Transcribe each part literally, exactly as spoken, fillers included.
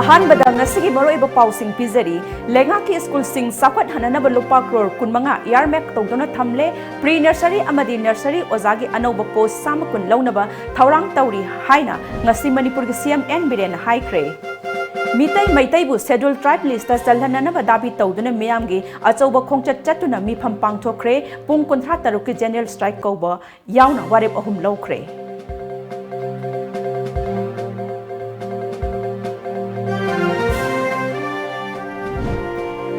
ꯑꯍꯥꯟꯕꯗ ꯉꯁꯤꯒꯤ ꯃꯔꯨꯑꯣꯏꯕ ꯄꯥꯎꯁꯤꯡ ꯄꯤꯖꯔꯤ꯫ ꯂꯩꯉꯥꯛꯀꯤ ꯁ꯭ꯀꯨꯜꯁꯤꯡ ꯆꯥꯎꯈꯠꯍꯟꯅꯅꯕ ꯂꯨꯄꯥ ꯀ꯭ꯔꯣꯔ ꯀꯨꯟꯃꯉꯥ earmark ꯇꯧꯗꯨꯅ ꯊꯝꯂꯦ꯫ Pre nursery ꯑꯃꯗꯤ nursery ꯑꯣꯖꯥꯒꯤ ꯑꯅꯧꯕ post ꯆꯥꯝꯃ ꯀꯨꯟ ꯂꯧꯅꯕ ꯊꯧꯔꯥꯡ ꯇꯧꯔꯤ ꯍꯥꯏꯅ ꯉꯁꯤ ꯃꯅꯤꯄꯨꯔꯒꯤ C M N ꯕꯤꯔꯦꯟꯅ ꯍꯥꯏꯈ꯭ꯔꯦ꯫ ꯃꯤꯇꯩ ꯃꯩꯇꯩꯕꯨ Scheduled Tribe list ꯆꯜꯍꯟꯅꯅꯕ ꯗꯥꯕꯤ ꯇꯧꯗꯨꯅ ꯃꯤꯌꯥꯝꯒꯤ ꯑꯆꯧꯕ ꯈꯣꯡꯆꯠ ꯆꯠꯇꯨꯅ ꯃꯤꯐꯝ ꯄꯥꯡꯊꯣꯛꯈ꯭ꯔꯦ꯫ ꯄꯨꯡ ꯀꯨꯟꯊ꯭ꯔꯥ ꯇꯔꯨꯛꯀꯤ general strike ꯀꯧꯕ ꯌꯥꯎꯅ ꯋꯥꯔꯦꯞ ꯑꯍꯨꯝ ꯂꯧꯈ꯭ꯔꯦ꯫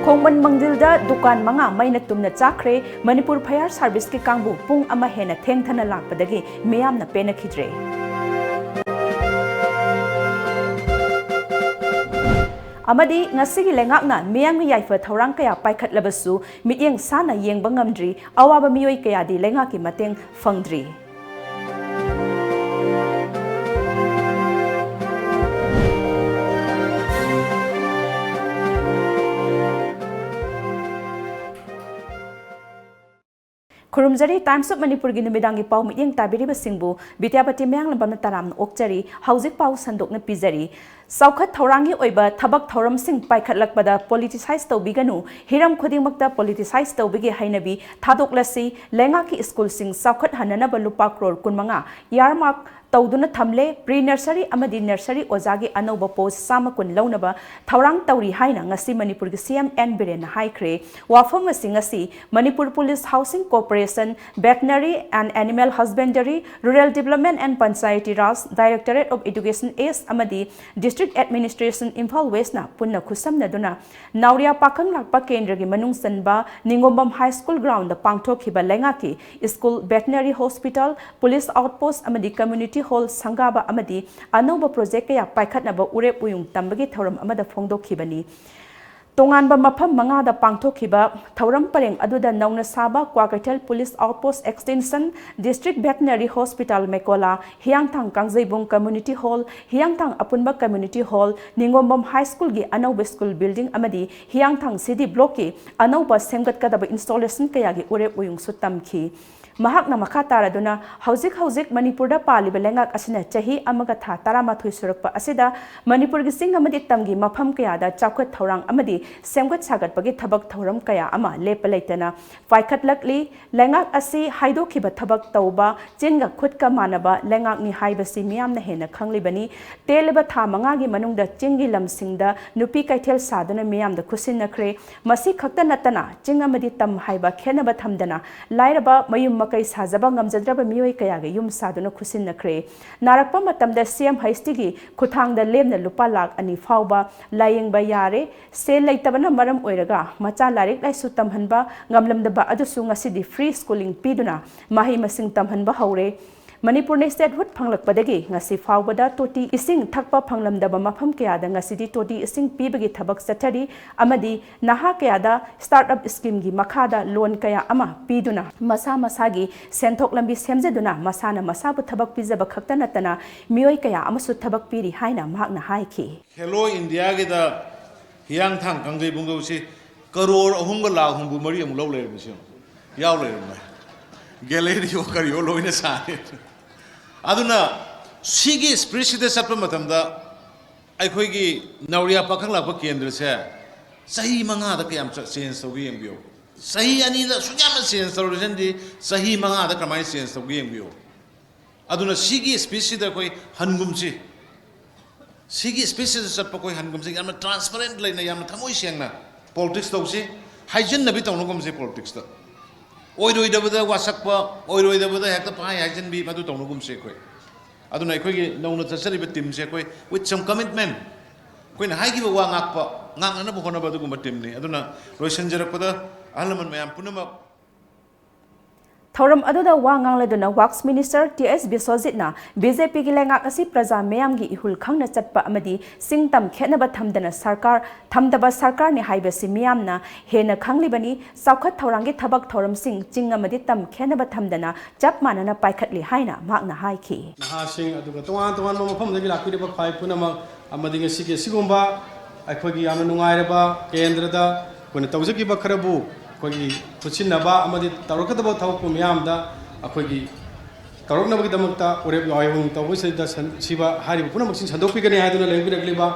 ꯈꯣꯡꯃꯟ ꯃꯪꯗꯤꯜꯗ ꯗꯨꯀꯥꯟ ꯃꯉꯥ ꯃꯩꯅ ꯇꯨꯝꯅ ꯆꯥꯛꯈ꯭ꯔꯦ꯫ ꯃꯅꯤꯄꯨꯔ Fire Serviceꯀꯤ ꯀꯥꯡꯕꯨ ꯄꯨꯡ ꯑꯃ ꯍꯦꯟꯅ ꯊꯦꯡꯊꯅ ꯂꯥꯛꯄꯗꯒꯤ ꯃꯤꯌꯥꯝꯅ ꯄꯦꯟꯅꯈꯤꯗ꯭ꯔꯦ꯫ ꯑꯃꯗꯤ ꯉꯁꯤꯒꯤ ꯂꯩꯉꯥꯛꯅ ꯃꯤꯌꯥꯝꯒꯤ ꯌꯥꯏꯐ ꯊꯧꯔꯥꯡ ꯀꯌꯥ ꯄꯥꯏꯈꯠꯂꯕꯁꯨ ꯃꯤꯠꯌꯦꯡ ꯁꯥꯅ ꯌꯦꯡꯕ ꯉꯝꯗ꯭ꯔꯤ꯫ ꯑꯋꯥꯕ ꯃꯤꯑꯣꯏ ꯀꯌꯥꯗꯤ ꯂꯩꯉꯥꯛꯀꯤ ꯃꯇꯦꯡ ꯐꯪꯗ꯭ꯔꯤ꯫ ꯈꯨꯔꯨꯝꯖꯔꯤ꯫ Times of ꯃꯅꯤꯄꯨꯔꯒꯤ ꯅꯨꯃꯤꯗꯥꯡꯒꯤ ꯄꯥꯎ ꯃꯤꯠꯌꯦꯡ ꯇꯥꯕꯤꯔꯤꯕꯁꯤꯡꯕꯨ ꯕꯤꯗ꯭ꯌꯥꯄꯇꯤ ꯃꯌꯥꯡꯂꯝꯕꯝꯅ ꯇꯔꯥꯝꯅ ꯑꯣꯛꯆꯔꯤ꯫ ꯍꯧꯖꯤꯛ ꯄꯥꯎ ꯁꯟꯗꯣꯛꯅ ꯄꯤꯖꯔꯤ꯫ ꯆꯥꯎꯈꯠ ꯊꯧꯔꯥꯡꯒꯤ ꯑꯣꯏꯕ ꯊꯕꯛ ꯊꯧꯔꯝꯁꯤꯡ ꯄꯥꯏꯈꯠꯂꯛꯄꯗ politicize ꯇꯧꯕꯤꯒꯅꯨ꯫ ꯍꯤꯔꯝ ꯈꯨꯗꯤꯡꯃꯛꯇ politicize ꯇꯧꯕꯒꯤ ꯍꯩꯅꯕꯤ ꯊꯥꯗꯣꯛꯂꯁꯤ꯫ ꯂꯩꯉꯥꯛꯀꯤ ꯁ꯭ꯀꯨꯜꯁꯤꯡ ꯆꯥꯎꯈꯠꯍꯟꯅꯅꯕ ꯂꯨꯄꯥ ꯀ꯭ꯔꯣꯔ ꯀꯨꯟꯃꯉꯥ earmark ꯇꯧꯗꯨꯅ ꯊꯝꯂꯦ꯫ Pre nursery ꯑꯃꯗꯤ nursery ꯑꯣꯖꯥꯒꯤ ꯑꯅꯧꯕ post ꯆꯥꯝꯃ ꯀꯨꯟ ꯂꯧꯅꯕ ꯊꯧꯔꯥꯡ ꯇꯧꯔꯤ ꯍꯥꯏꯅ ꯉꯁꯤ ꯃꯅꯤꯄꯨꯔꯒꯤ C M N ꯕꯤꯔꯦꯟꯅ ꯍꯥꯏꯈ꯭ꯔꯦ꯫ ꯋꯥꯐꯝ ꯑꯁꯤ ꯉꯁꯤ Manipur Police, Housing Corporation, Veterinary and Animal Husbandry, Rural Development and Panchayati Raj, Directorate of Education East ꯑꯃꯗꯤ District Administration Imphal Westꯅ ꯄꯨꯟꯅ ꯈꯨꯠꯁꯝꯅꯗꯨꯅ ꯅꯥꯎꯔꯤꯌꯥ ꯄꯥꯈꯪ ꯂꯥꯛꯄ ꯀꯦꯟꯗ꯭ꯔꯒꯤ ꯃꯅꯨꯡ ꯆꯟꯕ ꯅꯤꯉꯣꯝꯕꯝ High School groundꯗ ꯄꯥꯡꯊꯣꯛꯈꯤꯕ ꯂꯩꯉꯥꯛꯀꯤ school, veterinary hospital, police outpost ꯑꯃꯗꯤ community hall ꯁꯪꯒꯥꯕ ꯑꯃꯗꯤ ꯑꯅꯧꯕ project ꯀꯌꯥ ꯄꯥꯏꯈꯠꯅꯕ ꯎꯔꯦꯞ ꯎꯌꯨꯡ ꯇꯝꯕꯒꯤ ꯊꯧꯔꯝ ꯑꯃꯗ ꯐꯣꯡꯗꯣꯛꯈꯤꯕꯅꯤ꯫ ꯇꯣꯉꯥꯟꯕ ꯃꯐꯝ ꯃꯉꯥꯗ ꯄꯥꯡꯊꯣꯛꯈꯤꯕ ꯊꯧꯔꯝ ꯄꯔꯦꯡ ꯑꯗꯨꯗ ꯅꯧꯅ ꯁꯥꯕ Kwakeithel Police Outpost Extension, District Veterinary Hospital ꯃꯦꯀꯣꯂꯥ, ꯍꯤꯌꯥꯡꯊꯥꯡ ꯀꯥꯡꯖꯩꯕꯨꯡ Community Hall, ꯍꯤꯌꯥꯡꯊꯥꯡ ꯑꯄꯨꯟꯕ Community Hall, ꯅꯤꯉꯣꯝꯕꯝ High Schoolꯒꯤ ꯑꯅꯧꯕ school building ꯑꯃꯗꯤ ꯍꯤꯌꯥꯡꯊꯥꯡ C D Blockꯀꯤ ꯑꯅꯧꯕ ꯁꯦꯝꯒꯠꯀꯗꯕ installation ꯀꯌꯥꯒꯤ ꯎꯔꯦꯞ ꯎꯌꯨꯡꯁꯨ ꯇꯝꯈꯤ꯫ ꯃꯍꯥꯛꯅ ꯃꯈꯥ ꯇꯥꯔꯗꯨꯅ, ꯍꯧꯖꯤꯛ ꯍꯧꯖꯤꯛ ꯃꯅꯤꯄꯨꯔꯗ ꯄꯥꯜꯂꯤꯕ ꯂꯩꯉꯥꯛ ꯑꯁꯤꯅ ꯆꯍꯤ ꯑꯃꯒ ꯊꯥ ꯇꯔꯥꯃꯥꯊꯣꯏ ꯁꯨꯔꯛꯄ ꯑꯁꯤꯗ ꯃꯅꯤꯄꯨꯔꯒꯤ ꯆꯤꯡ ꯑꯃꯗꯤ ꯇꯝꯒꯤ ꯃꯐꯝ ꯀꯌꯥꯗ ꯆꯥꯎꯈꯠ ꯊꯧꯔꯥꯡ ꯑꯃꯗꯤ ꯁꯦꯝꯒꯠ ꯁꯥꯒꯠꯄꯒꯤ ꯊꯕꯛ ꯊꯧꯔꯝ ꯀꯌꯥ ꯑꯃ ꯂꯦꯞꯄ ꯂꯩꯇꯅ ꯄꯥꯏꯈꯠꯂꯛꯂꯤ꯫ ꯂꯩꯉꯥꯛ ꯑꯁꯤ ꯍꯥꯏꯗꯣꯛꯈꯤꯕ ꯊꯕꯛ ꯇꯧꯕ, ꯆꯤꯟꯒ ꯈꯨꯠꯀ ꯃꯥꯟꯅꯕ ꯂꯩꯉꯥꯛꯅꯤ ꯍꯥꯏꯕꯁꯤ ꯃꯤꯌꯥꯝꯅ ꯍꯦꯟꯅ ꯈꯪꯂꯤꯕꯅꯤ꯫ ꯇꯦꯜꯂꯕ ꯊꯥ ꯃꯉꯥꯒꯤ ꯃꯅꯨꯡꯗ ꯆꯤꯡꯒꯤ ꯂꯝꯁꯤꯡꯗ ꯅꯨꯄꯤ ꯀꯩꯊꯦꯜ ꯁꯥꯗꯨꯅ ꯃꯤꯌꯥꯝꯗ ꯈꯨꯠꯁꯤꯟꯅꯈ꯭ꯔꯦ꯫ ꯃꯁꯤ ꯈꯛꯇ ꯅꯠꯇꯅ ꯆꯤꯡ ꯑꯃꯗꯤ ꯇꯝ ꯍꯥꯏꯕ ꯈꯦꯠꯅꯕ ꯊꯝꯗꯅ ꯂꯥꯏꯔꯕ ꯃꯌꯨꯝ ꯃꯀꯩ ꯁꯥꯖꯕ ꯉꯝꯖꯗ꯭ꯔꯕ ꯃꯤꯑꯣꯏ ꯀꯌꯥꯒꯤ ꯌꯨꯝ ꯁꯥꯗꯨꯅ ꯈꯨꯠꯁꯤꯟꯅꯈ꯭ꯔꯦ꯫ ꯅꯥꯔꯛꯄ ꯃꯇꯝꯗ ꯁꯤ ꯑꯦꯝ ꯍꯩꯁ ꯇꯤꯒꯤ ꯈꯨꯠꯊꯥꯡꯗ ꯂꯦꯝꯅ ꯂꯨꯄꯥ ꯂꯥꯈ ꯑꯅꯤ ꯐꯥꯎꯕ ꯂꯥꯌꯦꯡꯕ ꯌꯥꯔꯦ꯫ ꯁꯦꯜ ꯂꯩꯇꯕꯅ ꯃꯔꯝ ꯑꯣꯏꯔꯒ ꯃꯆꯥ ꯂꯥꯏꯔꯤꯛ ꯂꯥꯏꯁꯨ ꯇꯝꯍꯟꯕ ꯉꯝꯂꯝꯗꯕ ꯑꯗꯨꯁꯨ ꯉꯁꯤꯗꯤ ꯐ꯭ꯔꯤ ꯁ꯭ꯀꯨꯂꯤꯡ ꯄꯤꯗꯨꯅ ꯃꯍꯩ ꯃꯁꯤꯡ ꯇꯝꯍꯟꯕ ꯍꯧꯔꯦ꯫ ꯃꯅꯤꯄꯨꯔꯅ ꯁ꯭ꯇꯦꯠꯍꯨꯗ ꯐꯪꯂꯛꯄꯗꯒꯤ ꯉꯁꯤ ꯐꯥꯎꯕꯗ ꯇꯣꯇꯤ ꯏꯁꯤꯡ ꯊꯛꯄ ꯐꯪꯂꯝꯗꯕ ꯃꯐꯝ ꯀꯌꯥꯗ ꯉꯁꯤꯗꯤ ꯇꯣꯇꯤ ꯏꯁꯤꯡ ꯄꯤꯕꯒꯤ ꯊꯕꯛ ꯆꯠꯊꯔꯤ ꯑꯃꯗꯤ ꯅꯍꯥ ꯀꯌꯥꯗ ꯁ꯭ꯇꯥꯔꯠ ꯑꯞ ꯁ꯭ꯀꯤꯝꯒꯤ ꯃꯈꯥꯗ ꯂꯣꯟ ꯀꯌꯥ ꯑꯃ ꯄꯤꯗꯨꯅ ꯃꯁꯥ ꯃꯁꯥꯒꯤ ꯁꯦꯟꯊꯣꯛ ꯂꯝꯕꯤ ꯁꯦꯝꯖꯗꯨꯅ ꯃꯁꯥꯅ ꯃꯁꯥꯕꯨ ꯊꯕꯛ ꯄꯤꯖꯕ ꯈꯛꯇ ꯅꯠꯇꯅ ꯃꯤꯑꯣꯏ ꯀꯌꯥ ꯑꯃꯁꯨ ꯊꯕꯛ ꯄꯤꯔꯤ ꯍꯥꯏꯅ ꯃꯍꯥꯛꯅ ꯍꯥꯏꯈꯤ꯫ ꯈꯦꯂꯣ ꯏꯟꯗꯤꯌꯥꯒꯤꯗ ꯍꯤꯌꯥꯡꯊꯥꯡ ꯀꯥꯡꯖꯩꯕꯨꯡ ꯀꯧꯁꯤ ꯀꯔꯣꯔ ꯑꯍꯨꯝꯒ ꯂꯥꯈ ꯍꯨꯝꯐꯨ ꯃꯔꯤ ꯑꯃꯨꯛ ꯂꯧ ꯂꯩꯔꯝꯃꯤꯁꯦ ꯌꯦꯡꯉꯨ꯫ ꯌꯥꯎ ꯂꯩꯔꯝꯃꯦ꯫ ꯒꯦꯂꯔꯤꯑꯣ ꯀꯔꯤꯑꯣ ꯂꯣꯏꯅ ꯁꯥꯔꯦ꯫ ꯑꯗꯨꯅ ꯁꯤꯒꯤ ꯁ꯭ꯄꯤꯔꯤꯠꯁꯤꯗ ꯆꯠꯄ ꯃꯇꯝꯗ ꯑꯩꯈꯣꯏꯒꯤ ꯅꯥꯎꯔꯤꯌꯥ ꯄꯥꯈꯪ ꯂꯥꯛꯄ ꯀꯦꯟꯗ꯭ꯔꯁꯦ ꯆꯍꯤ ꯃꯉꯥꯗ ꯀꯌꯥꯝ ꯆꯦꯟꯖ ꯇꯧꯒꯦ ꯌꯦꯡꯕꯤꯌꯨ꯫ ꯆꯍꯤ ꯑꯅꯤꯗ ꯑꯁꯨꯛ ꯌꯥꯝꯅ ꯆꯦꯟꯖ ꯇꯧꯔꯤꯁꯤꯅꯗꯤ ꯆꯍꯤ ꯃꯉꯥꯗ ꯀꯃꯥꯏꯅ ꯆꯦꯟꯖ ꯇꯧꯒꯦ ꯌꯦꯡꯕꯤꯌꯨ꯫ ꯑꯗꯨꯅ ꯁꯤꯒꯤ ꯁ꯭ꯄꯤꯔꯤꯠꯁꯤꯗ ꯑꯩꯈꯣꯏ ꯍꯟꯒꯨꯝꯁꯤ꯫ ꯁꯤꯒꯤ ꯁ꯭ꯄꯤꯔꯤꯠꯁꯤꯗ ꯆꯠꯄ ꯑꯩꯈꯣꯏ ꯍꯟꯒꯨꯝꯁꯤ꯫ ꯌꯥꯝꯅ ꯇ꯭ꯔꯥꯟꯁꯄꯔꯦꯟꯠ ꯂꯩꯅ, ꯌꯥꯝꯅ ꯊꯃꯣꯏ ꯁꯦꯡꯅ ꯄꯣꯂꯤꯇꯤꯛꯁ ꯇꯧꯁꯤ꯫ ꯍꯥꯏꯖꯤꯟꯅꯕꯤ ꯇꯧꯅꯒꯨꯝꯁꯤ ꯄꯣꯂꯤꯇꯤꯛꯁꯇ꯫ ꯑꯣꯏꯔꯣꯏꯗꯕꯗ ꯋꯥꯁꯛꯄ, ꯑꯣꯏꯔꯣꯏꯗꯕꯗ ꯍꯦꯛꯇ ꯄꯪꯍꯥꯏ ꯍꯥꯏꯖꯤꯟꯕꯤ, ꯃꯗꯨ ꯇꯧꯅꯒꯨꯝꯁꯤ ꯑꯩꯈꯣꯏ꯫ ꯑꯗꯨꯅ ꯑꯩꯈꯣꯏꯒꯤ ꯅꯧꯅ ꯆꯠꯆꯔꯤꯕ ꯇꯤꯝꯁꯦ ꯑꯩꯈꯣꯏ with some commitment, ꯑꯩꯈꯣꯏꯅ ꯍꯥꯏꯈꯤꯕ ꯋꯥ ꯉꯥꯛꯄ, ꯉꯥꯛꯅꯅꯕ ꯍꯣꯠꯅꯕ ꯑꯗꯨꯒꯨꯝꯕ ꯇꯤꯝꯅꯤ꯫ ꯑꯗꯨꯅ ꯂꯣꯏꯁꯤꯟꯖꯔꯛꯄꯗ ꯑꯍꯜ ꯂꯃꯟ ꯃꯌꯥꯝ ꯄꯨꯝꯅꯃꯛ ꯊꯧꯔꯝ ꯑꯗꯨꯗ ꯋꯥ ꯉꯥꯡꯂꯗꯨꯅ ꯋꯥꯔꯛꯁ ꯃꯤꯅꯤꯁꯇꯔ ꯇꯤ ꯑꯦꯁ ꯕꯤꯁ꯭ꯋꯖꯤꯠꯅ ꯕꯤ ꯖꯦ ꯄꯤꯒꯤ ꯂꯩꯉꯥꯛ ꯑꯁꯤ ꯄ꯭ꯔꯖꯥ ꯃꯤꯌꯥꯝꯒꯤ ꯏꯍꯨꯜ ꯈꯪꯅ ꯆꯠꯄ ꯑꯃꯗꯤ ꯆꯤꯡ ꯇꯝ ꯈꯦꯠꯅꯕ ꯊꯝꯗꯅ ꯁꯔꯀꯥꯔ, ꯊꯝꯗꯕ ꯁꯔꯀꯥꯔꯅꯤ ꯍꯥꯏꯕꯁꯤ ꯃꯤꯌꯥꯝꯅ ꯍꯦꯟꯅ ꯈꯪꯂꯤꯕꯅꯤ꯫ ꯆꯥꯎꯈꯠ ꯊꯧꯔꯥꯡꯒꯤ ꯊꯕꯛ ꯊꯧꯔꯝꯁꯤꯡ ꯆꯤꯡ ꯑꯃꯗꯤ ꯇꯝ ꯈꯦꯠꯅꯕ ꯊꯝꯗꯅ ꯆꯞ ꯃꯥꯟꯅꯅ ꯄꯥꯏꯈꯠꯂꯤ ꯍꯥꯏꯅ ꯃꯍꯥꯛꯅ ꯍꯥꯏꯈꯤ꯫ ꯅꯍꯥꯁꯤꯡ ꯑꯗꯨꯒ ꯇꯣꯉꯥꯟ ꯇꯣꯉꯥꯟꯕ ꯃꯐꯝꯗꯒꯤ ꯂꯥꯛꯄꯤꯔꯤꯕ ꯈ꯭ꯋꯥꯏ ꯄꯨꯝꯅꯃꯛ ꯑꯃꯗꯤ ꯉꯁꯤꯒꯤ ꯑꯁꯤꯒꯨꯝꯕ ꯑꯩꯈꯣꯏꯒꯤ ꯌꯥꯝꯅ ꯅꯨꯡꯉꯥꯏꯔꯕ ꯀꯦꯟꯗ꯭ꯔꯗ ꯑꯩꯈꯣꯏꯅ ꯇꯧꯖꯈꯤꯕ ꯈꯔꯕꯨ ꯑꯩꯈꯣꯏꯒꯤ ꯈꯨꯠꯁꯤꯟꯅꯕ ꯑꯃꯗꯤ ꯇꯧꯔꯛꯀꯗꯕ ꯊꯕꯛ ꯃꯤꯌꯥꯝꯗ ꯑꯩꯈꯣꯏꯒꯤ ꯇꯧꯔꯛꯅꯕꯒꯤꯗꯃꯛꯇ ꯋꯥꯔꯦꯞ ꯂꯧꯁꯤꯡ ꯇꯧꯕꯁꯤꯗ ꯁꯟ-, ꯁꯤꯕ ꯍꯥꯏꯔꯤꯕ ꯄꯨꯝꯅꯃꯛꯁꯤꯡ ꯁꯟꯗꯣꯛꯄꯤꯒꯅꯤ ꯍꯥꯏꯗꯨꯅ ꯂꯩꯕꯤꯔꯛꯂꯤꯕ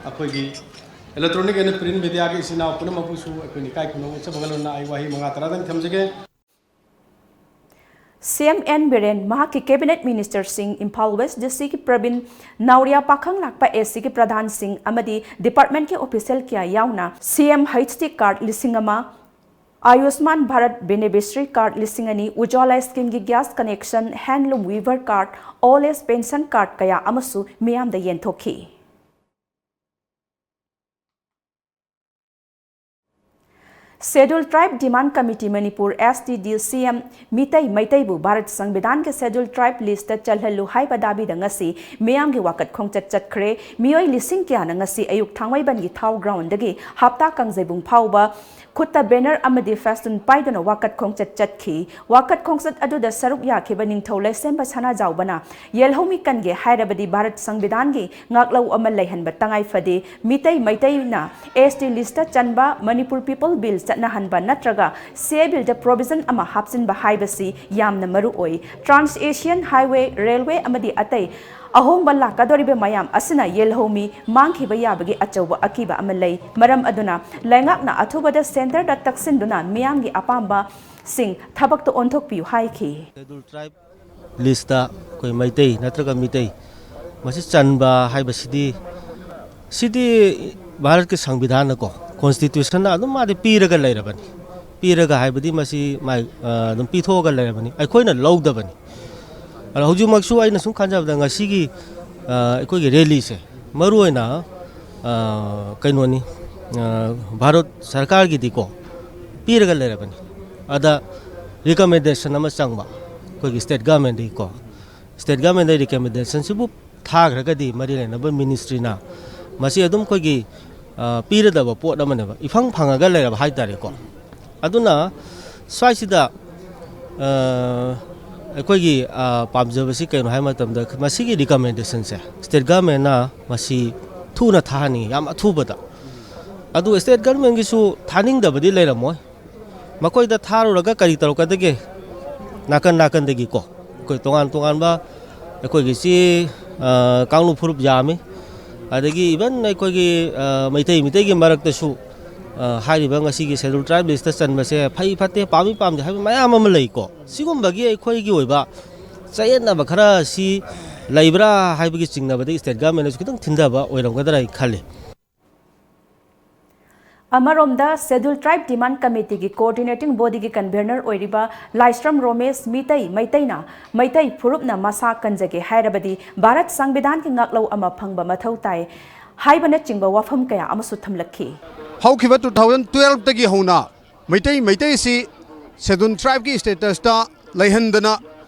ꯑꯩꯈꯣꯏꯒꯤ electronic and print mediaꯒꯤ ꯏꯆꯤꯟ ꯏꯅꯥꯎ ꯄꯨꯝꯅꯃꯛꯄꯨꯁꯨ ꯑꯩꯈꯣꯏꯅ ꯏꯀꯥꯏ ꯈꯨꯝꯅꯕ ꯎꯠꯆꯕꯒ ꯂꯣꯏꯅꯅ ꯑꯩ ꯋꯥꯍꯩ ꯃꯉꯥ ꯇꯔꯥꯗꯪ ꯊꯝꯖꯒꯦ꯫ ꯁꯤ ꯑꯦꯝ ꯑꯦꯟ ꯕꯤꯔꯦꯟ, ꯃꯍꯥꯛꯀꯤ cabinet ministerꯁꯤꯡ, ꯏꯝꯐꯥꯜ ꯋꯦꯁ ꯗꯤ ꯁꯤꯒꯤ ꯄ꯭ꯔꯕꯤꯟ, ꯅꯥꯎꯔꯤꯌꯥ ꯄꯥꯈꯪ ꯂꯥꯛꯄ ꯑꯦ ꯁꯤꯒꯤ ꯄ꯭ꯔꯙꯥꯟꯁꯤꯡ ꯑꯃꯗꯤ departmentꯀꯤ official ꯀꯌꯥ ꯌꯥꯎꯅ ꯁꯤ ꯑꯦꯝ ꯍꯩꯆ ꯇꯤ card ꯂꯤꯁꯤꯡ ꯑꯃ, ꯑꯌꯨꯁꯃꯥꯟ ꯚꯥꯔꯠ beneficiary card ꯂꯤꯁꯤꯡ ꯑꯅꯤ, ꯎꯖ꯭ꯋꯥꯂꯥ schemeꯒꯤ gas connection, handloom weaver card, old age pension card ꯀꯌꯥ ꯑꯃꯁꯨ ꯃꯤꯌꯥꯝꯗ ꯌꯦꯟꯊꯣꯛꯈꯤ꯫ Scheduled Tribe Demand Committee Manipur, S T D C M, Meitei ꯃꯩꯇꯩꯕꯨ Bharat ꯁꯪꯕꯤꯙꯥꯟꯒꯤ Scheduled Tribe listꯇ ꯆꯜꯍꯜꯂꯨ ꯍꯥꯏꯕ ꯗꯥꯕꯤꯗ ꯉꯁꯤ ꯃꯤꯌꯥꯝꯒꯤ ꯋꯥꯀꯠ ꯈꯣꯡꯆꯠ ꯆꯠꯈ꯭ꯔꯦ꯫ ꯃꯤꯑꯣꯏ ꯂꯤꯁꯤꯡ ꯀꯌꯥꯅ ꯉꯁꯤ ꯑꯌꯨꯛ ꯊꯥꯡꯃꯩꯕꯟꯒꯤ ꯊꯥꯎ groundꯗꯒꯤ ꯍꯞꯇꯥ ꯀꯥꯡꯖꯩꯕꯨꯡ ꯐꯥꯎꯕ ꯈꯨꯠꯇ banner ꯑꯃꯗꯤ ꯐꯦꯁꯇꯨꯟ ꯄꯥꯏꯗꯨꯅ ꯋꯥꯀꯠ ꯈꯣꯡꯆꯠ ꯆꯠꯈꯤ꯫ ꯋꯥꯀꯠ ꯈꯣꯡꯆꯠ ꯑꯗꯨꯗ ꯁꯔꯨꯛ ꯌꯥꯈꯤꯕ ꯅꯤꯡꯊꯧ ꯂꯩꯁꯦꯝꯕ ꯁꯅꯥꯖꯥꯎꯕꯅ ꯌꯦꯜꯍꯧꯃꯤ ꯀꯟꯒꯦ ꯍꯥꯏꯔꯕꯗꯤ ꯚꯥꯔꯠ ꯁꯪꯕꯤꯙꯥꯟꯒꯤ ꯉꯥꯛꯂꯧ ꯑꯃ ꯂꯩꯍꯟꯕ ꯇꯉꯥꯏ ꯐꯗꯦ꯫ ꯃꯤꯇꯩ ꯃꯩꯇꯩꯅ S T listꯇ ꯆꯟꯕ, ꯃꯅꯤꯄꯨꯔ People Bill ꯆꯠꯅꯍꯟꯕ ꯅꯠꯇ꯭ꯔꯒ C A Billꯗ provision ꯑꯃ ꯍꯥꯞꯆꯤꯟꯕ ꯍꯥꯏꯕꯁꯤ ꯌꯥꯝꯅ ꯃꯔꯨ ꯑꯣꯏ꯫ Trans-Asian Highway, railway ꯑꯃꯗꯤ ꯑꯇꯩ ꯑꯍꯣꯡꯕ ꯂꯥꯛꯀꯗꯧꯔꯤꯕ ꯃꯌꯥꯝ ꯑꯁꯤꯅ ꯌꯦꯜꯍꯧꯃꯤ ꯃꯥꯡꯈꯤꯕ ꯌꯥꯕꯒꯤ ꯑꯆꯧꯕ ꯑꯀꯤꯕ ꯑꯃ ꯂꯩ꯫ ꯃꯔꯝ ꯑꯗꯨꯅ ꯂꯩꯉꯥꯛꯅ ꯑꯊꯨꯕꯗ centreꯗ ꯇꯛꯁꯤꯟꯗꯨꯅ ꯃꯤꯌꯥꯝꯒꯤ ꯑꯄꯥꯝꯕꯁꯤꯡ ꯊꯕꯛꯇ ꯑꯣꯟꯊꯣꯛꯄꯤꯌꯨ ꯍꯥꯏꯈꯤ꯫ Scheduled Tribe listꯇ ꯑꯩꯈꯣꯏ ꯃꯩꯇꯩ ꯅꯠꯇ꯭ꯔꯒ ꯃꯤꯇꯩ ꯃꯁꯤ ꯆꯟꯕ ꯍꯥꯏꯕꯁꯤꯗꯤ, ꯁꯤꯗꯤ ꯚꯥꯔꯠꯀꯤ ꯁꯪꯕꯤꯙꯥꯟꯅꯀꯣ, constitutionꯅ ꯑꯗꯨꯝ ꯃꯥꯗꯤ ꯄꯤꯔꯒ ꯂꯩꯔꯕꯅꯤ꯫ ꯄꯤꯔꯒ ꯍꯥꯏꯕꯗꯤ ꯃꯁꯤ ꯃꯥꯏ, ꯑ, ꯑꯗꯨꯝ ꯄꯤꯊꯣꯛꯑꯒ ꯂꯩꯔꯕꯅꯤ, ꯑꯩꯈꯣꯏꯅ ꯂꯧꯗꯕꯅꯤ꯫ ꯑꯗꯣ ꯍꯧꯖꯤꯛꯃꯛꯁꯨ ꯑꯩꯅ ꯁꯨꯝ ꯈꯟꯖꯕꯗ ꯉꯁꯤꯒꯤ, ꯑ, ꯑꯩꯈꯣꯏꯒꯤ rallyꯁꯦ ꯃꯔꯨꯑꯣꯏꯅ, ꯑ, ꯀꯩꯅꯣꯅꯤ, ꯑ, ꯚꯥꯔꯠ ꯁꯔꯀꯥꯔꯒꯤꯗꯤꯀꯣ ꯄꯤꯔꯒ ꯂꯩꯔꯕꯅꯤ꯫ ꯑꯗ recommendation ꯑꯃ ꯆꯪꯕ ꯑꯩꯈꯣꯏꯒꯤ state governmentꯗꯒꯤꯀꯣ꯫ State governmentꯗ recommendationꯁꯤꯕꯨ ꯊꯥꯈ꯭ꯔꯒꯗꯤ ꯃꯔꯤ ꯂꯩꯅꯕ ministryꯅ ꯃꯁꯤ ꯑꯗꯨꯝ ꯑꯩꯈꯣꯏꯒꯤ, ꯑ, ꯄꯤꯔꯗꯕ ꯄꯣꯠ ꯑꯃꯅꯦꯕ, ꯏꯐꯪ ꯐꯪꯉꯒ ꯂꯩꯔꯕ ꯍꯥꯏ ꯇꯥꯔꯦꯀꯣ꯫ ꯑꯗꯨꯅ ꯁ꯭ꯋꯥꯏꯁꯤꯗ, ꯑ, ꯑꯩꯈꯣꯏꯒꯤ, ꯑ, ꯄꯥꯝꯖꯕꯁꯤ ꯀꯩꯅꯣ ꯍꯥꯏꯕ ꯃꯇꯝꯗ ꯃꯁꯤꯒꯤ recommendationꯁꯦ state governmentꯅ ꯃꯁꯤ ꯊꯨꯅ ꯊꯥꯍꯟꯅꯤꯡꯉꯤ, ꯌꯥꯝ ꯑꯊꯨꯕꯗ꯫ ꯑꯗꯨꯒ state governmentꯒꯤꯁꯨ ꯊꯥꯅꯤꯡꯗꯕꯗꯤ ꯂꯩꯔꯝꯃꯣꯏ꯫ ꯃꯈꯣꯏꯗ ꯊꯥꯔꯨꯔꯒ ꯀꯔꯤ ꯇꯧꯔꯛꯀꯗꯒꯦ? ꯅꯥꯀꯟ ꯅꯥꯀꯟꯗꯒꯤꯀꯣ, ꯑꯩꯈꯣꯏ ꯇꯣꯉꯥꯟ ꯇꯣꯉꯥꯟꯕ, ꯑꯩꯈꯣꯏꯒꯤꯁꯤ ꯀꯥꯡꯂꯨꯞ ꯐꯨꯔꯨꯞ ꯌꯥꯝꯃꯤ, ꯑꯗꯒꯤ ꯏꯚꯟ ꯑꯩꯈꯣꯏꯒꯤ ꯃꯩꯇꯩ ꯃꯤꯇꯩꯒꯤ ꯃꯔꯛꯇꯁꯨ ꯍꯥꯏꯔꯤꯕ ꯉꯁꯤꯒꯤ ꯁꯦꯗꯨꯜ ꯇ꯭ꯔꯥꯏꯕ ꯂꯤꯁꯇ ꯆꯟꯕꯁꯦ ꯐꯩ ꯐꯠꯇꯦ, ꯄꯥꯝꯃꯤ ꯄꯥꯝꯗꯦ ꯍꯥꯏꯕ ꯃꯌꯥꯝ ꯑꯃ ꯂꯩꯀꯣ꯫ ꯁꯤꯒꯨꯝꯕꯒꯤ ꯑꯩꯈꯣꯏꯒꯤ ꯑꯣꯏꯕ ꯆꯌꯦꯠꯅꯕ ꯈꯔ ꯁꯤ ꯂꯩꯕ꯭ꯔꯥ ꯍꯥꯏꯕꯒꯤ ꯆꯤꯡꯅꯕꯗꯒꯤ ꯁ꯭ꯇꯦꯠ ꯒꯚꯔꯟꯃꯦꯟꯅꯁꯨ ꯈꯤꯇꯪ ꯊꯤꯟꯊꯕ ꯑꯣꯏꯔꯝꯒꯗ꯭ꯔꯥ ꯍꯥꯏꯅ ꯈꯜꯂꯤ꯫ ꯑꯃꯔꯣꯝꯗ, ꯁꯦꯗꯨꯜ ꯇ꯭ꯔꯥꯏꯕ ꯗꯤꯃꯥꯟꯗ ꯀꯃꯤꯇꯤꯒꯤ ꯀꯣꯑꯣꯔꯗꯤꯅꯦꯇꯤꯡ ꯕꯣꯗꯤꯒꯤ ꯀꯟꯚꯦꯅꯔ ꯑꯣꯏꯔꯤꯕ ꯂꯥꯏꯁ꯭ꯔꯝ ꯔꯣꯃꯦꯁ ꯃꯤꯇꯩ ꯃꯩꯇꯩꯅ ꯃꯩꯇꯩ ꯐꯨꯔꯨꯞꯅ ꯃꯁꯥ ꯀꯟꯖꯒꯦ ꯍꯥꯏꯔꯕꯗꯤ ꯚꯥꯔꯠ ꯁꯪꯕꯤꯙꯥꯟꯒꯤ ꯉꯥꯛꯂꯧ ꯑꯃ ꯐꯪꯕ ꯃꯊꯧ ꯇꯥꯏ ꯍꯥꯏꯕꯅꯆꯤꯡꯕ ꯋꯥꯐꯝ ꯀꯌꯥ ꯑꯃꯁꯨ ꯊꯝꯂꯛꯈꯤ꯫ ꯍꯧꯈꯤꯕ ꯇꯨ ꯊꯥꯎꯖꯟ ꯇꯨꯌꯦꯜꯐꯇꯒꯤ ꯍꯧꯅ ꯃꯩꯇꯩ ꯃꯩꯇꯩꯁꯤ ꯁꯦꯗꯨꯜ ꯇ꯭ꯔꯥꯏꯕꯀꯤ ꯁ꯭ꯇꯦꯇꯁꯇ ꯂꯩꯍꯟꯗꯅ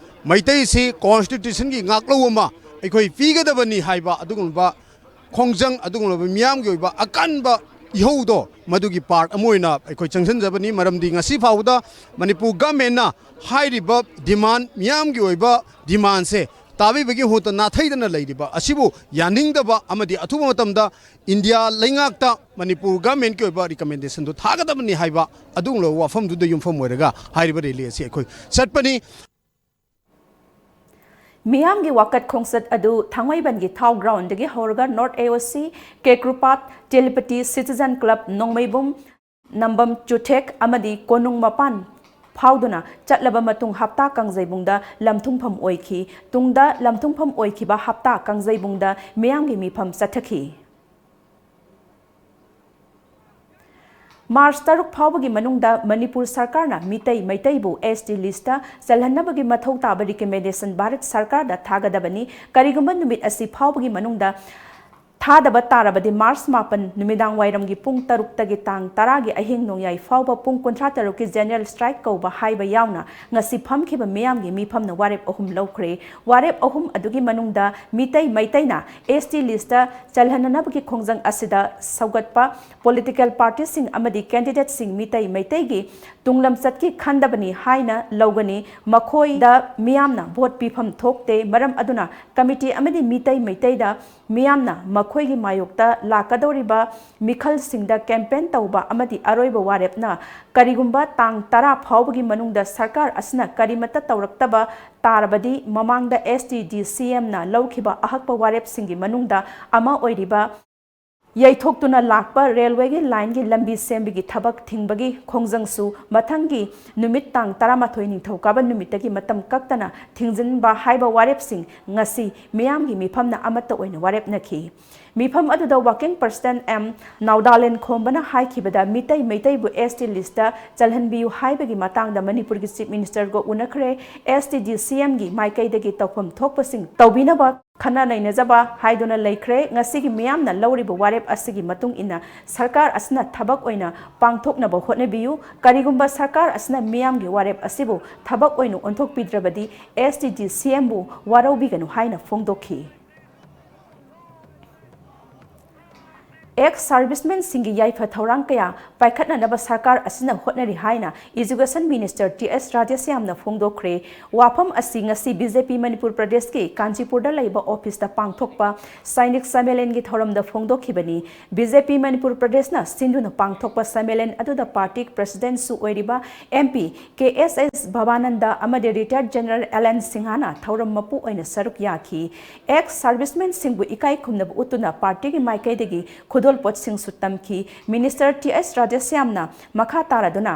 ꯃꯩꯇꯩꯁꯤ ꯀꯣꯟꯁꯇꯤꯇ꯭ꯌꯨꯁꯟꯒꯤ ꯉꯥꯛꯂꯧ ꯑꯃ ꯑꯩꯈꯣꯏ ꯄꯤꯒꯗꯕꯅꯤ ꯍꯥꯏꯕ ꯑꯗꯨꯒꯨꯝꯂꯕ ꯈꯣꯡꯖꯪ, ꯑꯗꯨꯒꯨꯝꯂꯕ ꯃꯤꯌꯥꯝꯒꯤ ꯑꯣꯏꯕ ꯑꯀꯟꯕ ꯏꯍꯧꯗꯣ ꯃꯗꯨꯒꯤ ꯄꯥꯔꯠ ꯑꯃ ꯑꯣꯏꯅ ꯑꯩꯈꯣꯏ ꯆꯪꯁꯤꯟꯖꯕꯅꯤ꯫ ꯃꯔꯝꯗꯤ ꯉꯁꯤ ꯐꯥꯎꯕꯗ ꯃꯅꯤꯄꯨꯔ ꯒꯃꯦꯟꯅ ꯍꯥꯏꯔꯤꯕ ꯗꯤꯃꯥꯟ, ꯃꯤꯌꯥꯝꯒꯤ ꯑꯣꯏꯕ ꯗꯤꯃꯥꯟꯁꯦ ꯇꯥꯕꯤꯕꯒꯤ ꯃꯍꯨꯠꯇ ꯅꯥꯊꯩꯗꯅ ꯂꯩꯔꯤꯕ ꯑꯁꯤꯕꯨ ꯌꯥꯅꯤꯡꯗꯕ ꯑꯃꯗꯤ ꯑꯊꯨꯕ ꯃꯇꯝꯗ ꯏꯟꯗꯤꯌꯥ ꯂꯩꯉꯥꯛꯇ ꯃꯅꯤꯄꯨꯔ ꯒꯃꯦꯟꯒꯤ ꯑꯣꯏꯕ ꯔꯤꯀꯃꯦꯟꯗꯦꯁꯟꯗꯨ ꯊꯥꯒꯗꯕꯅꯤ ꯍꯥꯏꯕ ꯑꯗꯨꯒꯨꯝꯂꯕ ꯋꯥꯐꯝꯗꯨꯗ ꯌꯨꯝꯐꯝ ꯑꯣꯏꯔꯒ ꯍꯥꯏꯔꯤꯕ ꯔꯦꯂꯤ ꯑꯁꯤ ꯑꯩꯈꯣꯏ ꯆꯠꯄꯅꯤ꯫ ꯃꯤꯌꯥꯝꯒꯤ ꯋꯥꯀꯠ ꯈꯣꯡꯆꯠ ꯑꯗꯨ ꯊꯥꯡꯃꯩꯕꯟꯒꯤ ꯊꯥꯎ ꯒ꯭ꯔꯥꯎꯟꯗꯒꯤ ꯍꯧꯔꯒ ꯅꯣꯔꯠ ꯑꯦ ꯑꯣ ꯁꯤ, ꯀꯦꯀ꯭ꯔꯨꯄꯥꯠ, ꯇꯦꯂꯤꯄꯇꯤ, ꯁꯤꯇꯤꯖꯟ ꯀ꯭ꯂꯕ, ꯅꯣꯡꯃꯩꯕꯨꯡ, ꯅꯝꯕꯝ ꯆꯨꯊꯦꯛ ꯑꯃꯗꯤ ꯀꯣꯅꯨꯡ ꯃꯄꯥꯟ ꯐꯥꯎꯗꯨꯅ ꯆꯠꯂꯕ ꯃꯇꯨꯡ ꯍꯞꯇꯥ ꯀꯥꯡꯖꯩꯕꯨꯡꯗ ꯂꯝꯊꯨꯡꯐꯝ ꯑꯣꯏꯈꯤ꯫ ꯇꯨꯡꯗ ꯂꯝꯊꯨꯡꯐꯝ ꯑꯣꯏꯈꯤꯕ ꯍꯞꯇꯥ ꯀꯥꯡꯖꯩꯕꯨꯡꯗ ꯃꯤꯌꯥꯝꯒꯤ ꯃꯤꯐꯝ ꯆꯠꯊꯈꯤ꯫ ꯃꯥꯔꯆ ꯇꯔꯨꯛ ꯐꯥꯎꯕꯒꯤ ꯃꯅꯨꯡꯗ ꯃꯅꯤꯄꯨꯔ ꯁꯔꯀꯥꯔꯅ ꯃꯤꯇꯩ ꯃꯩꯇꯩꯕꯨ ꯑꯦꯁ ꯇꯤ ꯂꯤꯁꯇ ꯆꯜꯍꯟꯅꯕꯒꯤ ꯃꯊꯧ ꯇꯥꯕ ꯔꯤꯀꯃꯦꯟꯗꯦꯁꯟ ꯚꯥꯔꯠ ꯁꯔꯀꯥꯔꯗ ꯊꯥꯒꯗꯕꯅꯤ꯫ ꯀꯔꯤꯒꯨꯝꯕ ꯅꯨꯃꯤꯠ ꯑꯁꯤ ꯐꯥꯎꯕꯒꯤ ꯃꯅꯨꯡꯗ ꯊꯥꯗꯕ ꯇꯥꯔꯕꯗꯤ ꯃꯥꯔꯆ ꯃꯥꯄꯟ ꯅꯨꯃꯤꯗꯥꯡ ꯋꯥꯏꯔꯝꯒꯤ ꯄꯨꯡ ꯇꯔꯨꯛꯇꯒꯤ ꯇꯥꯡ ꯇꯔꯥꯒꯤ ꯑꯍꯤꯡ ꯅꯣꯡꯌꯥꯏ ꯐꯥꯎꯕ ꯄꯨꯡ ꯀꯨꯟꯊ꯭ꯔꯥ ꯇꯔꯨꯛꯀꯤ ꯖꯦꯅꯔꯦꯜ ꯁ꯭ꯇ꯭ꯔꯥꯏꯛ ꯀꯧꯕ ꯍꯥꯏꯕ ꯌꯥꯎꯅ ꯉꯁꯤ ꯐꯝꯈꯤꯕ ꯃꯤꯌꯥꯝꯒꯤ ꯃꯤꯐꯝꯅ ꯋꯥꯔꯦꯞ ꯑꯍꯨꯝ ꯂꯧꯈ꯭ꯔꯦ꯫ ꯋꯥꯔꯦꯞ ꯑꯍꯨꯝ ꯑꯗꯨꯒꯤ ꯃꯅꯨꯡꯗ ꯃꯤꯇꯩ ꯃꯩꯇꯩꯅ ꯑꯦꯁ ꯇꯤ ꯂꯤꯁꯇ ꯆꯜꯍꯟꯅꯅꯕꯒꯤ ꯈꯣꯡꯖꯪ ꯑꯁꯤꯗ ꯁꯧꯒꯠꯄ ꯄꯣꯂꯤꯇꯤꯀꯦꯜ ꯄꯥꯔꯇꯤꯁꯤꯡ ꯑꯃꯗꯤ ꯀꯦꯟꯗꯤꯗꯦꯠꯁꯤꯡ ꯃꯤꯇꯩ ꯃꯩꯇꯩꯒꯤ ꯇꯨꯡꯂꯝꯆꯠꯀꯤ ꯈꯟꯗꯕꯅꯤ ꯍꯥꯏꯅ ꯂꯧꯒꯅꯤ꯫ ꯃꯈꯣꯏꯗ ꯃꯤꯌꯥꯝꯅ ꯚꯣꯠ ꯄꯤꯐꯝ ꯊꯣꯛꯇꯦ꯫ ꯃꯔꯝ ꯑꯗꯨꯅ ꯀꯃꯤꯇꯤ ꯑꯃꯗꯤ ꯃꯤꯇꯩ ꯃꯩꯇꯩꯗ ꯃꯤꯌꯥꯝꯅ ꯃꯈꯣꯏ ꯑꯩꯈꯣꯏꯒꯤ ꯃꯥꯌꯣꯛꯇ ꯂꯥꯛꯀꯗꯧꯔꯤꯕ ꯃꯤꯈꯜꯁꯤꯡꯗ ꯀꯦꯝꯄꯦꯟ ꯇꯧꯕ ꯑꯃꯗꯤ ꯑꯔꯣꯏꯕ ꯋꯥꯔꯦꯞꯅ ꯀꯔꯤꯒꯨꯝꯕ ꯇꯥꯡ ꯇꯔꯥ ꯐꯥꯎꯕꯒꯤ ꯃꯅꯨꯡꯗ ꯁꯔꯀꯥꯔ ꯑꯁꯤꯅ ꯀꯔꯤꯃꯠꯇ ꯇꯧꯔꯛꯇꯕ ꯇꯥꯔꯕꯗꯤ ꯃꯃꯥꯡꯗ S T D C Mꯅ ꯂꯧꯈꯤꯕ ꯑꯍꯛꯄ ꯋꯥꯔꯦꯞꯁꯤꯡꯒꯤ ꯃꯅꯨꯡꯗ ꯑꯃ ꯑꯣꯏꯔꯤꯕ ꯌꯩꯊꯣꯛꯇꯨꯅ ꯂꯥꯛꯄ ꯔꯦꯜꯋꯦꯒꯤ ꯂꯥꯏꯟꯒꯤ ꯂꯝꯕꯤ ꯁꯦꯝꯕꯒꯤ ꯊꯕꯛ ꯊꯤꯡꯕꯒꯤ ꯈꯣꯡꯖꯪꯁꯨ ꯃꯊꯪꯒꯤ ꯅꯨꯃꯤꯠ ꯇꯥꯡ ꯇꯔꯥꯃꯥꯊꯣꯏ ꯅꯤꯡꯊꯧꯀꯥꯕ ꯅꯨꯃꯤꯠꯇꯒꯤ ꯃꯇꯝ ꯀꯛꯇꯅ ꯊꯤꯡꯖꯤꯟꯕ ꯍꯥꯏꯕ ꯋꯥꯔꯦꯞꯁꯤꯡ ꯉꯁꯤ ꯃꯤꯌꯥꯝꯒꯤ ꯃꯤꯐꯝꯅ ꯑꯃꯠꯇ ꯑꯣꯏꯅ ꯋꯥꯔꯦꯞꯅꯈꯤ꯫ ꯃꯤꯐꯝ ꯑꯗꯨꯗ Working President M ꯅꯥꯎꯗꯥꯂꯦꯟ ꯈꯣꯝꯕꯅ ꯍꯥꯏꯈꯤꯕꯗ Meitei ꯃꯩꯇꯩꯕꯨ S T listꯇ ꯆꯜꯍꯟꯕꯤꯌꯨ ꯍꯥꯏꯕꯒꯤ ꯃꯇꯥꯡꯗ ꯃꯅꯤꯄꯨꯔꯒꯤ Chief Ministerꯒ ꯎꯅꯈ꯭ꯔꯦ꯫ S T D C Mꯒꯤ ꯃꯥꯏꯀꯩꯗꯒꯤ ꯇꯧꯐꯝ ꯊꯣꯛꯄꯁꯤꯡ ꯇꯧꯕꯤꯅꯕ ꯈꯟꯅ ꯅꯩꯅꯖꯕ ꯍꯥꯏꯗꯨꯅ ꯂꯩꯈ꯭ꯔꯦ꯫ ꯉꯁꯤꯒꯤ ꯃꯤꯌꯥꯝꯅ ꯂꯧꯔꯤꯕ ꯋꯥꯔꯦꯞ ꯑꯁꯤꯒꯤ ꯃꯇꯨꯡ ꯏꯟꯅ ꯁꯔꯀꯥꯔ ꯑꯁꯤꯅ ꯊꯕꯛ ꯑꯣꯏꯅ ꯄꯥꯡꯊꯣꯛꯅꯕ ꯍꯣꯠꯅꯕꯤꯌꯨ꯫ ꯀꯔꯤꯒꯨꯝꯕ ꯁꯔꯀꯥꯔ ꯑꯁꯤꯅ ꯃꯤꯌꯥꯝꯒꯤ ꯋꯥꯔꯦꯞ ꯑꯁꯤꯕꯨ ꯊꯕꯛ ꯑꯣꯏꯅ ꯑꯣꯟꯊꯣꯛꯄꯤꯗ꯭ꯔꯕꯗꯤ S T D C Mꯕꯨ ꯋꯥꯔꯧꯕꯤꯒꯅꯨ ꯍꯥꯏꯅ ꯐꯣꯡꯗꯣꯛꯈꯤ꯫ Ex servicemensꯁꯤꯡꯒꯤ ꯌꯥꯏꯐ ꯊꯧꯔꯥꯡ ꯀꯌꯥ ꯄꯥꯏꯈꯠꯅꯅꯕ ꯁꯔꯀꯥꯔ ꯑꯁꯤꯅ ꯍꯣꯠꯅꯔꯤ ꯍꯥꯏꯅ Education Minister T S ꯔꯥꯙꯦꯁ꯭ꯌꯥꯝꯅ ꯐꯣꯡꯗꯣꯛꯈ꯭ꯔꯦ꯫ ꯋꯥꯐꯝ ꯑꯁꯤ ꯉꯁꯤ B J P ꯃꯅꯤꯄꯨꯔ ꯄ꯭ꯔꯗꯦꯁꯀꯤ ꯀꯥꯟꯆꯤꯄꯨꯔꯗ ꯂꯩꯕ ꯑꯣꯐꯤꯁꯇ ꯄꯥꯡꯊꯣꯛꯄ ꯁꯥꯏꯅꯤꯛ ꯁꯝꯃꯦꯂꯟꯒꯤ ꯊꯧꯔꯝꯗ ꯐꯣꯡꯗꯣꯛꯈꯤꯕꯅꯤ꯫ B J P ꯃꯅꯤꯄꯨꯔ ꯄ꯭ꯔꯗꯦꯁꯅ ꯁꯤꯟꯗꯨꯅ ꯄꯥꯡꯊꯣꯛꯄ ꯁꯝꯃꯦꯂꯟ ꯑꯗꯨꯗ ꯄꯥꯔꯇꯤ ꯄ꯭ꯔꯁꯤꯗꯦꯟꯠꯁꯨ ꯑꯣꯏꯔꯤꯕ M P K S S ꯚꯕꯥꯅꯟꯗ ꯑꯃꯗꯤ ꯔꯤꯇꯥꯌꯔꯗ ꯖꯦꯅꯔꯦꯜ ꯑꯦꯜ ꯑꯦꯟ ꯁꯤꯡꯍꯥꯅ ꯊꯧꯔꯝ ꯃꯄꯨ ꯑꯣꯏꯅ ꯁꯔꯨꯛ ꯌꯥꯈꯤ꯫ Ex servicemensꯁꯤꯡꯕꯨ ꯏꯀꯥꯏ ꯈꯨꯝꯅꯕ ꯎꯠꯇꯨꯅ ꯄꯥꯔꯇꯤꯒꯤ ꯃꯥꯏꯀꯩꯗꯒꯤ ꯈꯨꯗꯣꯜꯄꯣꯠꯁꯤꯡꯁꯨ ꯇꯝꯈꯤ꯫ Minister T S ꯔꯥꯙꯦꯁ꯭ꯌꯥꯝꯅ ꯃꯈꯥ ꯇꯥꯔꯗꯨꯅ,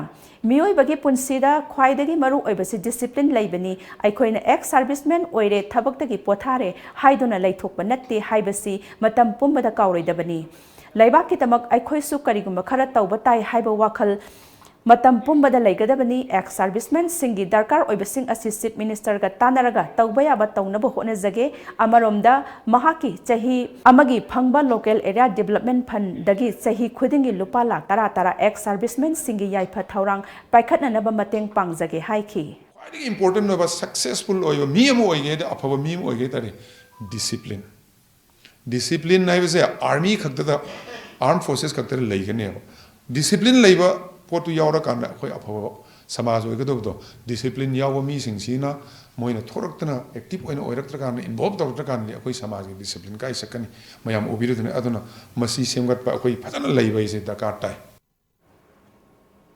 ꯃꯤꯑꯣꯏꯕꯒꯤ ꯄꯨꯟꯁꯤꯗ ꯈ꯭ꯋꯥꯏꯗꯒꯤ ꯃꯔꯨ ꯑꯣꯏꯕꯁꯤ discipline ꯂꯩꯕꯅꯤ꯫ ꯑꯩꯈꯣꯏꯅ ex servicemen ꯑꯣꯏꯔꯦ, ꯊꯕꯛꯇꯒꯤ ꯄꯣꯊꯥꯔꯦ ꯍꯥꯏꯗꯨꯅ ꯂꯩꯊꯣꯛꯄ ꯅꯠꯇꯦ ꯍꯥꯏꯕꯁꯤ ꯃꯇꯝ ꯄꯨꯝꯕꯗ ꯀꯥꯎꯔꯣꯏꯗꯕꯅꯤ꯫ ꯂꯩꯕꯥꯛꯀꯤꯗꯃꯛ ꯑꯩꯈꯣꯏꯁꯨ ꯀꯔꯤꯒꯨꯝꯕ ꯈꯔ ꯇꯧꯕ ꯇꯥꯏ ꯍꯥꯏꯕ ꯋꯥꯈꯜ ꯃꯇꯝ ꯄꯨꯝꯕꯗ ꯂꯩꯒꯗꯕꯅꯤ꯫ Ex servicemensꯁꯤꯡꯒꯤ ꯗꯔꯀꯥꯔ ꯑꯣꯏꯕꯁꯤꯡ ꯑꯁꯤ Chief Ministerꯒ ꯇꯥꯟꯅꯔꯒ ꯇꯧꯕ ꯌꯥꯕ ꯇꯧꯅꯕ ꯍꯣꯠꯅꯖꯒꯦ꯫ ꯑꯃꯔꯣꯝꯗ, ꯃꯍꯥꯛꯀꯤ ꯆꯍꯤ ꯑꯃꯒꯤ ꯐꯪꯕ Local Area Development Fundꯗꯒꯤ ꯆꯍꯤ ꯈꯨꯗꯤꯡꯒꯤ ꯂꯨꯄꯥ ꯂꯥꯈ ꯇꯔꯥ ꯇꯔꯥ ex servicemensꯁꯤꯡꯒꯤ ꯌꯥꯏꯐ ꯊꯧꯔꯥꯡ ꯄꯥꯏꯈꯠꯅꯅꯕ ꯃꯇꯦꯡ ꯄꯥꯡꯖꯒꯦ ꯍꯥꯏꯈꯤ꯫ ꯈ꯭ꯋꯥꯏꯗꯒꯤ important ꯑꯣꯏꯕ, successful ꯑꯣꯏꯕ ꯃꯤ ꯑꯃ ꯑꯣꯏꯒꯦ ꯍꯥꯏꯗꯤ, ꯑꯐꯕ ꯃꯤ ꯑꯃ ꯑꯣꯏꯒꯦ ꯍꯥꯏ ꯇꯥꯔꯗꯤ, discipline꯫ Discipline ꯍꯥꯏꯕꯁꯦ army ꯈꯛꯇꯗ, armed forces ꯈꯛꯇꯗ ꯂꯩꯒꯅꯦꯕ꯫ Discipline ꯂꯩꯕ ꯄꯣꯠꯇꯨ ꯌꯥꯎꯔꯀꯥꯟꯗ ꯑꯩꯈꯣꯏ ꯑꯐꯕ ꯁꯃꯥꯖ ꯑꯣꯏꯒꯗꯕꯗꯣ꯫ Discipline ꯌꯥꯎꯕ ꯃꯤꯁꯤꯡꯁꯤꯅ ꯃꯣꯏꯅ ꯊꯣꯔꯛꯇꯅ ꯑꯦꯛꯇꯤꯚ ꯑꯣꯏꯅ ꯑꯣꯏꯔꯛꯇ꯭ꯔꯀꯥꯟꯗ, ꯏꯟꯚꯣꯜꯕ ꯇꯧꯔꯛꯇ꯭ꯔꯀꯥꯟꯗꯗꯤ ꯑꯩꯈꯣꯏ ꯁꯃꯥꯖꯒꯤ ꯗꯤꯁꯤꯄ꯭ꯂꯤꯟ ꯀꯥꯏ ꯆꯠꯀꯅꯤ? ꯃꯌꯥꯝ ꯎꯕꯤꯔꯤꯗꯨꯅꯤ꯫ ꯑꯗꯨꯅ ꯃꯁꯤ ꯁꯦꯝꯒꯠꯄ ꯑꯩꯈꯣꯏ ꯐꯖꯅ ꯂꯩꯕ ꯍꯥꯏꯁꯦ ꯗꯔꯀꯥꯔ ꯇꯥꯏ꯫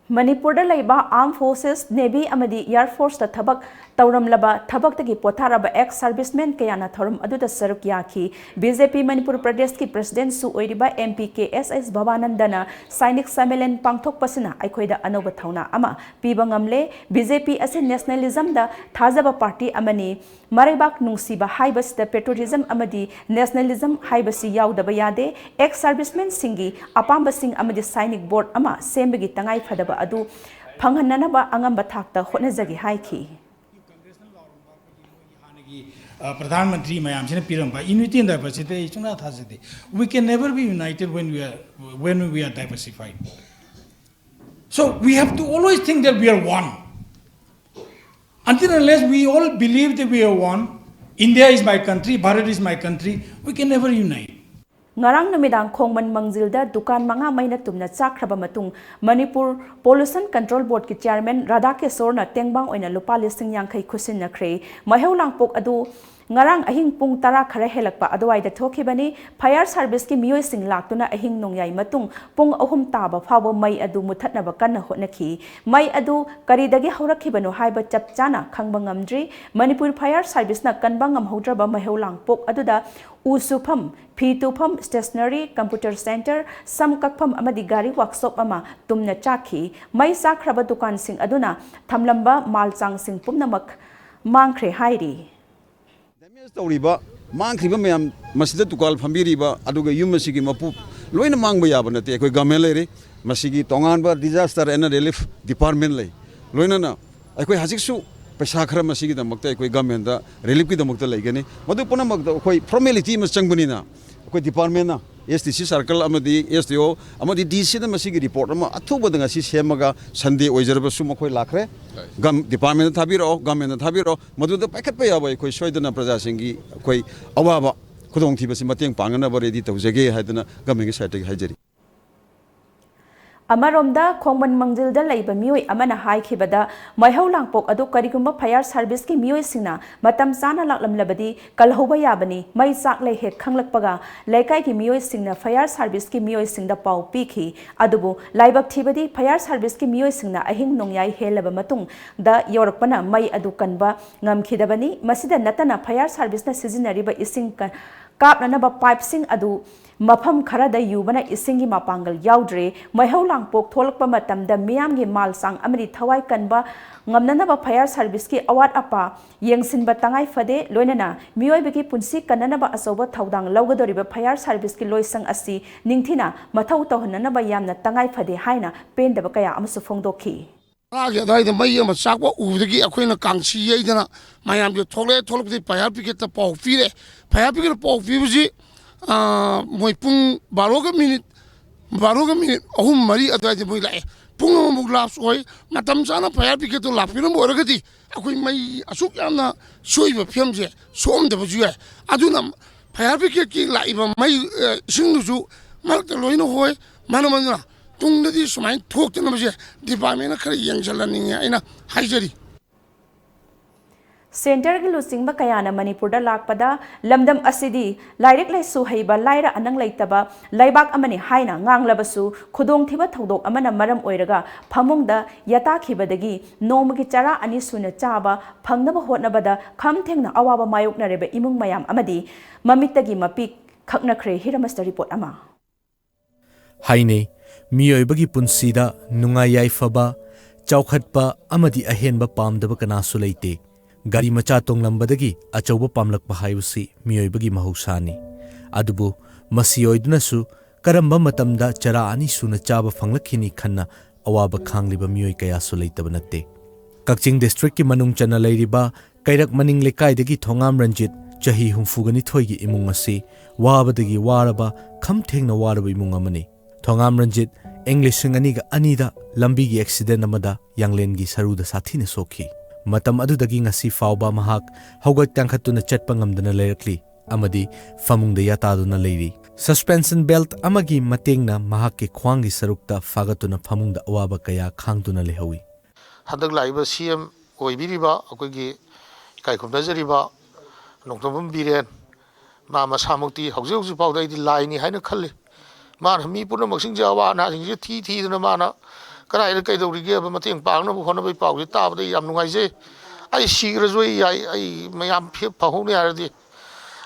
ꯃꯅꯤꯄꯨꯔꯗ ꯂꯩꯕ ꯑꯥꯔꯝ ꯐꯣꯔꯁꯦꯁ, ꯅꯦꯚꯤ ꯑꯃꯗꯤ ꯑꯦꯌꯔ ꯐꯣꯔꯁꯇ ꯊꯕꯛ ꯇꯧꯔꯝꯂꯕ, ꯊꯕꯛꯇꯒꯤ ꯄꯣꯊꯥꯔꯕ ꯑꯦꯛꯁ ꯁꯔꯚꯤꯁꯃꯦꯟ ꯀꯌꯥꯅ ꯊꯧꯔꯝ ꯑꯗꯨꯗ ꯁꯔꯨꯛ ꯌꯥꯈꯤ꯫ ꯕꯤ ꯖꯦ ꯄꯤ ꯃꯅꯤꯄꯨꯔ ꯄ꯭ꯔꯗꯦꯁꯀꯤ ꯄ꯭ꯔꯁꯤꯗꯦꯟꯠꯁꯨ ꯑꯣꯏꯔꯤꯕ ꯑꯦꯝ ꯄꯤ ꯀꯦ ꯑꯦꯁ ꯑꯦꯁ ꯚꯕꯥꯅꯟꯗꯅ ꯁꯥꯏꯅꯤꯛ ꯁꯝꯃꯦꯂꯟ ꯄꯥꯡꯊꯣꯛꯄꯁꯤꯅ ꯑꯩꯈꯣꯏꯗ ꯑꯅꯧꯕ ꯊꯧꯅꯥ ꯑꯃ ꯄꯤꯕ ꯉꯝꯂꯦ꯫ ꯕꯤ ꯖꯦ ꯄꯤ ꯑꯁꯤ ꯅꯦꯁꯅꯦꯂꯤꯖꯝꯗ ꯊꯥꯖꯕ ꯄꯥꯔꯇꯤ ꯑꯃꯅꯤ꯫ ꯃꯔꯩꯕꯥꯛ ꯅꯨꯡꯁꯤꯕ ꯍꯥꯏꯕꯁꯤꯗ ꯄꯦꯇ꯭ꯔꯣꯇꯤꯖꯝ ꯑꯃꯗꯤ ꯅꯦꯁꯅꯦꯂꯤꯖꯝ ꯍꯥꯏꯕꯁꯤ ꯌꯥꯎꯗꯕ ꯌꯥꯗꯦ꯫ ꯑꯦꯛꯁ ꯁꯔꯚꯤꯁꯃꯦꯟꯁꯤꯡꯒꯤ ꯑꯄꯥꯝꯕꯁꯤꯡ ꯑꯃꯗꯤ ꯁꯥꯏꯅꯤꯛ ꯕꯣꯔꯗ ꯑꯃ ꯁꯦꯝꯕꯒꯤ ꯇꯉꯥꯏꯐꯗꯕ ꯑꯗꯨ ꯐꯪꯍꯟꯅꯅꯕ ꯑꯉꯝꯕ ꯊꯥꯛꯇ ꯍꯣꯠꯅꯖꯒꯦ ꯍꯥꯏꯈꯤ꯫ ꯍꯥꯟꯅꯒꯤ, ꯑ, ꯄ꯭ꯔꯙꯥꯟ ꯃꯟꯇ꯭ꯔꯤ ꯃꯌꯥꯝꯁꯤꯅ ꯄꯤꯔꯝꯕ unity and diversity ꯑꯩ ꯁꯨꯡꯊꯥ ꯊꯥꯖꯗꯦ꯫ We can never be united when we are, when we are diversified. So we have to always think that we are one. Until unless we all believe that we are one, India is my country, Bharat is my country, we can never unite. ꯉꯔꯥꯡ ꯅꯨꯃꯤꯗꯥꯡ ꯈꯣꯡꯃꯟ ꯃꯪꯖꯤꯜꯗ ꯗꯨꯀꯥꯟ ꯃꯉꯥ ꯃꯩꯅ ꯇꯨꯝꯅ ꯆꯥꯛꯈ꯭ꯔꯕ ꯃꯇꯨꯡ, Manipur pollution control ꯕꯣꯔꯗꯀꯤ chairman Radha ꯀꯤꯁꯣꯔꯅ ꯇꯦꯡꯕꯥꯡ ꯑꯣꯏꯅ ꯂꯨꯄꯥ ꯂꯤꯁꯤꯡ ꯌꯥꯡꯈꯩ ꯈꯨꯠꯁꯤꯟꯅꯈ꯭ꯔꯦ꯫ ꯃꯩꯍꯧ ꯂꯥꯡꯄꯣꯛ ꯑꯗꯨ ꯉꯔꯥꯡ ꯑꯍꯤꯡ ꯄꯨꯡ ꯇꯔꯥ ꯈꯔ ꯍꯦꯜꯂꯛꯄ ꯑꯗꯨꯋꯥꯏꯗ ꯊꯣꯛꯈꯤꯕꯅꯤ꯫ ꯐꯥꯌꯔ ꯁꯥꯔꯚꯤꯁꯀꯤ ꯃꯤꯑꯣꯏꯁꯤꯡ ꯂꯥꯛꯇꯨꯅ ꯑꯍꯤꯡ ꯅꯣꯡꯌꯥꯏ ꯃꯇꯨꯡ ꯄꯨꯡ ꯑꯍꯨꯝ ꯇꯥꯕ ꯐꯥꯎꯕ ꯃꯩ ꯑꯗꯨ ꯃꯨꯊꯠꯅꯕ ꯀꯟꯅ ꯍꯣꯠꯅꯈꯤ꯫ ꯃꯩ ꯑꯗꯨ ꯀꯔꯤꯗꯒꯤ ꯍꯧꯔꯛꯈꯤꯕꯅꯣ ꯍꯥꯏꯕ ꯆꯞ ꯆꯥꯅ ꯈꯪꯕ ꯉꯝꯗ꯭ꯔꯤ꯫ ꯃꯅꯤꯄꯨꯔ ꯐꯥꯌꯔ ꯁꯥꯔꯚꯤꯁꯅ ꯀꯟꯕ ꯉꯝꯍꯧꯗ꯭ꯔꯕ ꯃꯩꯍꯧ ꯂꯥꯡꯄꯣꯛ ꯑꯗꯨꯗ ꯎ ꯁꯨꯐꯝ, ꯐꯤ ꯇꯨꯐꯝ, ꯁ꯭ꯇꯦꯁꯅꯔꯤ, ꯀꯝꯄ꯭ꯌꯨꯇꯔ ꯁꯦꯟꯇꯔ, ꯁꯝ ꯀꯛꯐꯝ ꯑꯃꯗꯤ ꯒꯥꯔꯤ ꯋꯥꯛꯁꯣꯞ ꯑꯃ ꯇꯨꯝꯅ ꯆꯥꯛꯈꯤ꯫ ꯃꯩ ꯆꯥꯛꯈ꯭ꯔꯕ ꯗꯨꯀꯥꯟꯁꯤꯡ ꯑꯗꯨꯅ ꯊꯝꯂꯝꯕ ꯃꯥꯜ ꯆꯥꯡꯁꯤꯡ ꯄꯨꯝꯅꯃꯛ ꯃꯥꯡꯈ꯭ꯔꯦ ꯍꯥꯏꯔꯤ꯫ ꯗꯦꯃꯦꯖ ꯇꯧꯔꯤꯕ, ꯃꯥꯡꯈ꯭ꯔꯤꯕ ꯃꯌꯥꯝ, ꯃꯁꯤꯗ ꯗꯨꯀꯥꯟ ꯐꯝꯕꯤꯔꯤꯕ, ꯑꯗꯨꯒ ꯌꯨꯝ ꯑꯁꯤꯒꯤ ꯃꯄꯨ ꯂꯣꯏꯅ ꯃꯥꯡꯕ ꯌꯥꯕ ꯅꯠꯇꯦ꯫ ꯑꯩꯈꯣꯏ ꯒꯃꯦꯟ ꯂꯩꯔꯤ, ꯃꯁꯤꯒꯤ ꯇꯣꯉꯥꯟꯕ ꯗꯤꯖꯥꯁꯇꯔ ꯑꯦꯟ ꯔꯤꯂꯤꯐ ꯗꯤꯄꯥꯔꯠꯃꯦꯟ ꯂꯩ꯫ ꯂꯣꯏꯅꯅ ꯑꯩꯈꯣꯏ ꯍꯧꯖꯤꯛꯁꯨ ꯄꯩꯁꯥ ꯈꯔ ꯃꯁꯤꯒꯤꯗꯃꯛꯇ ꯑꯩꯈꯣꯏ ꯒꯃꯦꯟꯗ ꯔꯤꯂꯤꯐꯀꯤꯗꯃꯛꯇ ꯂꯩꯒꯅꯤ꯫ ꯃꯗꯨ ꯄꯨꯝꯅꯃꯛꯇ ꯑꯩꯈꯣꯏ ꯐꯣꯔꯃꯦꯂꯤꯇꯤ ꯑꯃ ꯆꯪꯕꯅꯤꯅ, ꯑꯩꯈꯣꯏ ꯗꯤꯄꯥꯔꯠꯃꯦꯟꯅ, ꯑꯦꯁ ꯗꯤ ꯁꯤ ꯁꯥꯔꯀꯜ ꯑꯃꯗꯤ ꯑꯦꯁ ꯗꯤ ꯑꯣ ꯑꯃꯗꯤ ꯗꯤ ꯁꯤꯗ ꯃꯁꯤꯒꯤ ꯔꯤꯄꯣꯔꯠ ꯑꯃ ꯑꯊꯨꯕꯗ ꯉꯁꯤ ꯁꯦꯝꯃꯒ, ꯁꯟꯗꯦ ꯑꯣꯏꯖꯔꯕꯁꯨ ꯃꯈꯣꯏ ꯂꯥꯛꯈ꯭ꯔꯦ꯫ ꯒꯝ-, ꯗꯤꯄꯥꯔꯠꯃꯦꯟꯗ ꯊꯥꯕꯤꯔꯛꯑꯣ, ꯒꯃꯦꯟꯗ ꯊꯥꯕꯤꯔꯛꯑꯣ, ꯃꯗꯨꯗ ꯄꯥꯏꯈꯠꯄ ꯌꯥꯕ ꯑꯩꯈꯣꯏ ꯁꯣꯏꯗꯅ ꯄ꯭ꯔꯖꯥꯁꯤꯡꯒꯤ ꯑꯩꯈꯣꯏ ꯑꯋꯥꯕ ꯈꯨꯗꯣꯡꯊꯤꯕꯁꯤ ꯃꯇꯦꯡ ꯄꯥꯡꯅꯅꯕ ꯔꯦꯗꯤ ꯇꯧꯖꯒꯦ ꯍꯥꯏꯗꯅ ꯒꯃꯦꯟꯒꯤ ꯁꯥꯏꯠꯇꯒꯤ ꯍꯥꯏꯖꯔꯤ꯫ ꯑꯃꯔꯣꯝꯗ, ꯈꯣꯡꯃꯟ ꯃꯪꯖꯤꯜꯗ ꯂꯩꯕ ꯃꯤꯑꯣꯏ ꯑꯃꯅ ꯍꯥꯏꯈꯤꯕꯗ, ꯃꯩꯍꯧ ꯂꯥꯡꯄꯣꯛ ꯑꯗꯨ ꯀꯔꯤꯒꯨꯝꯕ fire serviceꯀꯤ ꯃꯤꯑꯣꯏꯁꯤꯡꯅ ꯃꯇꯝ ꯆꯥꯅ ꯂꯥꯛꯂꯝꯂꯕꯗꯤ ꯀꯜꯍꯧꯕ ꯌꯥꯕꯅꯤ, ꯃꯩ ꯆꯥꯛꯂꯦ ꯍꯦꯛ ꯈꯪꯂꯛꯄꯒ ꯂꯩꯀꯥꯏꯒꯤ ꯃꯤꯑꯣꯏꯁꯤꯡꯅ fire serviceꯀꯤ ꯃꯤꯑꯣꯏꯁꯤꯡꯗ ꯄꯥꯎ ꯄꯤꯈꯤ꯫ ꯑꯗꯨꯕꯨ ꯂꯥꯏꯕꯛ ꯊꯤꯕꯗꯤ, fire serviceꯀꯤ ꯃꯤꯑꯣꯏꯁꯤꯡꯅ ꯑꯍꯤꯡ ꯅꯣꯡꯌꯥꯏ ꯍꯦꯜꯂꯕ ꯃꯇꯨꯡꯗ ꯌꯧꯔꯛꯄꯅ ꯃꯩ ꯑꯗꯨ ꯀꯟꯕ ꯉꯝꯈꯤꯗꯕꯅꯤ꯫ ꯃꯁꯤꯗ ꯅꯠꯇꯅ, fire serviceꯅ ꯁꯤꯖꯤꯟꯅꯔꯤꯕ ꯏꯁꯤꯡ ꯀ-, ꯀꯥꯞꯅꯅꯕ pipeꯁꯤꯡ ꯑꯗꯨ ꯃꯐꯝ ꯈꯔꯗ ꯌꯨꯕꯅ ꯏꯁꯤꯡꯒꯤ ꯃꯄꯥꯡꯒꯜ ꯌꯥꯎꯗ꯭ꯔꯦ꯫ ꯃꯩꯍꯧ ꯂꯥꯡꯄꯣꯛ ꯊꯣꯛꯂꯛꯄ ꯃꯇꯝꯗ ꯃꯤꯌꯥꯝꯒꯤ ꯃꯥꯜ ꯆꯥꯡ ꯑꯃꯗꯤ ꯊꯋꯥꯏ ꯀꯟꯕ ꯉꯝꯅꯅꯕ fire serviceꯀꯤ ꯑꯋꯥꯠ ꯑꯄꯥ ꯌꯦꯡꯁꯤꯟꯕ ꯇꯉꯥꯏ ꯐꯗꯦ꯫ ꯂꯣꯏꯅꯅ ꯃꯤꯑꯣꯏꯕꯒꯤ ꯄꯨꯟꯁꯤ ꯀꯟꯅꯅꯕ ꯑꯆꯧꯕ ꯊꯧꯗꯥꯡ ꯂꯧꯒꯗꯧꯔꯤꯕ fire serviceꯀꯤ ꯂꯣꯏꯁꯪ ꯑꯁꯤ ꯅꯤꯡꯊꯤꯅ ꯃꯊꯧ ꯇꯧꯍꯟꯅꯅꯕ ꯌꯥꯝꯅ ꯇꯉꯥꯏ ꯐꯗꯦ ꯍꯥꯏꯅ ꯄꯦꯟꯗꯕ ꯀꯌꯥ ꯑꯃꯁꯨ ꯐꯣꯡꯗꯣꯛꯈꯤ꯫ ꯇꯔꯥꯒꯤ ꯑꯗꯨꯋꯥꯏꯗ ꯃꯩ ꯑꯃ ꯆꯥꯛꯄ ꯎꯕꯗꯒꯤ ꯑꯩꯈꯣꯏꯅ ꯀꯥꯡꯁꯤ ꯌꯩꯗꯅ ꯃꯌꯥꯝꯁꯦ ꯊꯣꯛꯂꯛꯑꯦ꯫ ꯊꯣꯛꯂꯛꯄꯗꯒꯤ fire brigadeꯇ ꯄꯥꯎ ꯄꯤꯔꯦ꯫ Fire brigadeꯇ ꯄꯥꯎ ꯄꯤꯕꯁꯤ, ꯑ, ꯃꯣꯏ ꯄꯨꯡ ꯕꯥꯔꯣꯒ ꯃꯤꯅꯤꯠ, ꯕꯥꯔꯣꯒ ꯃꯤꯅꯤꯠ ꯑꯍꯨꯝ ꯃꯔꯤ ꯑꯗꯨꯋꯥꯏꯗ ꯃꯣꯏ ꯂꯥꯛꯑꯦ꯫ ꯄꯨꯡ ꯑꯃꯃꯨꯛ lapse ꯑꯣꯏ꯫ ꯃꯇꯝ ꯆꯥꯅ fire brigadeꯇꯣ ꯂꯥꯛꯄꯤꯔꯝꯕ ꯑꯣꯏꯔꯒꯗꯤ ꯑꯩꯈꯣꯏ ꯃꯩ ꯑꯁꯨꯛ ꯌꯥꯝꯅ ꯁꯣꯏꯕ ꯐꯤꯕꯝꯁꯦ ꯁꯣꯛꯑꯝꯗꯕꯁꯨ ꯌꯥꯏ꯫ ꯑꯗꯨꯅ fire brigadeꯀꯤ ꯂꯥꯛꯏꯕ ꯃꯩ, ꯑ, ꯏꯁꯤꯡꯗꯨꯁꯨ ꯃꯔꯛꯇ ꯂꯣꯏꯅ ꯍꯣꯏ꯫ ꯃꯔꯝ ꯑꯗꯨꯅ ꯇꯨꯡꯗꯗꯤ ꯁꯨꯃꯥꯏꯅ ꯊꯣꯛꯇꯅꯕꯁꯦ departmentꯅ ꯈꯔ ꯌꯦꯡꯁꯤꯜꯍꯟꯅꯤꯡꯉꯦ ꯑꯩꯅ ꯍꯥꯏꯖꯔꯤ꯫ Centreꯒꯤ ꯂꯨꯆꯤꯡꯕ ꯀꯌꯥꯅ ꯃꯅꯤꯄꯨꯔꯗ ꯂꯥꯛꯄꯗ ꯂꯝꯗꯝ ꯑꯁꯤꯗꯤ ꯂꯥꯏꯔꯤꯛ ꯂꯥꯏꯁꯨ ꯍꯩꯕ ꯂꯥꯏꯔ ꯑꯅꯪ ꯂꯩꯇꯕ ꯂꯩꯕꯥꯛ ꯑꯃꯅꯤ ꯍꯥꯏꯅ ꯉꯥꯡꯂꯕꯁꯨ, ꯈꯨꯗꯣꯡꯊꯤꯕ ꯊꯧꯗꯣꯛ ꯑꯃꯅ ꯃꯔꯝ ꯑꯣꯏꯔꯒ ꯐꯃꯨꯡꯗ ꯌꯥꯇꯥꯈꯤꯕꯗꯒꯤ ꯅꯣꯡꯃꯒꯤ ꯆꯔꯥ ꯑꯅꯤ ꯁꯨꯅ ꯆꯥꯕ ꯐꯪꯅꯕ ꯍꯣꯠꯅꯕꯗ ꯈꯝ ꯊꯦꯡꯅ ꯑꯋꯥꯕ ꯃꯥꯌꯣꯛꯅꯔꯤꯕ ꯏꯃꯨꯡ ꯃꯌꯥꯝ ꯑꯃꯗꯤ ꯃꯃꯤꯠꯇꯒꯤ ꯃꯄꯤ ꯈꯛꯅꯈ꯭ꯔꯦ꯫ ꯍꯤꯔꯃꯁꯇ report ꯑꯃ꯫ ꯍꯥꯏꯅꯩ, ꯃꯤꯑꯣꯏꯕꯒꯤ ꯄꯨꯟꯁꯤꯗ ꯅꯨꯡꯉꯥꯏ ꯌꯥꯏꯐꯕ, ꯆꯥꯎꯈꯠꯄ ꯑꯃꯗꯤ ꯑꯍꯦꯟꯕ ꯄꯥꯝꯗꯕ ꯀꯅꯥꯁꯨ ꯂꯩꯇꯦ꯫ ꯒꯥꯔꯤ ꯃꯆꯥ ꯇꯣꯡꯂꯝꯕꯗꯒꯤ ꯑꯆꯧꯕ ꯄꯥꯝꯂꯛꯄ ꯍꯥꯏꯕꯁꯤ ꯃꯤꯑꯣꯏꯕꯒꯤ ꯃꯍꯧꯁꯥꯅꯤ꯫ ꯑꯗꯨꯕꯨ ꯃꯁꯤ ꯑꯣꯏꯗꯨꯅꯁꯨ ꯀꯔꯝꯕ ꯃꯇꯝꯗ ꯆꯔꯥ ꯑꯅꯤ ꯁꯨꯅ ꯆꯥꯕ ꯐꯪꯂꯛꯈꯤꯅꯤ ꯈꯟꯅ ꯑꯋꯥꯕ ꯈꯥꯡꯂꯤꯕ ꯃꯤꯑꯣꯏ ꯀꯌꯥꯁꯨ ꯂꯩꯇꯕ ꯅꯠꯇꯦ꯫ ꯀꯛꯆꯤꯡ districtꯀꯤ ꯃꯅꯨꯡ ꯆꯟꯅ ꯂꯩꯔꯤꯕ ꯀꯩꯔꯛ ꯃꯅꯤꯡ ꯂꯩꯀꯥꯏꯗꯒꯤ ꯊꯣꯉꯥꯝ ꯔꯟꯖꯤꯠ, ꯆꯍꯤ ꯍꯨꯝꯐꯨꯒ ꯅꯤꯊꯣꯏꯒꯤ ꯏꯃꯨꯡ ꯑꯁꯤ ꯋꯥꯕꯗꯒꯤ ꯋꯥꯔꯕ, ꯈꯝ ꯊꯦꯡꯅ ꯋꯥꯔꯕ ꯏꯃꯨꯡ ꯑꯃꯅꯤ꯫ ꯊꯣꯉꯥꯝ ꯔꯟꯖꯤꯠ ꯏꯪ ꯂꯤꯁꯤꯡ ꯑꯅꯤꯒ ꯑꯅꯤꯗ ꯂꯝꯕꯤꯒꯤ accident ꯑꯃꯗ ꯌꯥꯡꯂꯦꯟꯒꯤ ꯁꯔꯨꯗ ꯁꯥꯊꯤꯅ ꯁꯣꯛꯈꯤ꯫ ꯃꯇꯝ ꯑꯗꯨꯗꯒꯤ ꯉꯁꯤ ꯐꯥꯎꯕ ꯃꯍꯥꯛ ꯍꯧꯒꯠ ꯀꯥꯡꯈꯠꯇꯨꯅ ꯆꯠꯄ ꯉꯝꯗꯅ ꯂꯩꯔꯛꯂꯤ ꯑꯃꯗꯤ ꯐꯃꯨꯡꯗ ꯌꯥꯇꯥꯗꯨꯅ ꯂꯩꯔꯤ꯫ Suspension belt ꯑꯃꯒꯤ ꯃꯇꯦꯡꯅ ꯃꯍꯥꯛꯀꯤ ꯈ꯭ꯋꯥꯡꯒꯤ ꯁꯔꯨꯛꯇ ꯐꯥꯒꯠꯇꯨꯅ ꯐꯃꯨꯡꯗ ꯑꯋꯥꯕ ꯀꯌꯥ ꯈꯥꯡꯗꯨꯅ ꯂꯩꯍꯧꯏ꯫ ꯍꯟꯗꯛ ꯂꯥꯛꯏꯕ ꯁꯤ ꯑꯦꯝ ꯑꯣꯏꯕꯤꯔꯤꯕ ꯑꯩꯈꯣꯏꯒꯤ ꯏꯀꯥꯏ ꯈꯨꯝꯅꯖꯔꯤꯕ ꯅꯣꯡꯊꯣꯝꯕꯝ ꯕꯤꯔꯦꯟ, ꯃꯥ ꯃꯁꯥꯃꯛꯇꯤ ꯍꯧꯖꯤꯛ ꯍꯧꯖꯤꯛ ꯐꯥꯎꯗ ꯑꯩꯗꯤ ꯂꯥꯏꯅꯤ ꯍꯥꯏꯅ ꯈꯜꯂꯤ꯫ ꯃꯥꯅ ꯃꯤ ꯄꯨꯝꯅꯃꯛꯁꯤꯡꯁꯦ, ꯑꯋꯥ ꯑꯅꯥꯁꯤꯡꯁꯦ ꯊꯤ ꯊꯤꯗꯅ ꯃꯥꯅ ꯀꯗꯥꯏꯗ ꯀꯩꯗꯧꯔꯤꯒꯦꯕ ꯃꯇꯦꯡ ꯄꯥꯡꯅꯕ ꯍꯣꯠꯅꯕꯒꯤ ꯄꯥꯎꯁꯦ ꯇꯥꯕꯗ ꯑꯩ ꯌꯥꯝ ꯅꯨꯡꯉꯥꯏꯖꯩ꯫ ꯑꯩ ꯁꯤꯈ꯭ꯔꯁꯨ ꯑꯩ ꯌꯥꯏ, ꯑꯩ ꯃꯌꯥꯝ ꯐꯤ-, ꯐꯍꯧꯅꯤ ꯍꯥꯏꯔꯗꯤ꯫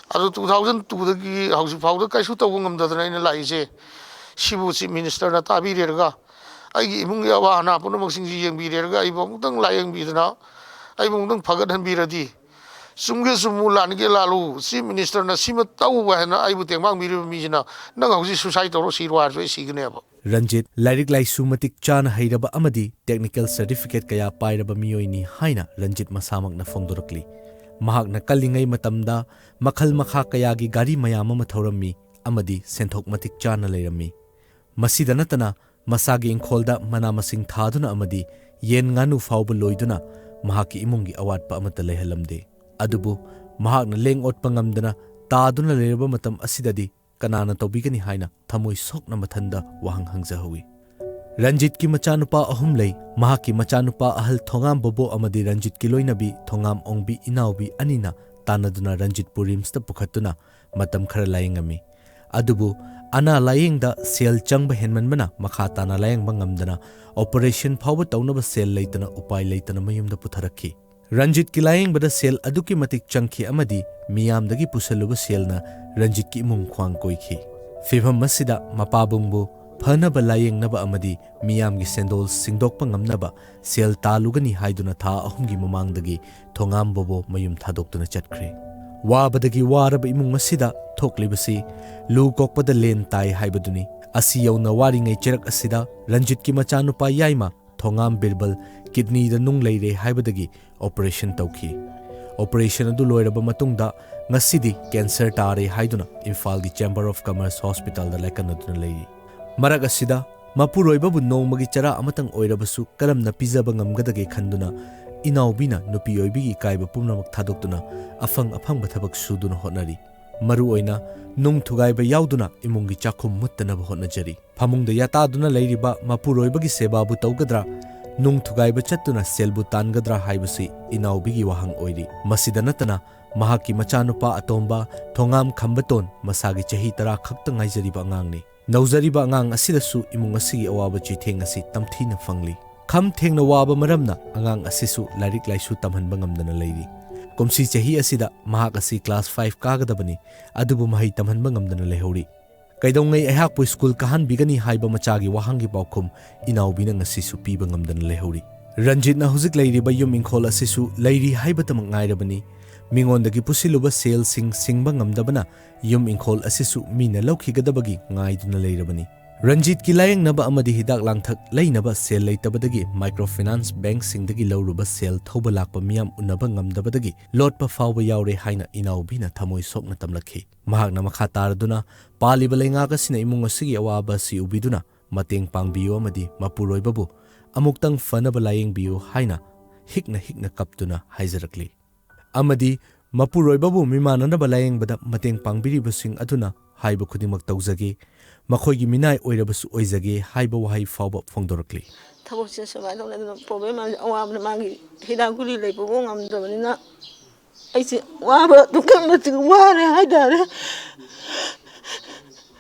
ꯑꯗꯨ two thousand two ꯗꯒꯤ ꯍꯧꯖꯤꯛ ꯐꯥꯎꯗ ꯀꯩꯁꯨ ꯇꯧꯕ ꯉꯝꯗꯗꯅ ꯑꯩꯅ ꯂꯥꯛꯏꯁꯦ꯫ ꯁꯤꯕꯨ Chief Minister ꯅ ꯇꯥꯕꯤꯔꯦꯔꯒ, ꯑꯩꯒꯤ ꯏꯃꯨꯡꯒꯤ ꯑꯋꯥ ꯑꯅꯥ ꯄꯨꯝꯅꯃꯛꯁꯤꯡꯁꯤ ꯌꯦꯡꯕꯤꯔꯦꯔꯒ, ꯑꯩꯕꯨ ꯑꯃꯨꯛꯇꯪ ꯂꯥꯏꯌꯦꯡꯕꯤꯗꯅ, ꯑꯩꯕꯨ ꯑꯃꯨꯛꯇꯪ ꯐꯒꯠꯍꯟꯕꯤꯔꯗꯤ, ꯆꯨꯝꯒꯦ ꯆꯨꯝꯃꯨ, ꯂꯥꯟꯒꯦ ꯂꯥꯜꯂꯨ, Chief Minister ꯅ ꯁꯤꯃ ꯇꯧ ꯍꯥꯏꯅ ꯑꯩꯕꯨ ꯇꯦꯡꯕꯥꯡꯕꯤꯔꯤꯕ ꯃꯤꯁꯤꯅ, "ꯅꯪ ꯍꯧꯖꯤꯛ suicide ꯇꯧꯔꯣ, ꯁꯤꯔꯣ" ꯍꯥꯏꯔꯁꯨ ꯑꯩ ꯁꯤꯒꯅꯦꯕ꯫ ꯔꯟꯖꯤꯠ ꯂꯥꯏꯔꯤꯛ ꯂꯥꯏꯁꯨ ꯃꯇꯤꯛ ꯆꯥꯅ ꯍꯩꯔꯕ ꯑꯃꯗꯤ technical certificate ꯀꯌꯥ ꯄꯥꯏꯔꯕ ꯃꯤꯑꯣꯏꯅꯤ ꯍꯥꯏꯅ ꯔꯟꯖꯤꯠ ꯃꯁꯥꯃꯛꯅ ꯐꯣꯡꯗꯣꯔꯛꯂꯤ꯫ ꯃꯍꯥꯛꯅ ꯀꯜꯂꯤꯉꯩ ꯃꯇꯝꯗ ꯃꯈꯜ ꯃꯈꯥ ꯀꯌꯥꯒꯤ ꯒꯥꯔꯤ ꯃꯌꯥꯝ ꯑꯃ ꯊꯧꯔꯝꯃꯤ ꯑꯃꯗꯤ ꯁꯦꯟꯊꯣꯛ ꯃꯇꯤꯛ ꯆꯥꯅ ꯂꯩꯔꯝꯃꯤ꯫ ꯃꯁꯤꯗ ꯅꯠꯇꯅ ꯃꯁꯥꯒꯤ ꯏꯪꯈꯣꯜꯗ ꯃꯅꯥ ꯃꯁꯤꯡ ꯊꯥꯗꯨꯅ ꯑꯃꯗꯤ ꯌꯦꯟ ꯉꯥꯅꯨ ꯐꯥꯎꯕ ꯂꯣꯏꯗꯨꯅ ꯃꯍꯥꯛꯀꯤ ꯏꯃꯨꯡꯒꯤ ꯑꯋꯥꯠꯄ ꯑꯃꯠꯇ ꯂꯩꯍꯜꯂꯝꯗꯦ꯫ ꯑꯗꯨꯕꯨ ꯃꯍꯥꯛꯅ ꯂꯦꯡ ꯑꯣꯠꯄ ꯉꯝꯗꯅ ꯇꯥꯗꯨꯅ ꯂꯩꯔꯕ ꯃꯇꯝ ꯑꯁꯤꯗꯗꯤ ꯀꯅꯥꯅ ꯇꯧꯕꯤꯒꯅꯤ ꯍꯥꯏꯅ ꯊꯃꯣꯏ ꯁꯣꯛꯅ ꯃꯊꯟꯗ ꯋꯥꯍꯪ ꯍꯪꯖꯍꯧꯏ꯫ ꯔꯟꯖꯤꯠꯀꯤ ꯃꯆꯥꯅꯨꯄꯥ ꯑꯍꯨꯝ ꯂꯩ꯫ ꯃꯍꯥꯛꯀꯤ ꯃꯆꯥꯅꯨꯄꯥ ꯑꯍꯜ ꯊꯣꯉꯥꯝ ꯕꯣꯕꯣ ꯑꯃꯗꯤ ꯔꯟꯖꯤꯠꯀꯤ ꯂꯣꯏꯅꯕꯤ ꯊꯣꯉꯥꯝ ꯑꯣꯡꯕꯤ ꯏꯅꯥꯎꯕꯤ ꯑꯅꯤꯅ ꯇꯥꯟꯅꯗꯨꯅ ꯔꯟꯖꯤꯠꯄꯨ ꯔꯤꯝꯁꯇ ꯄꯨꯈꯠꯇꯨꯅ ꯃꯇꯝ ꯈꯔ ꯂꯥꯌꯦꯡꯉꯝꯃꯤ꯫ ꯑꯗꯨꯕꯨ ꯑꯅꯥ ꯂꯥꯌꯦꯡꯗ ꯁꯦꯜ ꯆꯪꯕ ꯍꯦꯟꯃꯟꯕꯅ ꯃꯈꯥ ꯇꯥꯅ ꯂꯥꯌꯦꯡꯕ ꯉꯝꯗꯅ operation ꯐꯥꯎꯕ ꯇꯧꯅꯕ ꯁꯦꯜ ꯂꯩꯇꯅ ꯎꯄꯥꯏ ꯂꯩꯇꯅ ꯃꯌꯨꯝꯗ ꯄꯨꯊꯔꯛꯈꯤ꯫ ꯔꯟꯖꯤꯠꯀꯤ ꯂꯥꯌꯦꯡꯕꯗ ꯁꯦꯜ ꯑꯗꯨꯛꯀꯤ ꯃꯇꯤꯛ ꯆꯪꯈꯤ ꯑꯃꯗꯤ ꯃꯤꯌꯥꯝꯗꯒꯤ ꯄꯨꯁꯜꯂꯨꯕ ꯁꯦꯜꯅ ꯔꯟꯖꯤꯠꯀꯤ ꯏꯃꯨꯡ ꯈ꯭ꯋꯥꯡ ꯀꯣꯏꯈꯤ꯫ ꯐꯤꯚꯝ ꯑꯁꯤꯗ ꯃꯄꯥꯕꯨꯡꯕꯨ ꯐꯅꯕ ꯂꯥꯌꯦꯡꯅꯕ ꯑꯃꯗꯤ ꯃꯤꯌꯥꯝꯒꯤ ꯁꯦꯟꯗꯣꯜ ꯁꯤꯡꯗꯣꯛꯄ ꯉꯝꯅꯕ ꯁꯦꯜ ꯇꯥꯜꯂꯨꯒꯅꯤ ꯍꯥꯏꯗꯨꯅ ꯊꯥ ꯑꯍꯨꯝꯒꯤ ꯃꯃꯥꯡꯗꯒꯤ ꯊꯣꯉꯥꯝ ꯕꯣꯕꯣ ꯃꯌꯨꯝ ꯊꯥꯗꯣꯛꯇꯨꯅ ꯆꯠꯈ꯭ꯔꯦ꯫ ꯋꯥꯕꯗꯒꯤ ꯋꯥꯔꯕ ꯏꯃꯨꯡ ꯑꯁꯤꯗ ꯊꯣꯛꯂꯤꯕꯁꯤ ꯂꯨ ꯀꯣꯛꯄꯗ ꯂꯦꯟ ꯇꯥꯏ ꯍꯥꯏꯕꯗꯨꯅꯤ꯫ ꯑꯁꯤ ꯌꯧꯅ ꯋꯥꯔꯤꯉꯩ ꯆꯩꯔꯛ ꯑꯁꯤꯗ ꯔꯟꯖꯤꯠꯀꯤ ꯃꯆꯥꯅꯨꯄꯥ ꯌꯥꯏꯃ ꯊꯣꯉꯥꯝ ꯕꯤꯔꯕꯜ kidney ꯗ ꯅꯨꯡ ꯂꯩꯔꯦ ꯍꯥꯏꯕꯗꯒꯤ operation ꯇꯧꯈꯤ꯫ Operation ꯑꯗꯨ ꯂꯣꯏꯔꯕ ꯃꯇꯨꯡꯗ ꯉꯁꯤꯗꯤ cancer ꯇꯥꯔꯦ ꯍꯥꯏꯗꯨꯅ ꯏꯝꯐꯥꯜꯒꯤ Chamber of Commerce Hospital ꯗ ꯂꯥꯏꯀꯠꯅꯗꯨꯅ ꯂꯩꯔꯤ꯫ ꯃꯔꯛ ꯑꯁꯤꯗ ꯃꯄꯨꯔꯣꯏꯕꯕꯨ ꯅꯣꯡꯃꯒꯤ ꯆꯔꯥ ꯑꯃꯇꯪ ꯑꯣꯏꯔꯕꯁꯨ ꯀꯔꯝꯅ ꯄꯤꯖꯕ ꯉꯝꯒꯗꯒꯦ ꯈꯟꯗꯨꯅ ꯏꯅꯥꯎꯕꯤꯅ ꯅꯨꯄꯤ ꯑꯣꯏꯕꯤꯒꯤ ꯏꯀꯥꯏꯕ ꯄꯨꯝꯅꯃꯛ ꯊꯥꯗꯣꯛꯇꯨꯅ ꯑꯐꯪ ꯑꯐꯪꯕ ꯊꯕꯛ ꯁꯨꯗꯨꯅ ꯍꯣꯠꯅꯔꯤ꯫ ꯃꯔꯨꯑꯣꯏꯅ ꯅꯨꯡ ꯊꯨꯒꯥꯏꯕ ꯌꯥꯎꯗꯨꯅ ꯏꯃꯨꯡꯒꯤ ꯆꯥꯛꯈꯨꯝ ꯃꯨꯠꯇꯅꯕ ꯍꯣꯠꯅꯖꯔꯤ꯫ ꯐꯃꯨꯡꯗ ꯌꯥꯇꯥꯗꯨꯅ ꯂꯩꯔꯤꯕ ꯃꯄꯨꯔꯣꯏꯕꯒꯤ ꯁꯦꯕꯥꯕꯨ ꯇꯧꯒꯗ꯭ꯔꯥ, ꯅꯨꯡ ꯊꯨꯒꯥꯏꯕ ꯆꯠꯇꯨꯅ ꯁꯦꯜꯕꯨ ꯇꯥꯟꯒꯗ꯭ꯔꯥ ꯍꯥꯏꯕꯁꯤ ꯏꯅꯥꯎꯕꯤꯒꯤ ꯋꯥꯍꯪ ꯑꯣꯏꯔꯤ꯫ ꯃꯁꯤꯗ ꯅꯠꯇꯅ ꯃꯍꯥꯛꯀꯤ ꯃꯆꯥꯅꯨꯄꯥ ꯑꯇꯣꯝꯕ ꯊꯣꯉꯥꯝ ꯈꯝꯕꯇꯣꯟ ꯃꯁꯥꯒꯤ ꯆꯍꯤ ꯇꯔꯥ ꯈꯛꯇ ꯉꯥꯏꯖꯔꯤꯕ ꯑꯉꯥꯡꯅꯤ꯫ ꯅꯧꯖꯔꯤꯕ ꯑꯉꯥꯡ ꯑꯁꯤꯗꯁꯨ ꯏꯃꯨꯡ ꯑꯁꯤꯒꯤ ꯑꯋꯥꯕ ꯆꯩꯊꯦꯡ ꯑꯁꯤ ꯇꯝꯊꯤꯅ ꯐꯪꯂꯤ꯫ ꯈꯝ ꯊꯦꯡꯅ ꯋꯥꯕ ꯃꯔꯝꯅ ꯑꯉꯥꯡ ꯑꯁꯤꯁꯨ ꯂꯥꯏꯔꯤꯛ ꯂꯥꯏꯁꯨ ꯇꯝꯍꯟꯕ ꯉꯝꯗꯅ ꯂꯩꯔꯤ꯫ ꯀꯨꯝꯁꯤ ꯆꯍꯤ ꯑꯁꯤꯗ ꯃꯍꯥꯛ ꯑꯁꯤ class five ꯀꯥꯒꯗꯕꯅꯤ, ꯑꯗꯨꯕꯨ ꯃꯍꯩ ꯇꯝꯍꯟꯕ ꯉꯝꯗꯅ ꯂꯩꯍꯧꯔꯤ꯫ ꯀꯩꯗꯧꯉꯩ ꯑꯩꯍꯥꯛꯄꯨ ꯁ꯭ꯀꯨꯜ ꯀꯥꯍꯟꯕꯤꯒꯅꯤ ꯍꯥꯏꯕ ꯃꯆꯥꯒꯤ ꯋꯥꯍꯪꯒꯤ ꯄꯥꯎꯈꯨꯝ ꯏꯅꯥꯎꯕꯤꯅ ꯉꯁꯤꯁꯨ ꯄꯤꯕ ꯉꯝꯗꯅ ꯂꯩꯍꯧꯔꯤ꯫ ꯔꯟꯖꯤꯠꯅ ꯍꯧꯖꯤꯛ ꯂꯩꯔꯤꯕ ꯌꯨꯝ ꯏꯪꯈꯣꯜ ꯑꯁꯤꯁꯨ ꯂꯩꯔꯤ ꯍꯥꯏꯕꯇꯃꯛ ꯉꯥꯏꯔꯕꯅꯤ꯫ ꯃꯤꯉꯣꯟꯗꯒꯤ ꯄꯨꯁꯤꯜꯂꯨꯕ ꯁꯦꯜꯁꯤꯡ ꯁꯤꯡꯕ ꯉꯝꯗꯕꯅ ꯌꯨꯝ ꯏꯪꯈꯣꯜ ꯑꯁꯤꯁꯨ ꯃꯤꯅ ꯂꯧꯈꯤꯒꯗꯕꯒꯤ ꯉꯥꯏꯗꯨꯅ ꯂꯩꯔꯕꯅꯤ꯫ ꯔꯟꯖꯤꯠꯀꯤ ꯂꯥꯌꯦꯡꯅꯕ ꯑꯃꯗꯤ ꯍꯤꯗꯥꯛ ꯂꯥꯡꯊꯛ ꯂꯩꯅꯕ ꯁꯦꯜ ꯂꯩꯇꯕꯗꯒꯤ microfinance bankꯁꯤꯡꯗꯒꯤ ꯂꯧꯔꯨꯕ ꯁꯦꯜ ꯊꯧꯕ ꯂꯥꯛꯄ ꯃꯤꯌꯥꯝ ꯎꯅꯕ ꯉꯝꯗꯕꯗꯒꯤ ꯂꯣꯠꯄ ꯐꯥꯎꯕ ꯌꯥꯎꯔꯦ ꯍꯥꯏꯅ ꯏꯅꯥꯎꯕꯤꯅ ꯊꯃꯣꯏ ꯁꯣꯛꯅ ꯇꯝꯂꯛꯈꯤ꯫ ꯃꯍꯥꯛꯅ ꯃꯈꯥ ꯇꯥꯔꯗꯨꯅ ꯄꯥꯜꯂꯤꯕ ꯂꯩꯉꯥꯛ ꯑꯁꯤꯅ ꯏꯃꯨꯡ ꯑꯁꯤꯒꯤ ꯑꯋꯥꯕ ꯑꯁꯤ ꯎꯕꯤꯗꯨꯅ ꯃꯇꯦꯡ ꯄꯥꯡꯕꯤꯌꯨ ꯑꯃꯗꯤ ꯃꯄꯨꯔꯣꯏꯕꯕꯨ ꯑꯃꯨꯛꯇꯪ ꯐꯅꯕ ꯂꯥꯌꯦꯡꯕꯤꯌꯨ ꯍꯥꯏꯅ ꯍꯤꯛꯅ ꯍꯤꯛꯅ ꯀꯞꯇꯨꯅ ꯍꯥꯏꯖꯔꯛꯂꯤ꯫ ꯑꯃꯗꯤ ꯃꯄꯨꯔꯣꯏꯕꯕꯨ ꯃꯤꯃꯥꯟꯅꯅꯕ ꯂꯥꯌꯦꯡꯕꯗ ꯃꯇꯦꯡ ꯄꯥꯡꯕꯤꯔꯤꯕꯁꯤꯡ ꯑꯗꯨꯅ ꯍꯥꯏꯕ ꯈꯨꯗꯤꯡꯃꯛ ꯇꯧꯖꯒꯦ, ꯃꯈꯣꯏꯒꯤ ꯃꯤꯅꯥꯏ ꯑꯣꯏꯔꯕꯁꯨ ꯑꯣꯏꯖꯒꯦ ꯍꯥꯏꯕ ꯋꯥꯍꯩ ꯐꯥꯎꯕ ꯐꯣꯡꯗꯣꯔꯛꯂꯤ꯫ ꯊꯕꯛꯁꯦ ꯁꯨꯃꯥꯏꯅ ꯇꯧꯗꯅ problem ꯑꯃ ꯑꯋꯥꯕꯅ ꯃꯥꯒꯤ ꯍꯤꯗꯥꯛ ꯒꯨꯂꯤ ꯂꯩꯕꯐꯥꯎ ꯉꯝꯗꯕꯅꯤꯅ ꯑꯩꯁꯦ ꯋꯥꯕ ꯑꯗꯨꯛꯀꯤ ꯃꯇꯤꯛ ꯋꯥꯔꯦ ꯍꯥꯏꯇꯥꯔꯦ꯫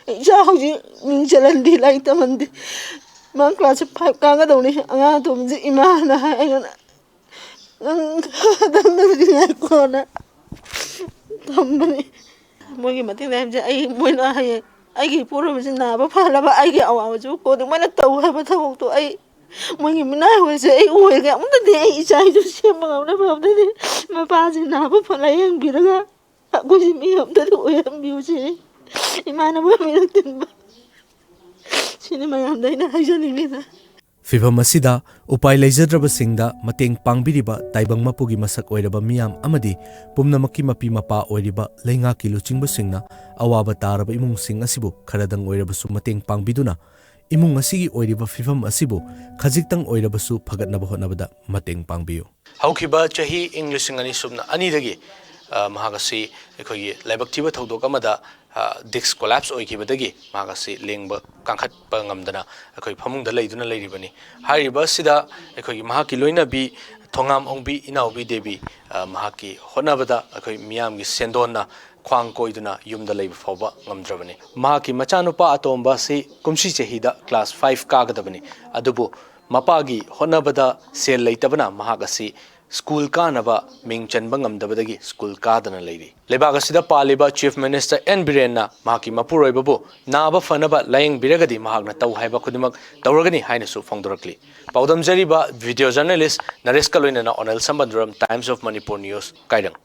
ꯏꯆꯥ ꯍꯧꯖꯤꯛ ꯃꯤꯡ ꯆꯜꯍꯟꯗꯦ, ꯂꯥꯏꯔꯤꯛ ꯇꯝꯍꯟꯗꯦ꯫ ꯃꯥ class five ꯀꯥꯒꯗꯧꯅꯤ꯫ ꯑꯉꯥꯡ ꯑꯇꯣꯝꯕꯁꯦ ꯏꯃꯥꯅ ꯍꯥꯏ, ꯑꯩꯉꯣꯟꯗ ꯅꯪ ꯅꯪ ꯉꯥꯏꯈꯣꯅ ꯊꯝꯕꯅꯤ꯫ ꯃꯣꯏꯒꯤ ꯃꯇꯦꯡ ꯂꯩꯔꯝꯁꯦ ꯑꯩ, ꯃꯣꯏꯅ ꯍꯌꯦꯡ ꯑꯩꯒꯤ ꯏꯄꯨꯔꯣꯏꯕꯁꯤ ꯅꯥꯕ ꯐꯅꯕ, ꯑꯩꯒꯤ ꯑꯋꯥꯕꯁꯨ ꯀꯣꯟꯅ ꯃꯣꯏꯅ ꯇꯧ ꯍꯥꯏꯕ ꯊꯕꯛꯇꯣ ꯑꯩ, ꯃꯣꯏꯒꯤ ꯃꯤꯅꯥꯏ ꯑꯣꯏꯔꯁꯦ ꯑꯩ ꯑꯣꯏꯔꯒꯦ꯫ ꯑꯃꯨꯛꯇꯗꯤ ꯑꯩ ꯏꯆꯥ ꯏꯁꯨ ꯁꯦꯝꯕ ꯉꯝꯅꯕ ꯑꯝꯇꯗꯤ ꯃꯄꯥꯁꯤ ꯅꯥꯕ ꯐ-, ꯂꯥꯌꯦꯡꯕꯤꯔꯒ ꯑꯩꯈꯣꯏꯁꯤ ꯃꯤ ꯑꯝꯇꯗꯤ ꯑꯣꯏꯍꯟꯕꯤꯌꯨ ꯁꯤꯅꯤ ꯏꯃꯥꯟꯅꯕ ꯃꯤꯔꯛ ꯇꯤꯟꯕ꯫ ꯁꯤꯅꯤ ꯃꯌꯥꯝꯗ ꯑꯩꯅ ꯍꯥꯏꯖꯅꯤꯡꯉꯤꯗ꯫ ꯐꯤꯚꯝ ꯑꯁꯤꯗ ꯎꯄꯥꯏ ꯂꯩꯖꯗ꯭ꯔꯕꯁꯤꯡꯗ ꯃꯇꯦꯡ ꯄꯥꯡꯕꯤꯔꯤꯕ ꯇꯥꯏꯕꯪ ꯃꯄꯨꯒꯤ ꯃꯁꯛ ꯑꯣꯏꯔꯕ ꯃꯤꯌꯥꯝ ꯑꯃꯗꯤ ꯄꯨꯝꯅꯃꯛꯀꯤ ꯃꯄꯤ ꯃꯄꯥ ꯑꯣꯏꯔꯤꯕ ꯂꯩꯉꯥꯛꯀꯤ ꯂꯨꯆꯤꯡꯕꯁꯤꯡꯅ ꯑꯋꯥꯕ ꯇꯥꯔꯕ ꯏꯃꯨꯡꯁꯤꯡ ꯑꯁꯤꯕꯨ ꯈꯔꯗꯪ ꯑꯣꯏꯔꯕꯁꯨ ꯃꯇꯦꯡ ꯄꯥꯡꯕꯤꯗꯨꯅ ꯏꯃꯨꯡ ꯑꯁꯤꯒꯤ ꯑꯣꯏꯔꯤꯕ ꯐꯤꯚꯝ ꯑꯁꯤꯕꯨ ꯈꯖꯤꯛꯇꯪ ꯑꯣꯏꯔꯕꯁꯨ ꯐꯒꯠꯅꯕ ꯍꯣꯠꯅꯕꯗ ꯃꯇꯦꯡ ꯄꯥꯡꯕꯤꯌꯨ꯫ ꯍꯧꯈꯤꯕ ꯆꯍꯤ ꯏꯪ ꯂꯤꯁꯤꯡ ꯑꯅꯤ ꯁꯨꯞꯅ ꯑꯅꯤꯗꯒꯤ ꯑ, ꯃꯍꯥꯛ ꯑꯁꯤ ꯑꯩꯈꯣꯏꯒꯤ ꯂꯥꯏꯕꯛ ꯊꯤꯕ ꯊꯧꯗꯣꯛ ꯑꯃꯗ, ꯑ, ꯗꯤꯁꯛ ꯀꯣꯂꯥꯞꯁ ꯑꯣꯏꯈꯤꯕꯗꯒꯤ ꯃꯍꯥꯛ ꯑꯁꯤ ꯂꯦꯡꯕ ꯀꯥꯡꯈꯠꯄ ꯉꯝꯗꯅ ꯑꯩꯈꯣꯏ ꯐꯃꯨꯡꯗ ꯂꯩꯗꯨꯅ ꯂꯩꯔꯤꯕꯅꯤ꯫ ꯍꯥꯏꯔꯤꯕ ꯑꯁꯤꯗ ꯑꯩꯈꯣꯏꯒꯤ ꯃꯍꯥꯛꯀꯤ ꯂꯣꯏꯅꯕꯤ ꯊꯣꯉꯥꯝ ꯑꯣꯡꯕꯤ ꯏꯅꯥꯎꯕꯤ ꯗꯦꯕꯤ, ꯑ, ꯃꯍꯥꯛꯀꯤ ꯍꯣꯠꯅꯕꯗ ꯑꯩꯈꯣꯏ ꯃꯤꯌꯥꯝꯒꯤ ꯁꯦꯟꯗꯣꯟꯅ ꯈ꯭ꯋꯥꯡ ꯀꯣꯏꯗꯨꯅ ꯌꯨꯝꯗ ꯂꯩꯕ ꯐꯥꯎꯕ ꯉꯝꯗ꯭ꯔꯕꯅꯤ꯫ ꯃꯍꯥꯛꯀꯤ ꯃꯆꯥꯅꯨꯄꯥ ꯑꯇꯣꯝꯕ ꯑꯁꯤ ꯀꯨꯝꯁꯤ ꯆꯍꯤꯗ ꯀ꯭ꯂꯥꯁ ꯐꯥꯏꯚ ꯀꯥꯒꯗꯕꯅꯤ, ꯑꯗꯨꯕꯨ ꯃꯄꯥꯒꯤ ꯍꯣꯠꯅꯕꯗ ꯁꯦꯜ ꯂꯩꯇꯕꯅ ꯃꯍꯥꯛ ꯑꯁꯤ ꯁ꯭ꯀꯨꯜ ꯀꯥꯅꯕ ꯃꯤꯡ ꯆꯟꯕ ꯉꯝꯗꯕꯗꯒꯤ ꯁ꯭ꯀꯨꯜ ꯀꯥꯗꯅ ꯂꯩꯔꯤ꯫ ꯂꯩꯕꯥꯛ ꯑꯁꯤꯗ ꯄꯥꯜꯂꯤꯕ ꯆꯤꯐ ꯃꯤꯅꯤꯁꯇꯔ ꯑꯦꯟ ꯕꯤꯔꯦꯟꯅ ꯃꯍꯥꯛꯀꯤ ꯃꯄꯨꯔꯣꯏꯕꯕꯨ ꯅꯥꯕ ꯐꯅꯕ ꯂꯥꯌꯦꯡꯕꯤꯔꯒꯗꯤ ꯃꯍꯥꯛꯅ ꯇꯧ ꯍꯥꯏꯕ ꯈꯨꯗꯤꯡꯃꯛ ꯇꯧꯔꯒꯅꯤ ꯍꯥꯏꯅꯁꯨ ꯐꯣꯡꯗꯣꯔꯛꯂꯤ꯫ ꯄꯥꯎꯗꯝꯖꯔꯤꯕ ꯚꯤꯗꯤꯑꯣ ꯖꯔꯅꯦꯂꯤꯁ ꯅꯔꯦꯁꯀ ꯂꯣꯏꯅꯅ ꯑꯣꯅꯦꯜ ꯁꯝꯕꯟꯗꯨꯔꯝ, Times of Manipur News, ꯀꯥꯏꯔꯪ꯫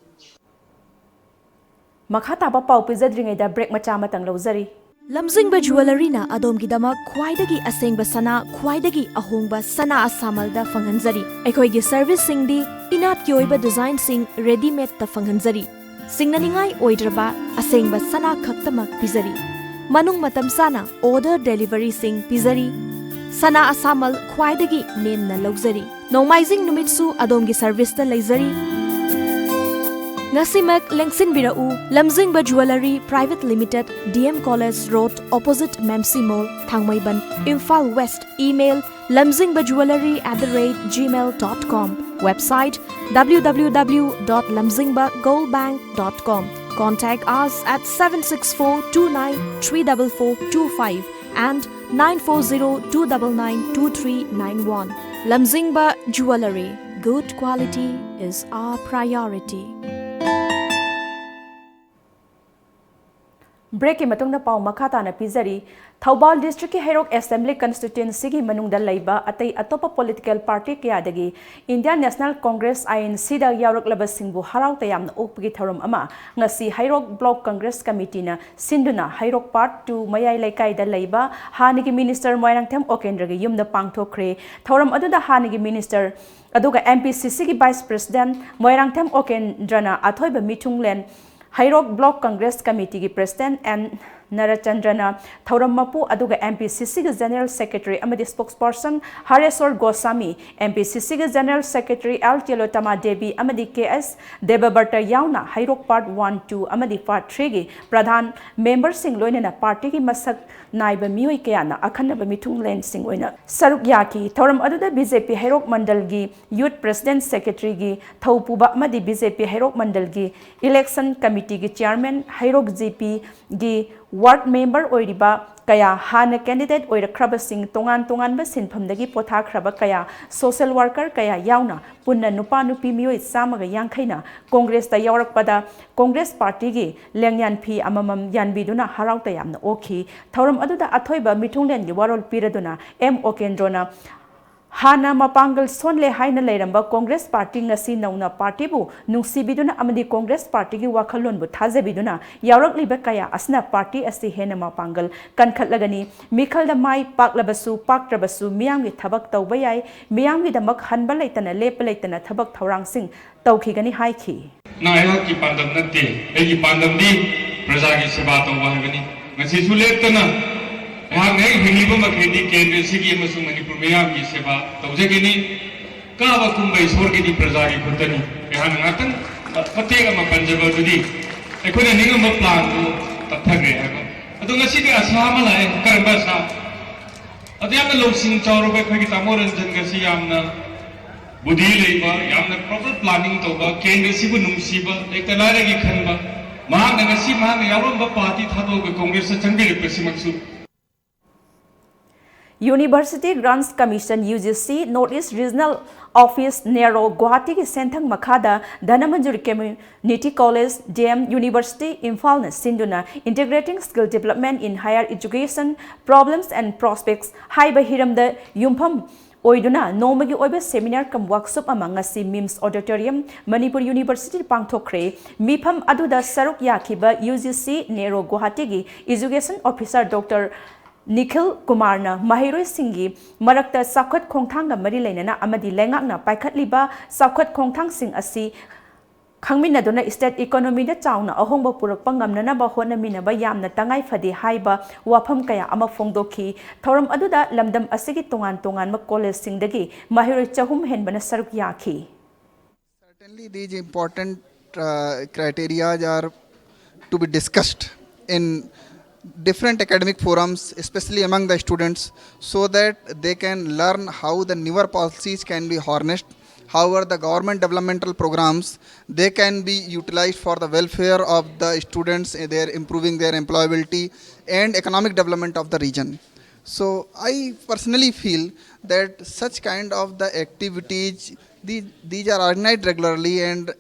ꯃꯈꯥ ꯇꯥꯕ ꯄꯥꯎ ꯄꯤꯖꯗ꯭ꯔꯤꯉꯩꯗ ꯕ꯭ꯔꯦꯛ ꯃꯆꯥ ꯑꯃꯇꯪ ꯂꯧꯖꯔꯤ꯫ ꯂꯝꯖꯤꯡꯕ ꯖꯨꯋꯦꯂꯔꯤꯅ ꯑꯗꯣꯝꯒꯤꯗꯃꯛ ꯈ꯭ꯋꯥꯏꯗꯒꯤ ꯑꯁꯦꯡꯕ ꯁꯅꯥ, ꯈ꯭ꯋꯥꯏꯗꯒꯤ ꯑꯍꯣꯡꯕ ꯁꯅꯥ ꯑꯁꯥꯃꯜꯗ ꯐꯪꯍꯟꯖꯔꯤ꯫ ꯑꯩꯈꯣꯏꯒꯤ ꯁꯔꯚꯤꯁꯁꯤꯡꯗꯤ ꯏꯅꯥꯠꯀꯤ ꯑꯣꯏꯕ ꯗꯤꯖꯥꯏꯟꯁꯤꯡ ꯔꯦꯗꯤꯃꯦꯗꯇ ꯐꯪꯍꯟꯖꯔꯤ꯫ ꯁꯤꯡꯅꯅꯤꯡꯉꯥꯏ ꯑꯣꯏꯗ꯭ꯔꯕ ꯑꯁꯦꯡꯕ ꯁꯅꯥ ꯈꯛꯇꯃꯛ ꯄꯤꯖꯔꯤ꯫ ꯃꯅꯨꯡ ꯃꯇꯝ ꯆꯥꯅ ꯑꯣꯔꯗꯔ ꯗꯦꯂꯤꯚꯔꯤꯁꯤꯡ ꯄꯤꯖꯔꯤ꯫ ꯁꯅꯥ ꯑꯁꯥꯃꯜ ꯈ꯭ꯋꯥꯏꯗꯒꯤ ꯅꯦꯝꯅ ꯂꯧꯖꯔꯤ꯫ ꯅꯣꯡꯃꯥꯏꯖꯤꯡ ꯅꯨꯃꯤꯠꯁꯨ ꯑꯗꯣꯝꯒꯤ ꯁꯔꯚꯤꯁꯇ ꯂꯩꯖꯔꯤ꯫ ꯉꯁꯤꯃꯛ ꯂꯦꯡꯁꯤꯟꯕꯤꯔꯛꯎ, Lamzingba jewellery private limited, D M college road, opposite Memsi mall, Thangmeiban, Imphal west. Email, lamzingba jewellery at the rate gmail dot com. Website, W W W dot lamzingba gold bank dot com. Contact us at seven six four two nine three double four two five and nine four zero two double nine two three nine one. Lamzingba Jewellery, good quality is our priority. ꯕ꯭ꯔꯦꯛꯀꯤ ꯃꯇꯨꯡꯗ ꯄꯥꯎ ꯃꯈꯥ ꯇꯥꯅ ꯄꯤꯖꯔꯤ꯫ ꯊꯧꯕꯥꯜ ꯗꯤꯁꯇ꯭ꯔꯤꯛꯀꯤ ꯍꯩꯔꯣꯛ assembly ꯀꯟꯁꯇꯤꯇ꯭ꯋꯦꯟꯁꯤꯒꯤ ꯃꯅꯨꯡꯗ ꯂꯩꯕ ꯑꯇꯩ ꯑꯇꯣꯞꯄ political party ꯀꯌꯥꯗꯒꯤ Indian National Congress, I N ꯁꯤꯗ ꯌꯥꯎꯔꯛꯂꯕꯁꯤꯡꯕꯨ ꯍꯔꯥꯎ ꯇꯌꯥꯝꯅ ꯑꯣꯛꯄꯒꯤ ꯊꯧꯔꯝ ꯑꯃ ꯉꯁꯤ ꯍꯩꯔꯣꯛ ꯕ꯭ꯂꯣꯛ ꯀꯪꯒ꯭ꯔꯦꯁ ꯀꯃꯤꯇꯤꯅ ꯁꯤꯟꯗꯨꯅ ꯍꯩꯔꯣꯛ ꯄꯥꯔꯠ ꯇꯨ ꯃꯌꯥꯏ ꯂꯩꯀꯥꯏꯗ ꯂꯩꯕ ꯍꯥꯟꯅꯒꯤ ꯃꯤꯅꯤꯁꯇꯔ ꯃꯣꯏꯔꯥꯡꯊꯦꯝ ꯑꯣꯀꯦꯟꯗ꯭ꯔꯒꯤ ꯌꯨꯝꯗ ꯄꯥꯡꯊꯣꯛꯈ꯭ꯔꯦ꯫ ꯊꯧꯔꯝ ꯑꯗꯨꯗ ꯍꯥꯟꯅꯒꯤ ꯃꯤꯅꯤꯁꯇꯔ ꯑꯗꯨꯒ ꯑꯦꯝ ꯄꯤ ꯁꯤ ꯁꯤꯒꯤ ꯚꯥꯏꯁ ꯄ꯭ꯔꯦꯁꯤꯗꯦꯟꯠ ꯃꯣꯏꯔꯥꯡꯊꯦꯝ ꯑꯣꯀꯦꯟꯗ꯭ꯔꯅ ꯑꯊꯣꯏꯕ ꯃꯤꯊꯨꯡꯂꯦꯟ, ꯍꯩꯔꯣꯛ ꯕ꯭ꯂꯣꯛ ꯀꯪꯒ꯭ꯔꯦꯁ ꯀꯃꯤꯇꯤꯒꯤ ꯄ꯭ꯔꯦꯁꯤꯗꯦꯟꯠ ꯑꯦꯟ ꯅꯔꯆꯟꯗ꯭ꯔꯅ ꯊꯧꯔꯝ ꯃꯄꯨ ꯑꯗꯨꯒ MPCCꯒꯤ General Secretary ꯑꯃꯗꯤ Spokesperson ꯍꯔꯦꯁꯣꯔ ꯒꯣꯁꯥꯃꯤ, MPCCꯒꯤ General Secretary L Tilottama Devi ꯑꯃꯗꯤ KS Debabarta ꯌꯥꯎꯅ ꯍꯩꯔꯣꯛ Part One, Two ꯑꯃꯗꯤ Part Threeꯒꯤ ꯄ꯭ꯔꯙꯥꯟ memberꯁꯤꯡ ꯂꯣꯏꯅꯅ partyꯒꯤ ꯃꯁꯛ ꯅꯥꯏꯕ ꯃꯤꯑꯣꯏ ꯀꯌꯥꯅ ꯑꯈꯟꯅꯕ ꯃꯤꯊꯨꯡꯂꯦꯟꯁꯤꯡ ꯑꯣꯏꯅ ꯁꯔꯨꯛ ꯌꯥꯈꯤ꯫ ꯊꯧꯔꯝ ꯑꯗꯨꯗ BJP ꯍꯩꯔꯣꯛ ꯃꯟꯗꯜꯒꯤ Youth President Secretaryꯒꯤ ꯊꯧꯄꯨꯕ ꯑꯃꯗꯤ BJP ꯍꯩꯔꯣꯛ ꯃꯟꯗꯜꯒꯤ Election Committeeꯒꯤ Chairman, ꯍꯩꯔꯣꯛ GPꯒꯤ ward member ꯑꯣꯏꯔꯤꯕ ꯀꯌꯥ, ꯍꯥꯟꯅ candidate ꯑꯣꯏꯔꯛꯈ꯭ꯔꯕꯁꯤꯡ, ꯇꯣꯉꯥꯟ ꯇꯣꯉꯥꯟꯕ ꯁꯤꯟꯐꯝꯗꯒꯤ ꯄꯣꯊꯥꯈ꯭ꯔꯕ ꯀꯌꯥ, social worker ꯀꯌꯥ ꯌꯥꯎꯅ ꯄꯨꯟꯅ ꯅꯨꯄꯥ ꯅꯨꯄꯤ ꯃꯤꯑꯣꯏ ꯆꯥꯝꯃꯒ ꯌꯥꯡꯈꯩꯅ Congressꯇ ꯌꯥꯎꯔꯛꯄꯗ Congress partyꯒꯤ ꯂꯦꯡꯌꯥꯟ ꯐꯤ ꯑꯃꯃꯝ ꯌꯥꯟꯕꯤꯗꯨꯅ ꯍꯔꯥꯎ ꯇꯌꯥꯝꯅ ꯑꯣꯛꯈꯤ꯫ ꯊꯧꯔꯝ ꯑꯗꯨꯗ ꯑꯊꯣꯏꯕ ꯃꯤꯊꯨꯡꯂꯦꯟꯒꯤ ꯋꯥꯔꯣꯜ ꯄꯤꯔꯗꯨꯅ M ꯑꯣꯀꯦꯟꯗ꯭ꯔꯣꯅ ꯍꯥꯟꯅ ꯃꯄꯥꯡꯒꯜ ꯁꯣꯟꯂꯦ ꯍꯥꯏꯅ ꯂꯩꯔꯝꯕ Congress party ꯉꯁꯤ ꯅꯧꯅ partyꯕꯨ ꯅꯨꯡꯁꯤꯕꯤꯗꯨꯅ ꯑꯃꯗꯤ Congress partyꯒꯤ ꯋꯥꯈꯜꯂꯣꯟꯕꯨ ꯊꯥꯖꯕꯤꯗꯨꯅ ꯌꯥꯎꯔꯛꯂꯤꯕ ꯀꯌꯥ ꯑꯁꯤꯅ party ꯑꯁꯤ ꯍꯦꯟꯅ ꯃꯄꯥꯡꯒꯜ ꯀꯟꯈꯠꯂꯒꯅꯤ꯫ ꯃꯤꯈꯜꯗ ꯃꯥꯏ ꯄꯥꯛꯂꯕꯁꯨ ꯄꯥꯛꯇ꯭ꯔꯕꯁꯨ ꯃꯤꯌꯥꯝꯒꯤ ꯊꯕꯛ ꯇꯧꯕ ꯌꯥꯏ, ꯃꯤꯌꯥꯝꯒꯤꯗꯃꯛ ꯍꯟꯕ ꯂꯩꯇꯅ ꯂꯦꯞꯄ ꯂꯩꯇꯅ ꯊꯕꯛ ꯊꯧꯔꯥꯡꯁꯤꯡ ꯇꯧꯈꯤꯒꯅꯤ ꯍꯥꯏꯈꯤ꯫ ꯅ ꯑꯩꯍꯥꯛꯀꯤ ꯄꯥꯟꯗꯝ ꯅꯠꯇꯦ꯫ ꯑꯩꯒꯤ ꯄꯥꯟꯗꯝꯗꯤ ꯄ꯭ꯔꯖꯥꯒꯤ ꯁꯦꯕꯥ ꯇꯧꯕ ꯍꯥꯏꯕꯅꯤ꯫ ꯉꯁꯤꯁꯨ ꯂꯦꯞꯇꯅ ꯑꯩꯍꯥꯛꯅ ꯍꯦꯛ ꯍꯤꯡꯂꯤꯕ ꯃꯈꯩꯗꯤ ꯀꯦꯟꯗ꯭ꯔ ꯑꯁꯤꯒꯤ ꯑꯃꯁꯨꯡ ꯃꯅꯤꯄꯨꯔ ꯃꯤꯌꯥꯝꯒꯤ ꯁꯦꯕꯥ ꯇꯧꯖꯒꯅꯤ꯫ ꯀꯥꯕ ꯀꯨꯝꯕ ꯏꯁꯣꯔꯒꯤꯗꯤ ꯄ꯭ꯔꯖꯥꯒꯤ ꯈꯨꯠꯇꯅꯤ꯫ ꯑꯩꯍꯥꯛꯅ ꯉꯥꯛꯇꯪ ꯃꯇꯦꯛ ꯑꯃ ꯄꯟꯖꯕ ꯑꯗꯨꯗꯤ ꯑꯩꯈꯣꯏꯅ ꯅꯤꯡꯉꯝꯕ planꯗꯨ ꯇꯞꯊꯈ꯭ꯔꯦ ꯍꯥꯏꯕ꯫ ꯑꯗꯣ ꯉꯁꯤꯗꯤ ꯑꯁꯥ ꯑꯃ ꯂꯥꯛꯑꯦ꯫ ꯀꯔꯝꯕ ꯑꯁꯥ? ꯑꯗꯨ ꯌꯥꯝꯅ ꯂꯧꯁꯤꯡ ꯆꯥꯎꯔꯕ ꯑꯩꯈꯣꯏꯒꯤ ꯇꯥꯃꯣ ꯔꯟꯖꯟ ꯉꯁꯤ ꯌꯥꯝꯅ ꯕꯨꯙꯤ ꯂꯩꯕ, ꯌꯥꯝꯅ proper planning ꯇꯧꯕ, ꯀꯦꯟꯗ꯭ꯔꯁꯤꯕꯨ ꯅꯨꯡꯁꯤꯕ, ꯂꯩꯇ ꯂꯥꯏꯔꯒꯤ ꯈꯟꯕ, ꯃꯍꯥꯛꯅ ꯉꯁꯤ ꯃꯍꯥꯛꯅ ꯌꯥꯎꯔꯝꯕ party ꯊꯥꯗꯣꯛꯑꯒ Congressꯇ ꯆꯪꯕꯤꯔꯛꯄꯁꯤꯃꯛꯁꯨ University Grants Commission, UGC, North East Regional Office, ꯅꯦꯔꯣ, ꯒꯨꯋꯥꯍꯥꯇꯤꯒꯤ ꯁꯦꯟꯊꯪ ꯃꯈꯥꯗ Dhanamanjuri Community College, DM, University, ꯏꯝꯐꯥꯜꯅ ꯁꯤꯟꯗꯨꯅ Integrating Skill Development in Higher Education, Problems and Prospects ꯍꯥꯏꯕ ꯍꯤꯔꯝꯗ ꯌꯨꯝꯐꯝ ꯑꯣꯏꯗꯨꯅ ꯅꯣꯡꯃꯒꯤ ꯑꯣꯏꯕ seminar cum workshop ꯑꯃ ꯉꯁꯤ MIMS Auditorium, ꯃꯅꯤꯄꯨꯔ University ꯗ ꯄꯥꯡꯊꯣꯛꯈ꯭ꯔꯦ꯫ ꯃꯤꯐꯝ ꯑꯗꯨꯗ ꯁꯔꯨꯛ ꯌꯥꯈꯤꯕ UGC, ꯅꯦꯔꯣ, ꯒꯨꯋꯥꯍꯥꯇꯤꯒꯤ Education Officer Doctor Nikhil ꯀꯨꯃꯥꯔꯅ ꯃꯍꯩꯔꯣꯏꯁꯤꯡꯒꯤ ꯃꯔꯛꯇ ꯆꯥꯎꯈꯠ ꯈꯣꯡꯊꯥꯡꯒ ꯃꯔꯤ ꯂꯩꯅꯅ ꯑꯃꯗꯤ ꯂꯩꯉꯥꯛꯅ ꯄꯥꯏꯈꯠꯂꯤꯕ ꯆꯥꯎꯈꯠ ꯈꯣꯡꯊꯥꯡꯁꯤꯡ ꯑꯁꯤ ꯈꯪꯃꯤꯟꯅꯗꯨꯅ state economyꯗ ꯆꯥꯎꯅ ꯑꯍꯣꯡꯕ ꯄꯨꯔꯛꯄ ꯉꯝꯅꯅꯕ ꯍꯣꯠꯅꯃꯤꯟꯅꯕ ꯌꯥꯝꯅ ꯇꯉꯥꯏ ꯐꯗꯦ ꯍꯥꯏꯕ ꯋꯥꯐꯝ ꯀꯌꯥ ꯑꯃ ꯐꯣꯡꯗꯣꯛꯈꯤ꯫ ꯊꯧꯔꯝ ꯑꯗꯨꯗ ꯂꯝꯗꯝ ꯑꯁꯤꯒꯤ ꯇꯣꯉꯥꯟ ꯇꯣꯉꯥꯟꯕ collegeꯁꯤꯡꯗꯒꯤ ꯃꯍꯩꯔꯣꯏ ꯆꯍꯨꯝ ꯍꯦꯟꯕꯅ ꯁꯔꯨꯛ ꯌꯥꯈꯤ꯫ Certainly, these important uh, criteria are to be discussed in different academic forums, especially among the students, so that they can learn how the newer policies can be harnessed, however the government developmental programs, they can be utilized for the welfare of the students, eh, their improving their employability and economic development of the region. So I personally feel that such kind of the activities, these, these are organized regularly, and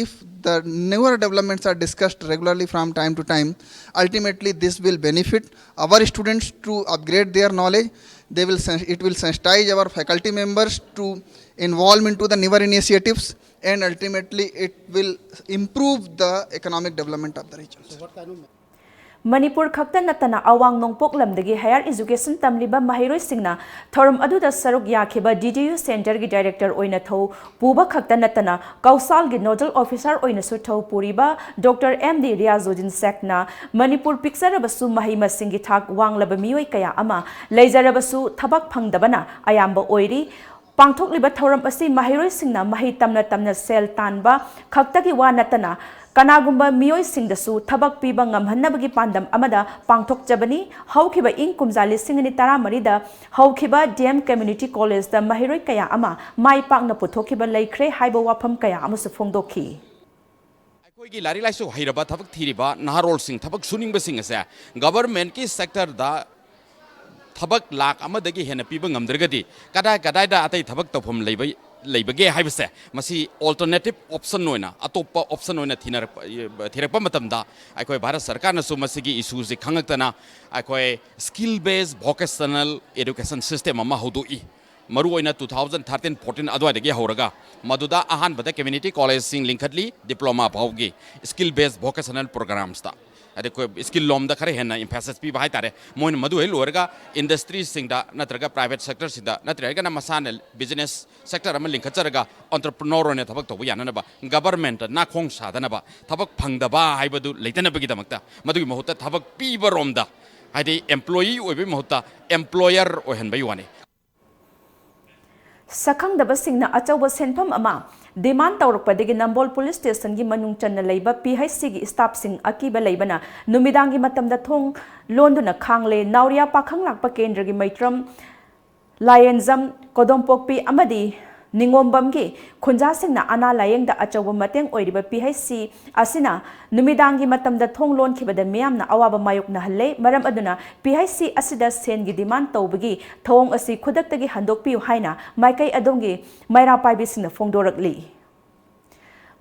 if the newer developments are discussed regularly from time to time, ultimately this will benefit our students to upgrade their knowledge. They will sen- it will sensitize our faculty members to involve into the newer initiatives, and ultimately it will improve the economic development of the region. Manipur ꯈꯛꯇ ꯅꯠꯇꯅ ꯑꯋꯥꯡ ꯅꯣꯡꯄꯣꯛ ꯂꯝꯗꯒꯤ higher education ꯇꯝꯂꯤꯕ ꯃꯍꯩꯔꯣꯏꯁꯤꯡꯅ ꯊꯧꯔꯝ ꯑꯗꯨꯗ ꯁꯔꯨꯛ ꯌꯥꯈꯤꯕ DDU centreꯒꯤ director ꯑꯣꯏꯅ ꯊꯧ ꯄꯨꯕ ꯈꯛꯇ ꯅꯠꯇꯅ ꯀꯧꯁꯥꯜꯒꯤ nodal officer ꯑꯣꯏꯅꯁꯨ ꯊꯧ ꯄꯨꯔꯤꯕ Doctor M D Riyazuddin ꯁꯦꯈꯅ Manipur ꯄꯤꯛꯆꯔꯕꯁꯨ ꯃꯍꯩ ꯃꯁꯤꯡꯒꯤ ꯊꯥꯛ ꯋꯥꯡꯂꯕ ꯃꯤꯑꯣꯏ ꯀꯌꯥ ꯑꯃ ꯂꯩꯖꯔꯕꯁꯨ ꯊꯕꯛ ꯐꯪꯗꯕꯅ ꯑꯌꯥꯝꯕ ꯑꯣꯏꯔꯤ꯫ ꯄꯥꯡꯊꯣꯛꯂꯤꯕ ꯊꯧꯔꯝ ꯑꯁꯤ ꯃꯍꯩꯔꯣꯏꯁꯤꯡꯅ ꯃꯍꯩ ꯇꯝꯅ ꯇꯝꯅ ꯁꯦꯜ ꯇꯥꯟꯕ ꯈꯛꯇꯒꯤ ꯋꯥ ꯅꯠꯇꯅ ꯀꯅꯥꯒꯨꯝꯕ ꯃꯤꯑꯣꯏꯁꯤꯡꯗꯁꯨ ꯊꯕꯛ ꯄꯤꯕ ꯉꯝꯍꯟꯅꯕꯒꯤ ꯄꯥꯟꯗꯝ ꯑꯃꯗ ꯄꯥꯡꯊꯣꯛꯆꯕꯅꯤ꯫ ꯍꯧꯈꯤꯕ ꯏꯪ ꯀꯨꯝꯖꯥ ꯂꯤꯁꯤꯡ ꯑꯅꯤ ꯇꯔꯥꯃꯔꯤꯗ ꯍꯧꯈꯤꯕ D M Community Collegeꯇ ꯃꯍꯩꯔꯣꯏ ꯀꯌꯥ ꯑꯃ ꯃꯥꯏ ꯄꯥꯛꯅ ꯄꯨꯊꯣꯛꯈꯤꯕ ꯂꯩꯈ꯭ꯔꯦ ꯍꯥꯏꯕ ꯋꯥꯐꯝ ꯀꯌꯥ ꯑꯃꯁꯨ ꯐꯣꯡꯗꯣꯛꯈꯤ꯫ ꯑꯩꯈꯣꯏꯒꯤ ꯂꯥꯏꯔꯤꯛ ꯂꯥꯏꯁꯨ ꯍꯩꯔꯕ ꯊꯕꯛ ꯊꯤꯔꯤꯕ ꯅꯍꯥꯔꯣꯜꯁꯤꯡ, ꯊꯕꯛ ꯁꯨꯅꯤꯡꯕꯁꯤꯡ ꯑꯁꯦ governmentꯀꯤ sectorꯗ ꯊꯕꯛ ꯂꯥꯛ ꯑꯃꯗꯒꯤ ꯍꯦꯟꯅ ꯄꯤꯕ ꯉꯝꯗ꯭ꯔꯒꯗꯤ ꯀꯗꯥꯏ ꯀꯗꯥꯏꯗ ꯑꯇꯩ ꯊꯕꯛ ꯇꯧꯐꯝ ꯂꯩꯕ ꯂꯩꯕꯒꯦ ꯍꯥꯏꯕꯁꯦ, ꯃꯁꯤ alternative option ꯑꯣꯏꯅ, ꯑꯇꯣꯞꯄ option ꯑꯣꯏꯅ ꯊꯤꯅꯔꯛꯄ ꯊꯤꯔꯛꯄ ꯃꯇꯝꯗ ꯑꯩꯈꯣꯏ ꯚꯥꯔꯠ ꯁꯔꯀꯥꯔꯅꯁꯨ ꯃꯁꯤꯒꯤ issueꯁꯤ ꯈꯪꯉꯛꯇꯅ ꯑꯩꯈꯣꯏ skill based vocational education system ꯑꯃ ꯍꯧꯗꯣꯛꯏ꯫ ꯃꯔꯨꯑꯣꯏꯅ two thousand thirteen fourteen ꯑꯗꯨꯋꯥꯏꯗꯒꯤ ꯍꯧꯔꯒ ꯃꯗꯨꯗ ꯑꯍꯥꯟꯕꯗ community collegeꯁꯤꯡ ꯂꯤꯡꯈꯠꯂꯤ, diploma ꯐꯥꯎꯒꯤ skill based vocational programsꯇ꯫ ꯑꯗꯩ ꯑꯩꯈꯣꯏ ꯁ꯭ꯀꯤꯜ ꯂꯣꯝꯗ ꯈꯔ ꯍꯦꯟꯅ ꯏꯝꯐꯦꯁꯤꯁ ꯄꯤꯕ ꯍꯥꯏꯇꯥꯔꯦ꯫ ꯃꯣꯏꯅ ꯃꯗꯨ ꯍꯦꯛ ꯂꯣꯏꯔꯒ ꯏꯟꯗꯁꯇ꯭ꯔꯤꯁꯤꯡꯗ ꯅꯠꯇ꯭ꯔꯒ ꯄ꯭ꯔꯥꯏꯚꯦꯠ ꯁꯦꯛꯇꯔꯁꯤꯡꯗ ꯅꯠꯇ꯭ꯔꯒꯅ ꯃꯁꯥꯅ ꯕꯤꯖꯤꯅꯦꯁ ꯁꯦꯛꯇꯔ ꯑꯃ ꯂꯤꯡꯈꯠꯆꯔꯒ ꯑꯣꯟꯇꯔꯄ꯭ꯔꯤꯅꯣꯔ ꯑꯣꯏꯅ ꯊꯕꯛ ꯇꯧꯕ ꯌꯥꯅꯅꯕ, ꯒꯕꯔꯃꯦꯟꯠꯇ ꯅꯥꯈꯣꯡ ꯁꯥꯗꯅꯕ, ꯊꯕꯛ ꯐꯪꯗꯕ ꯍꯥꯏꯕꯗꯨ ꯂꯩꯇꯅꯕꯒꯤꯗꯃꯛꯇ, ꯃꯗꯨꯒꯤ ꯃꯍꯨꯠꯇ ꯊꯕꯛ ꯄꯤꯕꯔꯣꯝꯗ, ꯍꯥꯏꯗꯤ ꯑꯦꯝꯄ꯭ꯂꯣꯌꯤ ꯑꯣꯏꯕꯒꯤ ꯃꯍꯨꯠꯇ ꯑꯦꯝꯄ꯭ꯂꯣꯌꯔ ꯑꯣꯏꯍꯟꯕꯒꯤ ꯋꯥꯅꯤ꯫ ꯁꯛꯈꯪꯗꯕꯁꯤꯡꯅ ꯑꯆꯧꯕ ꯁꯦꯟꯐꯝ ꯑꯃ ꯗꯤꯃꯥꯟ ꯇꯧꯔꯛꯄꯗꯒꯤ ꯅꯝꯕꯣꯜ ꯄꯨꯂꯤꯁ ꯁ꯭ꯇꯦꯁꯟꯒꯤ ꯃꯅꯨꯡ ꯆꯟꯅ ꯂꯩꯕ ꯄꯤ ꯑꯩꯆ ꯁꯤꯒꯤ ꯁ꯭ꯇꯥꯐꯁꯤꯡ ꯑꯀꯤꯕ ꯂꯩꯕꯅ ꯅꯨꯃꯤꯗꯥꯡꯒꯤ ꯃꯇꯝꯗ ꯊꯣꯡ ꯂꯣꯟꯗꯨꯅ ꯈꯥꯡꯂꯦ꯫ ꯅꯥꯎꯔꯤꯌꯥ ꯄꯥꯈꯪ ꯂꯥꯛꯄ ꯀꯦꯟꯗ꯭ꯔꯒꯤ ꯃꯩꯇ꯭ꯔꯝ, ꯂꯥꯌꯦꯟꯖꯝ, ꯀꯣꯗꯣꯝꯄꯣꯛꯄꯤ ꯑꯃꯗꯤ ꯅꯤꯉꯣꯝꯕꯝꯒꯤ ꯈꯨꯟꯖꯥꯁꯤꯡꯅ ꯑꯅꯥ ꯂꯥꯌꯦꯡꯗ ꯑꯆꯧꯕ ꯃꯇꯦꯡ ꯑꯣꯏꯔꯤꯕ ꯄꯤ ꯑꯩꯆ ꯁꯤ ꯑꯁꯤꯅ ꯅꯨꯃꯤꯗꯥꯡꯒꯤ ꯃꯇꯝꯗ ꯊꯣꯡ ꯂꯣꯟꯈꯤꯕꯗ ꯃꯤꯌꯥꯝꯅ ꯑꯋꯥꯕ ꯃꯥꯌꯣꯛꯅꯍꯜꯂꯦ꯫ ꯃꯔꯝ ꯑꯗꯨꯅ ꯄꯤ ꯑꯩꯆ ꯁꯤ ꯑꯁꯤꯗ ꯁꯦꯟꯒꯤ ꯗꯤꯃꯥꯟ ꯇꯧꯕꯒꯤ ꯊꯧꯑꯣꯡ ꯑꯁꯤ ꯈꯨꯗꯛꯇꯒꯤ ꯍꯟꯗꯣꯛꯄꯤꯌꯨ ꯍꯥꯏꯅ ꯃꯥꯏꯀꯩ ꯑꯗꯣꯝꯒꯤ ꯃꯩꯔꯥ ꯄꯥꯏꯕꯤꯁꯤꯡꯅ ꯐꯣꯡꯗꯣꯔꯛꯂꯤ꯫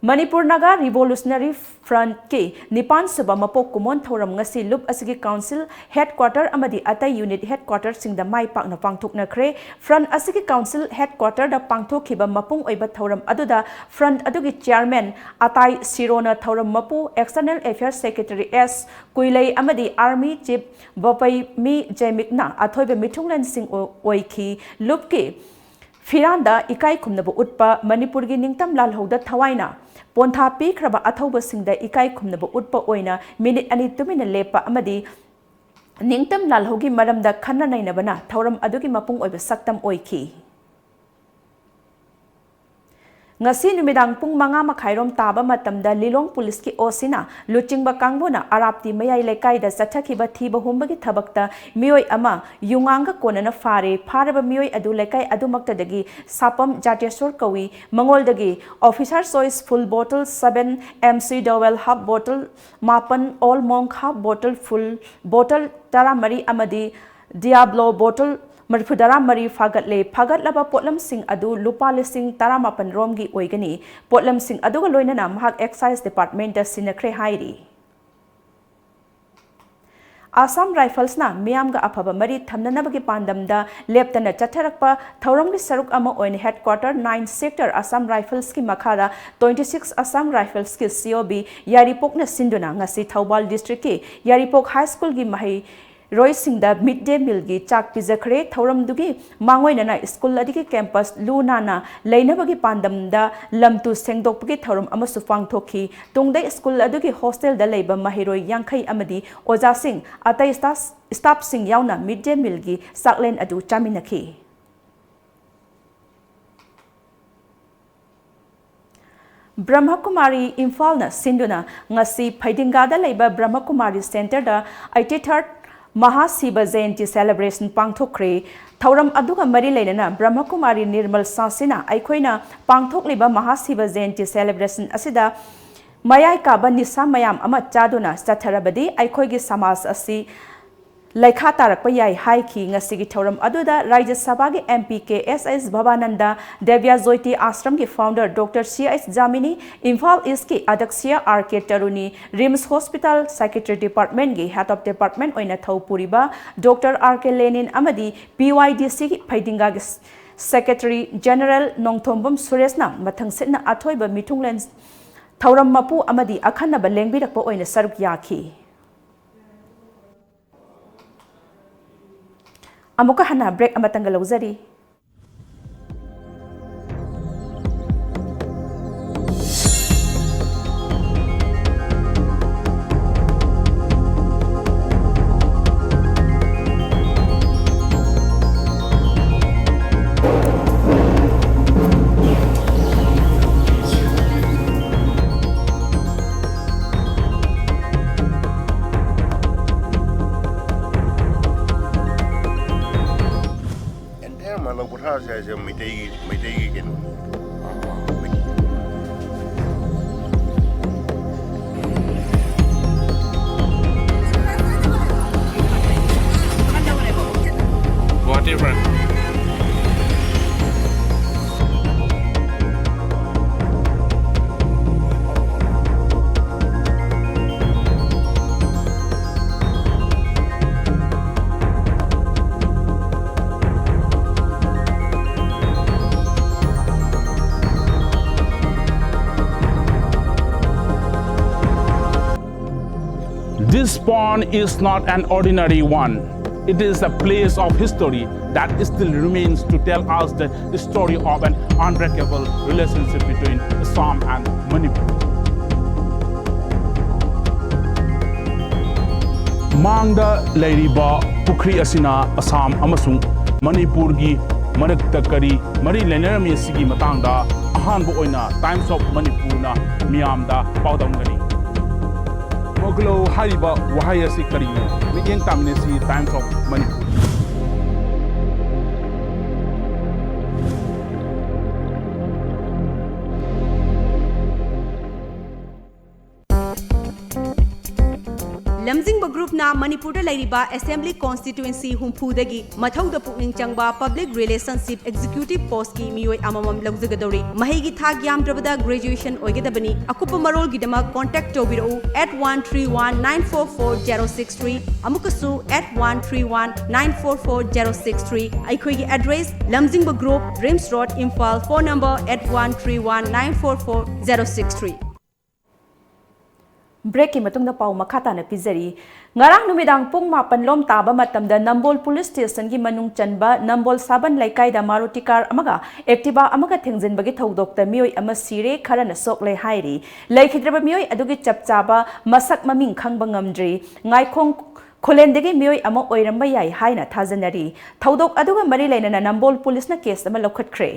ꯃꯅꯤꯄꯨꯔ ꯅꯥꯒꯥ ꯔꯤꯚꯣꯂꯨꯁꯅꯔꯤ ꯐ꯭ꯔꯟꯠꯀꯤ ꯅꯤꯄꯥꯟ ꯁꯨꯕ ꯃꯄꯣꯛ ꯀꯨꯝꯑꯣꯟ ꯊꯧꯔꯝ ꯉꯁꯤ ꯂꯨꯞ ꯑꯁꯤꯒꯤ ꯀꯥꯎꯟꯁꯤꯜ ꯍꯦꯗꯀ꯭ꯋꯥꯇꯔ ꯑꯃꯗꯤ ꯑꯇꯩ ꯌꯨꯅꯤꯠ ꯍꯦꯗꯀ꯭ꯋꯥꯇꯔꯁꯤꯡꯗ ꯃꯥꯏ ꯄꯥꯛꯅ ꯄꯥꯡꯊꯣꯛꯅꯈ꯭ꯔꯦ꯫ ꯐ꯭ꯔꯟꯠ ꯑꯁꯤꯒꯤ ꯀꯥꯎꯟꯁꯤꯜ ꯍꯦꯗꯀ꯭ꯋꯥꯇꯔꯗ ꯄꯥꯡꯊꯣꯛꯈꯤꯕ ꯃꯄꯨꯡ ꯑꯣꯏꯕ ꯊꯧꯔꯝ ꯑꯗꯨꯗ ꯐ꯭ꯔꯟꯠ ꯑꯗꯨꯒꯤ ꯆꯤꯌꯥꯔꯃꯦꯟ ꯑꯇꯥꯏ ꯁꯤꯔꯣꯅ ꯊꯧꯔꯝ ꯃꯄꯨ, ꯑꯦꯛꯁꯇꯔꯅꯦꯜ ꯑꯦꯐꯤꯌꯔꯁ ꯁꯦꯀ꯭ꯔꯦꯇꯔꯤ ꯑꯦꯁ ꯀꯨꯏꯂꯩ ꯑꯃꯗꯤ ꯑꯥꯔꯃꯤ ꯆꯤꯐ ꯕꯣꯄꯩꯃꯤ ꯖꯦꯃꯤꯛꯅ ꯑꯊꯣꯏꯕ ꯃꯤꯊꯨꯡꯂꯦꯟꯁꯤꯡ ꯑꯣꯏꯈꯤ꯫ ꯂꯨꯞꯀꯤ ꯐꯤꯔꯥꯟꯗ ꯏꯀꯥꯏ ꯈꯨꯝꯅꯕ ꯎꯠꯄ, ꯃꯅꯤꯄꯨꯔꯒꯤ ꯅꯤꯡꯇꯝ ꯂꯥꯜꯍꯧꯗ ꯊꯋꯥꯏꯅ ꯄꯣꯟꯊꯥ ꯄꯤꯈ꯭ꯔꯕ ꯑꯊꯧꯕꯁꯤꯡꯗ ꯏꯀꯥꯏ ꯈꯨꯝꯅꯕ ꯎꯠꯄ ꯑꯣꯏꯅ ꯃꯤꯅꯤꯠ ꯑꯅꯤ ꯇꯨꯃꯤꯟꯅ ꯂꯦꯞꯄ ꯑꯃꯗꯤ ꯅꯤꯡꯇꯝ ꯂꯥꯜꯍꯧꯒꯤ ꯃꯔꯝꯗ ꯈꯟꯅ ꯅꯩꯅꯕꯅ ꯊꯧꯔꯝ ꯑꯗꯨꯒꯤ ꯃꯄꯨꯡ ꯑꯣꯏꯕ ꯁꯛꯇꯝ ꯑꯣꯏꯈꯤ꯫ ꯉꯁꯤ ꯅꯨꯃꯤꯗꯥꯡ ꯄꯨꯡ ꯃꯉꯥ ꯃꯈꯥꯏꯔꯣꯝ ꯇꯥꯕ ꯃꯇꯝꯗ ꯂꯤꯂꯣꯡ ꯄꯨꯂꯤꯁꯀꯤ ꯑꯣꯁꯤꯅ ꯂꯨꯆꯤꯡꯕ ꯀꯥꯡꯕꯨꯅ ꯑꯔꯥꯞꯇꯤ ꯃꯌꯥꯏ ꯂꯩꯀꯥꯏꯗ ꯆꯠꯊꯈꯤꯕ ꯊꯤꯕ ꯍꯨꯝꯕꯒꯤ ꯊꯕꯛꯇ ꯃꯤꯑꯣꯏ ꯑꯃ ꯌꯨꯉꯥꯡꯒ ꯀꯣꯟꯅꯅ ꯐꯥꯔꯦ꯫ ꯐꯥꯔꯕ ꯃꯤꯑꯣꯏ ꯑꯗꯨ ꯂꯩꯀꯥꯏ ꯑꯗꯨꯃꯛꯇꯗꯒꯤ ꯁꯥꯄꯝ ꯖꯥꯇꯦꯁꯣꯔ ꯀꯧꯏ꯫ ꯃꯉꯣꯜꯗꯒꯤ Officer Choice Full Bottle seven, M C Double Half Bottle ꯃꯥꯄꯟ, All Monk Half Bottle Full Bottle ꯇꯔꯥꯃꯔꯤ ꯑꯃꯗꯤ Diablo Bottle ꯃꯔꯤꯐꯨꯇꯔꯥ ꯃꯔꯤ ꯐꯥꯒꯠꯂꯦ꯫ ꯐꯥꯒꯠꯂꯕ ꯄꯣꯠꯂꯝꯁꯤꯡ ꯑꯗꯨ ꯂꯨꯄꯥ ꯂꯤꯁꯤꯡ ꯇꯔꯥꯃꯥꯄꯟ ꯔꯣꯝꯒꯤ ꯑꯣꯏꯒꯅꯤ꯫ ꯄꯣꯠꯂꯝꯁꯤꯡ ꯑꯗꯨꯒ ꯂꯣꯏꯅꯅ ꯃꯍꯥꯛ Excise Departmentꯇ ꯁꯤꯟꯅꯈ꯭ꯔꯦ ꯍꯥꯏꯔꯤ꯫ Assam Riflesꯅ ꯃꯤꯌꯥꯝꯒ ꯑꯐꯕ ꯃꯔꯤ ꯊꯝꯅꯅꯕꯒꯤ ꯄꯥꯟꯗꯝꯗ ꯂꯦꯞꯇꯅ ꯆꯠꯊꯔꯛꯄ ꯊꯧꯔꯝꯒꯤ ꯁꯔꯨꯛ ꯑꯃ ꯑꯣꯏꯅ Headquarter nine Sector Assam Riflesꯀꯤ ꯃꯈꯥꯗ twenty six Assam Riflesꯀꯤ C O B ꯌꯥꯏꯔꯤꯄꯣꯛꯅ ꯁꯤꯟꯗꯨꯅ ꯉꯁꯤ ꯊꯧꯕꯥꯜ districtꯀꯤ ꯌꯥꯏꯔꯤꯄꯣꯛ High Schoolꯒꯤ ꯃꯍꯩꯔꯣꯏꯁꯤꯡꯗ mid day mealꯒꯤ ꯆꯥꯛ ꯄꯤꯖꯈ꯭ꯔꯦ꯫ ꯊꯧꯔꯝꯗꯨꯒꯤ ꯃꯥꯡꯑꯣꯏꯅꯅ school ꯑꯗꯨꯒꯤ campus ꯂꯨ ꯅꯥꯟꯅ ꯂꯩꯅꯕꯒꯤ ꯄꯥꯟꯗꯝꯗ ꯂꯝ ꯇꯨ ꯁꯦꯡꯗꯣꯛꯄꯒꯤ ꯊꯧꯔꯝ ꯑꯃꯁꯨ ꯄꯥꯡꯊꯣꯛꯈꯤ꯫ ꯇꯨꯡꯗ school ꯑꯗꯨꯒꯤ hostelꯗ ꯂꯩꯕ ꯃꯍꯩꯔꯣꯏ ꯌꯥꯡꯈꯩ ꯑꯃꯗꯤ ꯑꯣꯖꯥꯁꯤꯡ, ꯑꯇꯩ staff, staffꯁꯤꯡ ꯌꯥꯎꯅ mid day mealꯒꯤ ꯆꯥꯛꯂꯦꯟ ꯑꯗꯨ ꯆꯥꯃꯤꯟꯅꯈꯤ꯫ ꯕ꯭ꯔꯍ꯭ꯃꯀꯨꯃꯥꯔꯤ ꯏꯝꯐꯥꯜꯅ ꯁꯤꯟꯗꯨꯅ ꯉꯁꯤ ꯐꯩꯗꯤꯡꯒꯥꯗ ꯂꯩꯕ ꯕ꯭ꯔꯍ꯭ꯃꯀꯨꯃꯥꯔꯤ Centreꯗ eighty third ꯃꯍꯥꯁꯤꯕ ꯖꯌꯟꯇꯤ celebration ꯄꯥꯡꯊꯣꯛꯈ꯭ꯔꯦ꯫ ꯊꯧꯔꯝ ꯑꯗꯨꯒ ꯃꯔꯤ ꯂꯩꯅꯅ ꯕ꯭ꯔꯍ꯭ꯃꯀꯨꯃꯥꯔꯤ ꯅꯤꯔꯃꯜ ꯁꯥꯁꯤꯅ ꯑꯩꯈꯣꯏꯅ ꯄꯥꯡꯊꯣꯛꯂꯤꯕ ꯃꯍꯥꯁꯤꯕ ꯖꯌꯟꯇꯤ celebration ꯑꯁꯤꯗ ꯃꯌꯥꯏ ꯀꯥꯕ ꯅꯤꯁꯥ ꯃꯌꯥꯝ ꯑꯃ ꯆꯥꯗꯨꯅ ꯆꯠꯊꯔꯕꯗꯤ ꯑꯩꯈꯣꯏꯒꯤ ꯁꯃꯥꯖ ꯑꯁꯤ ꯂꯩꯈꯥ ꯇꯥꯔꯛꯄ ꯌꯥꯏ ꯍꯥꯏꯈꯤ꯫ ꯉꯁꯤꯒꯤ ꯊꯧꯔꯝ ꯑꯗꯨꯗ ꯔꯥꯖ꯭ꯌ ꯁꯚꯥꯒꯤ M P K S S ꯚꯕꯥꯅꯟꯗ, ꯗꯦꯕ꯭ꯌꯥ ꯖꯣꯏꯇꯤ ꯑꯥꯁ꯭ꯔꯝꯒꯤ founder Doctor C H Jamini, Imphal Eastꯀꯤ ꯑꯗꯛꯁꯤꯌꯥ R K ꯇꯔꯨꯅꯤ, RIMS Hospital Psychiatry Departmentꯀꯤ Head of Department ꯑꯣꯏꯅ ꯊꯧ ꯄꯨꯔꯤꯕ Doctor R K ꯂꯦꯅꯤꯟ ꯑꯃꯗꯤ P Y D Cꯒꯤ ꯐꯩꯗꯤꯡꯒꯥꯒꯤ Secretary General Nongthombam ꯁꯨꯔꯦꯁꯅ ꯃꯊꯪꯁꯤꯠꯅ ꯑꯊꯣꯏꯕ ꯃꯤꯊꯨꯡꯂꯦꯟ ꯊꯧꯔꯝ ꯃꯄꯨ ꯑꯃꯗꯤ ꯑꯈꯟꯅꯕ ꯂꯦꯡꯕꯤꯔꯛꯄ ꯑꯣꯏꯅ ꯁꯔꯨꯛ ꯌꯥꯈꯤ꯫ ꯑꯃꯨꯛꯀ ꯍꯟꯅ break ꯑꯃꯇꯪꯒ ꯂꯧꯖꯔꯤ꯫ Entire ꯃꯥꯂꯪ ꯄꯣꯊꯥꯔꯁꯦ ꯍꯥꯏꯁꯦ ꯃꯩꯇꯩꯒꯤ, ꯃꯩꯇꯩꯒꯤ ꯀꯩꯅꯣꯅꯤ꯫ What different? This pond is not an ordinary one. It is a place of history that still remains to tell us the story of an unbreakable relationship between Assam and Manipur. ꯃꯥꯡꯗ ꯂꯩꯔꯤꯕ ꯄꯨꯈ꯭ꯔꯤ ꯑꯁꯤꯅ ꯑꯁꯥꯝ ꯑꯃꯁꯨꯡ ꯃꯅꯤꯄꯨꯔꯒꯤ ꯃꯔꯛꯇ ꯀꯔꯤ ꯃꯔꯤ ꯂꯩꯅꯔꯝꯃꯤ ꯑꯁꯤꯒꯤ ꯃꯇꯥꯡꯗ ꯑꯍꯥꯟꯕ ꯑꯣꯏꯅ Times of Manipurꯅ ꯃꯤꯌꯥꯝꯗ ꯄꯥꯎꯗꯝꯒꯅꯤ꯫ ꯃꯣꯒꯂꯣ ꯍꯥꯏꯔꯤꯕ ꯋꯥꯍꯩ ꯑꯁꯤ ꯀꯔꯤꯅꯣ? ꯃꯤꯠꯌꯦꯡ ꯇꯥꯃꯤꯟꯅꯁꯤ Times of Manipur꯫ ꯂꯝꯖꯤꯡꯕ ꯒ꯭ꯔꯨꯞꯅ ꯃꯅꯤꯄꯨꯔꯗ ꯂꯩꯔꯤꯕ ꯑꯦꯁꯦꯝꯕ꯭ꯂꯤ ꯀꯣꯟꯁꯇꯤꯇ꯭ꯌꯨꯑꯦꯟꯁꯤ ꯍꯨꯝꯐꯨꯗꯒꯤ ꯃꯊꯧꯗ ꯄꯨꯛꯅꯤꯡ ꯆꯪꯕ ꯄꯕ꯭ꯂꯤꯛ ꯔꯤꯂꯦꯁꯟꯁꯤꯞ ꯑꯦꯛꯖꯤꯀ꯭ꯌꯨꯇꯤꯚ ꯄꯣꯁꯀꯤ ꯃꯤꯑꯣꯏ ꯑꯃꯃꯝ ꯂꯧꯖꯒꯗꯧꯔꯤ꯫ ꯃꯍꯩꯒꯤ ꯊꯥꯛ ꯌꯥꯝꯗ꯭ꯔꯕꯗ ꯒ꯭ꯔꯦꯖꯨꯑꯦꯁꯟ ꯑꯣꯏꯒꯗꯕꯅꯤ꯫ ꯑꯀꯨꯞꯄ ꯃꯔꯣꯜꯒꯤꯗꯃꯛ ꯀꯣꯟꯇꯦꯛ ꯇꯧꯕꯤꯔꯛꯎ eight one three one nine four four zero six three, ꯑꯃꯨꯛꯀꯁꯨ eight one three one nine four four zero six three꯫ ꯑꯩꯈꯣꯏꯒꯤ ꯑꯦꯗ꯭ꯔꯦꯁ: ꯂꯝꯖꯤꯡꯕ group, RIMS road, Imphal. Phone number eight one three one nine four four zero six three꯫ ꯕ꯭ꯔꯦꯛꯀꯤ ꯃꯇꯨꯡꯗ ꯄꯥꯎ ꯃꯈꯥ ꯇꯥꯅ ꯄꯤꯖꯔꯤ꯫ ꯉꯔꯥꯡ ꯅꯨꯃꯤꯗꯥꯡ ꯄꯨꯡ ꯃꯥꯄꯟ ꯂꯣꯝ ꯇꯥꯕ ꯃꯇꯝꯗ ꯅꯝꯕꯣꯜ ꯄꯨꯂꯤꯁ ꯁ꯭ꯇꯦꯁꯟꯒꯤ ꯃꯅꯨꯡ ꯆꯟꯕ ꯅꯝꯕꯣꯜ ꯁꯥꯕꯟ ꯂꯩꯀꯥꯏꯗ ꯃꯥꯔꯨꯇꯤ ꯀꯥꯔ ꯑꯃꯒ ꯑꯦꯛꯇꯤꯚꯥ ꯑꯃꯒ ꯊꯦꯡꯖꯤꯟꯕꯒꯤ ꯊꯧꯗꯣꯛꯇ ꯃꯤꯑꯣꯏ ꯑꯃ ꯁꯤꯔꯦ, ꯈꯔꯅ ꯁꯣꯛꯂꯦ ꯍꯥꯏꯔꯤ꯫ ꯂꯩꯈꯤꯗ꯭ꯔꯕ ꯃꯤꯑꯣꯏ ꯑꯗꯨꯒꯤ ꯆꯞ ꯆꯥꯕ ꯃꯁꯛ ꯃꯃꯤꯡ ꯈꯪꯕ ꯉꯝꯗ꯭ꯔꯤ꯫ ꯉꯥꯏꯈꯣꯡ ꯈꯨꯂꯦꯟꯗꯒꯤ ꯃꯤꯑꯣꯏ ꯑꯃ ꯑꯣꯏꯔꯝꯕ ꯌꯥꯏ ꯍꯥꯏꯅ ꯊꯥꯖꯅꯔꯤ꯫ ꯊꯧꯗꯣꯛ ꯑꯗꯨꯒ ꯃꯔꯤ ꯂꯩꯅꯅ ꯅꯝꯕꯣꯜ ꯄꯨꯂꯤꯁꯅ ꯀꯦꯁ ꯑꯃ ꯂꯧꯈꯠꯈ꯭ꯔꯦ꯫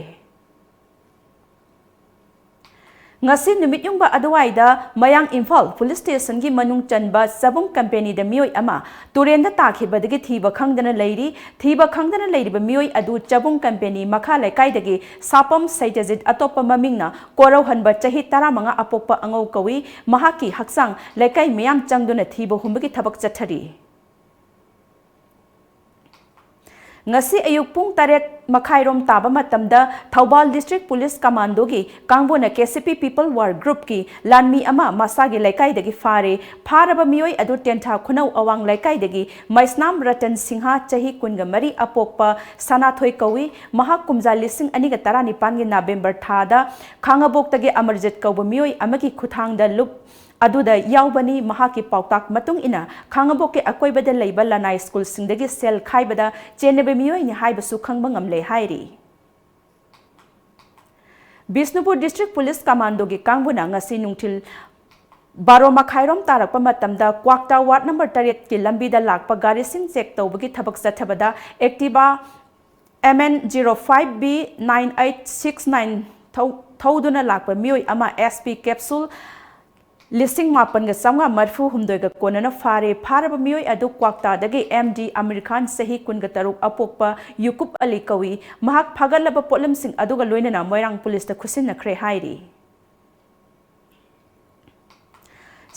ꯉꯁꯤ ꯅꯨꯃꯤꯠ ꯌꯨꯡꯕ ꯑꯗꯨꯋꯥꯏꯗ ꯃꯌꯥꯡ ꯏꯝꯐꯥꯜ ꯄꯨꯂꯤꯁ ꯁ꯭ꯇꯦꯁꯟꯒꯤ ꯃꯅꯨꯡ ꯆꯟꯕ ꯆꯕꯨꯡ ꯀꯝꯄꯦꯅꯤꯗ ꯃꯤꯑꯣꯏ ꯑꯃ ꯇꯨꯔꯦꯟꯗ ꯇꯥꯈꯤꯕꯗꯒꯤ ꯊꯤꯕ ꯈꯪꯗꯅ ꯂꯩꯔꯤ꯫ ꯊꯤꯕ ꯈꯪꯗꯅ ꯂꯩꯔꯤꯕ ꯃꯤꯑꯣꯏ ꯑꯗꯨ ꯆꯕꯨꯡ ꯀꯝꯄꯦꯅꯤ ꯃꯈꯥ ꯂꯩꯀꯥꯏꯗꯒꯤ ꯁꯥꯄꯝ ꯁꯩꯇꯖꯤꯠ, ꯑꯇꯣꯞꯄ ꯃꯃꯤꯡꯅ ꯀꯣꯔꯧꯍꯟꯕ, ꯆꯍꯤ ꯇꯔꯥꯃꯉꯥ, ꯑꯄꯣꯛꯄ ꯑꯉꯧ ꯀꯧꯏ꯫ ꯃꯍꯥꯛꯀꯤ ꯍꯛꯆꯥꯡ ꯂꯩꯀꯥꯏ ꯃꯤꯌꯥꯝ ꯆꯪꯗꯨꯅ ꯊꯤꯕ ꯍꯨꯝꯕꯒꯤ ꯊꯕꯛ ꯆꯠꯊꯔꯤ꯫ ꯉꯁꯤ ꯑꯌꯨꯛ ꯄꯨꯡ ꯇꯔꯦꯠ ꯃꯈꯥꯏꯔꯣꯝ ꯇꯥꯕ ꯃꯇꯝꯗ ꯊꯧꯕꯥꯜ District Police Commandoꯒꯤ ꯀꯥꯡꯕꯨꯅ KCP People War Groupꯀꯤ ꯂꯥꯟꯃꯤ ꯑꯃ ꯃꯁꯥꯒꯤ ꯂꯩꯀꯥꯏꯗꯒꯤ ꯐꯥꯔꯦ꯫ ꯐꯥꯔꯕ ꯃꯤꯑꯣꯏ ꯑꯗꯨ ꯇꯦꯟꯊꯥ ꯈꯨꯅꯧ ꯑꯋꯥꯡ ꯂꯩꯀꯥꯏꯗꯒꯤ ꯃꯩꯁꯅꯥꯝ ꯔꯇꯟ ꯁꯤꯡꯍ, ꯆꯍꯤ ꯀꯨꯟꯒ ꯃꯔꯤ, ꯑꯄꯣꯛꯄ ꯁꯅꯥꯊꯣꯏ ꯀꯧꯏ꯫ ꯃꯍꯥꯛ ꯀꯨꯝꯖꯥ ꯂꯤꯁꯤꯡ ꯑꯅꯤꯒ ꯇꯔꯥꯅꯤꯄꯥꯟꯒꯤ November ꯊꯥꯗ ꯈꯥꯉꯕꯣꯛꯇꯒꯤ ꯑꯃꯔꯖꯤꯠ ꯀꯧꯕ ꯃꯤꯑꯣꯏ ꯑꯃꯒꯤ ꯈꯨꯠꯊꯥꯡꯗ ꯂꯨꯞ ꯑꯗꯨꯗ ꯌꯥꯎꯕꯅꯤ꯫ ꯃꯍꯥꯛꯀꯤ ꯄꯥꯎꯇꯥꯛ ꯃꯇꯨꯡ ꯏꯟꯅ ꯈꯥꯉꯕꯣꯛꯀꯤ ꯑꯀꯣꯏꯕꯗ ꯂꯩꯕ ꯂꯅꯥꯏ ꯁ꯭ꯀꯨꯜꯁꯤꯡꯗꯒꯤ ꯁꯦꯜ ꯈꯥꯏꯕꯗ ꯆꯦꯟꯅꯕ ꯃꯤꯑꯣꯏꯅꯤ ꯍꯥꯏꯕꯁꯨ ꯈꯪꯕ ꯉꯝꯂꯦ ꯍꯥꯏꯔꯤ꯫ ꯕꯤꯁꯅꯨꯄꯨꯔ District Police Commandoꯒꯤ ꯀꯥꯡꯕꯨꯅ ꯉꯁꯤ ꯅꯨꯡꯊꯤꯜ ꯕꯥꯔꯣ ꯃꯈꯥꯏꯔꯣꯝ ꯇꯥꯔꯛꯄ ꯃꯇꯝꯗ ꯀ꯭ꯋꯥꯛꯇꯥ ward number ꯇꯔꯦꯠꯀꯤ ꯂꯝꯕꯤꯗ ꯂꯥꯛꯄ ꯒꯥꯔꯤꯁꯤꯡ check ꯇꯧꯕꯒꯤ ꯊꯕꯛ ꯆꯠꯊꯕꯗ Activa MN zero five B nine eight six nine ꯊꯧ-, ꯊꯧꯗꯨꯅ ꯂꯥꯛꯄ ꯃꯤꯑꯣꯏ ꯑꯃ SP capsule ꯂꯤꯁꯤꯡ ꯃꯥꯄꯟꯒ ꯆꯥꯝꯃꯉꯥ ꯃꯔꯤꯐꯨ ꯍꯨꯝꯗꯣꯏꯒ ꯀꯣꯟꯅꯅ ꯐꯥꯔꯦ꯫ ꯐꯥꯔꯕ ꯃꯤꯑꯣꯏ ꯑꯗꯨ ꯀ꯭ꯋꯥꯛꯇꯥꯗꯒꯤ MD ꯑꯃꯤꯔ ꯈꯥꯟ, ꯆꯍꯤ ꯀꯨꯟꯒ ꯇꯔꯨꯛ, ꯑꯄꯣꯛꯄ ꯌꯨꯀꯨꯞ ꯑꯂꯤ ꯀꯧꯏ꯫ ꯃꯍꯥꯛ ꯐꯥꯒꯠꯂꯕ ꯄꯣꯠꯂꯝꯁꯤꯡ ꯑꯗꯨꯒ ꯂꯣꯏꯅꯅ ꯃꯣꯏꯔꯥꯡ ꯄꯨꯂꯤꯁꯇ ꯈꯨꯠꯁꯤꯟꯅꯈ꯭ꯔꯦ ꯍꯥꯏꯔꯤ꯫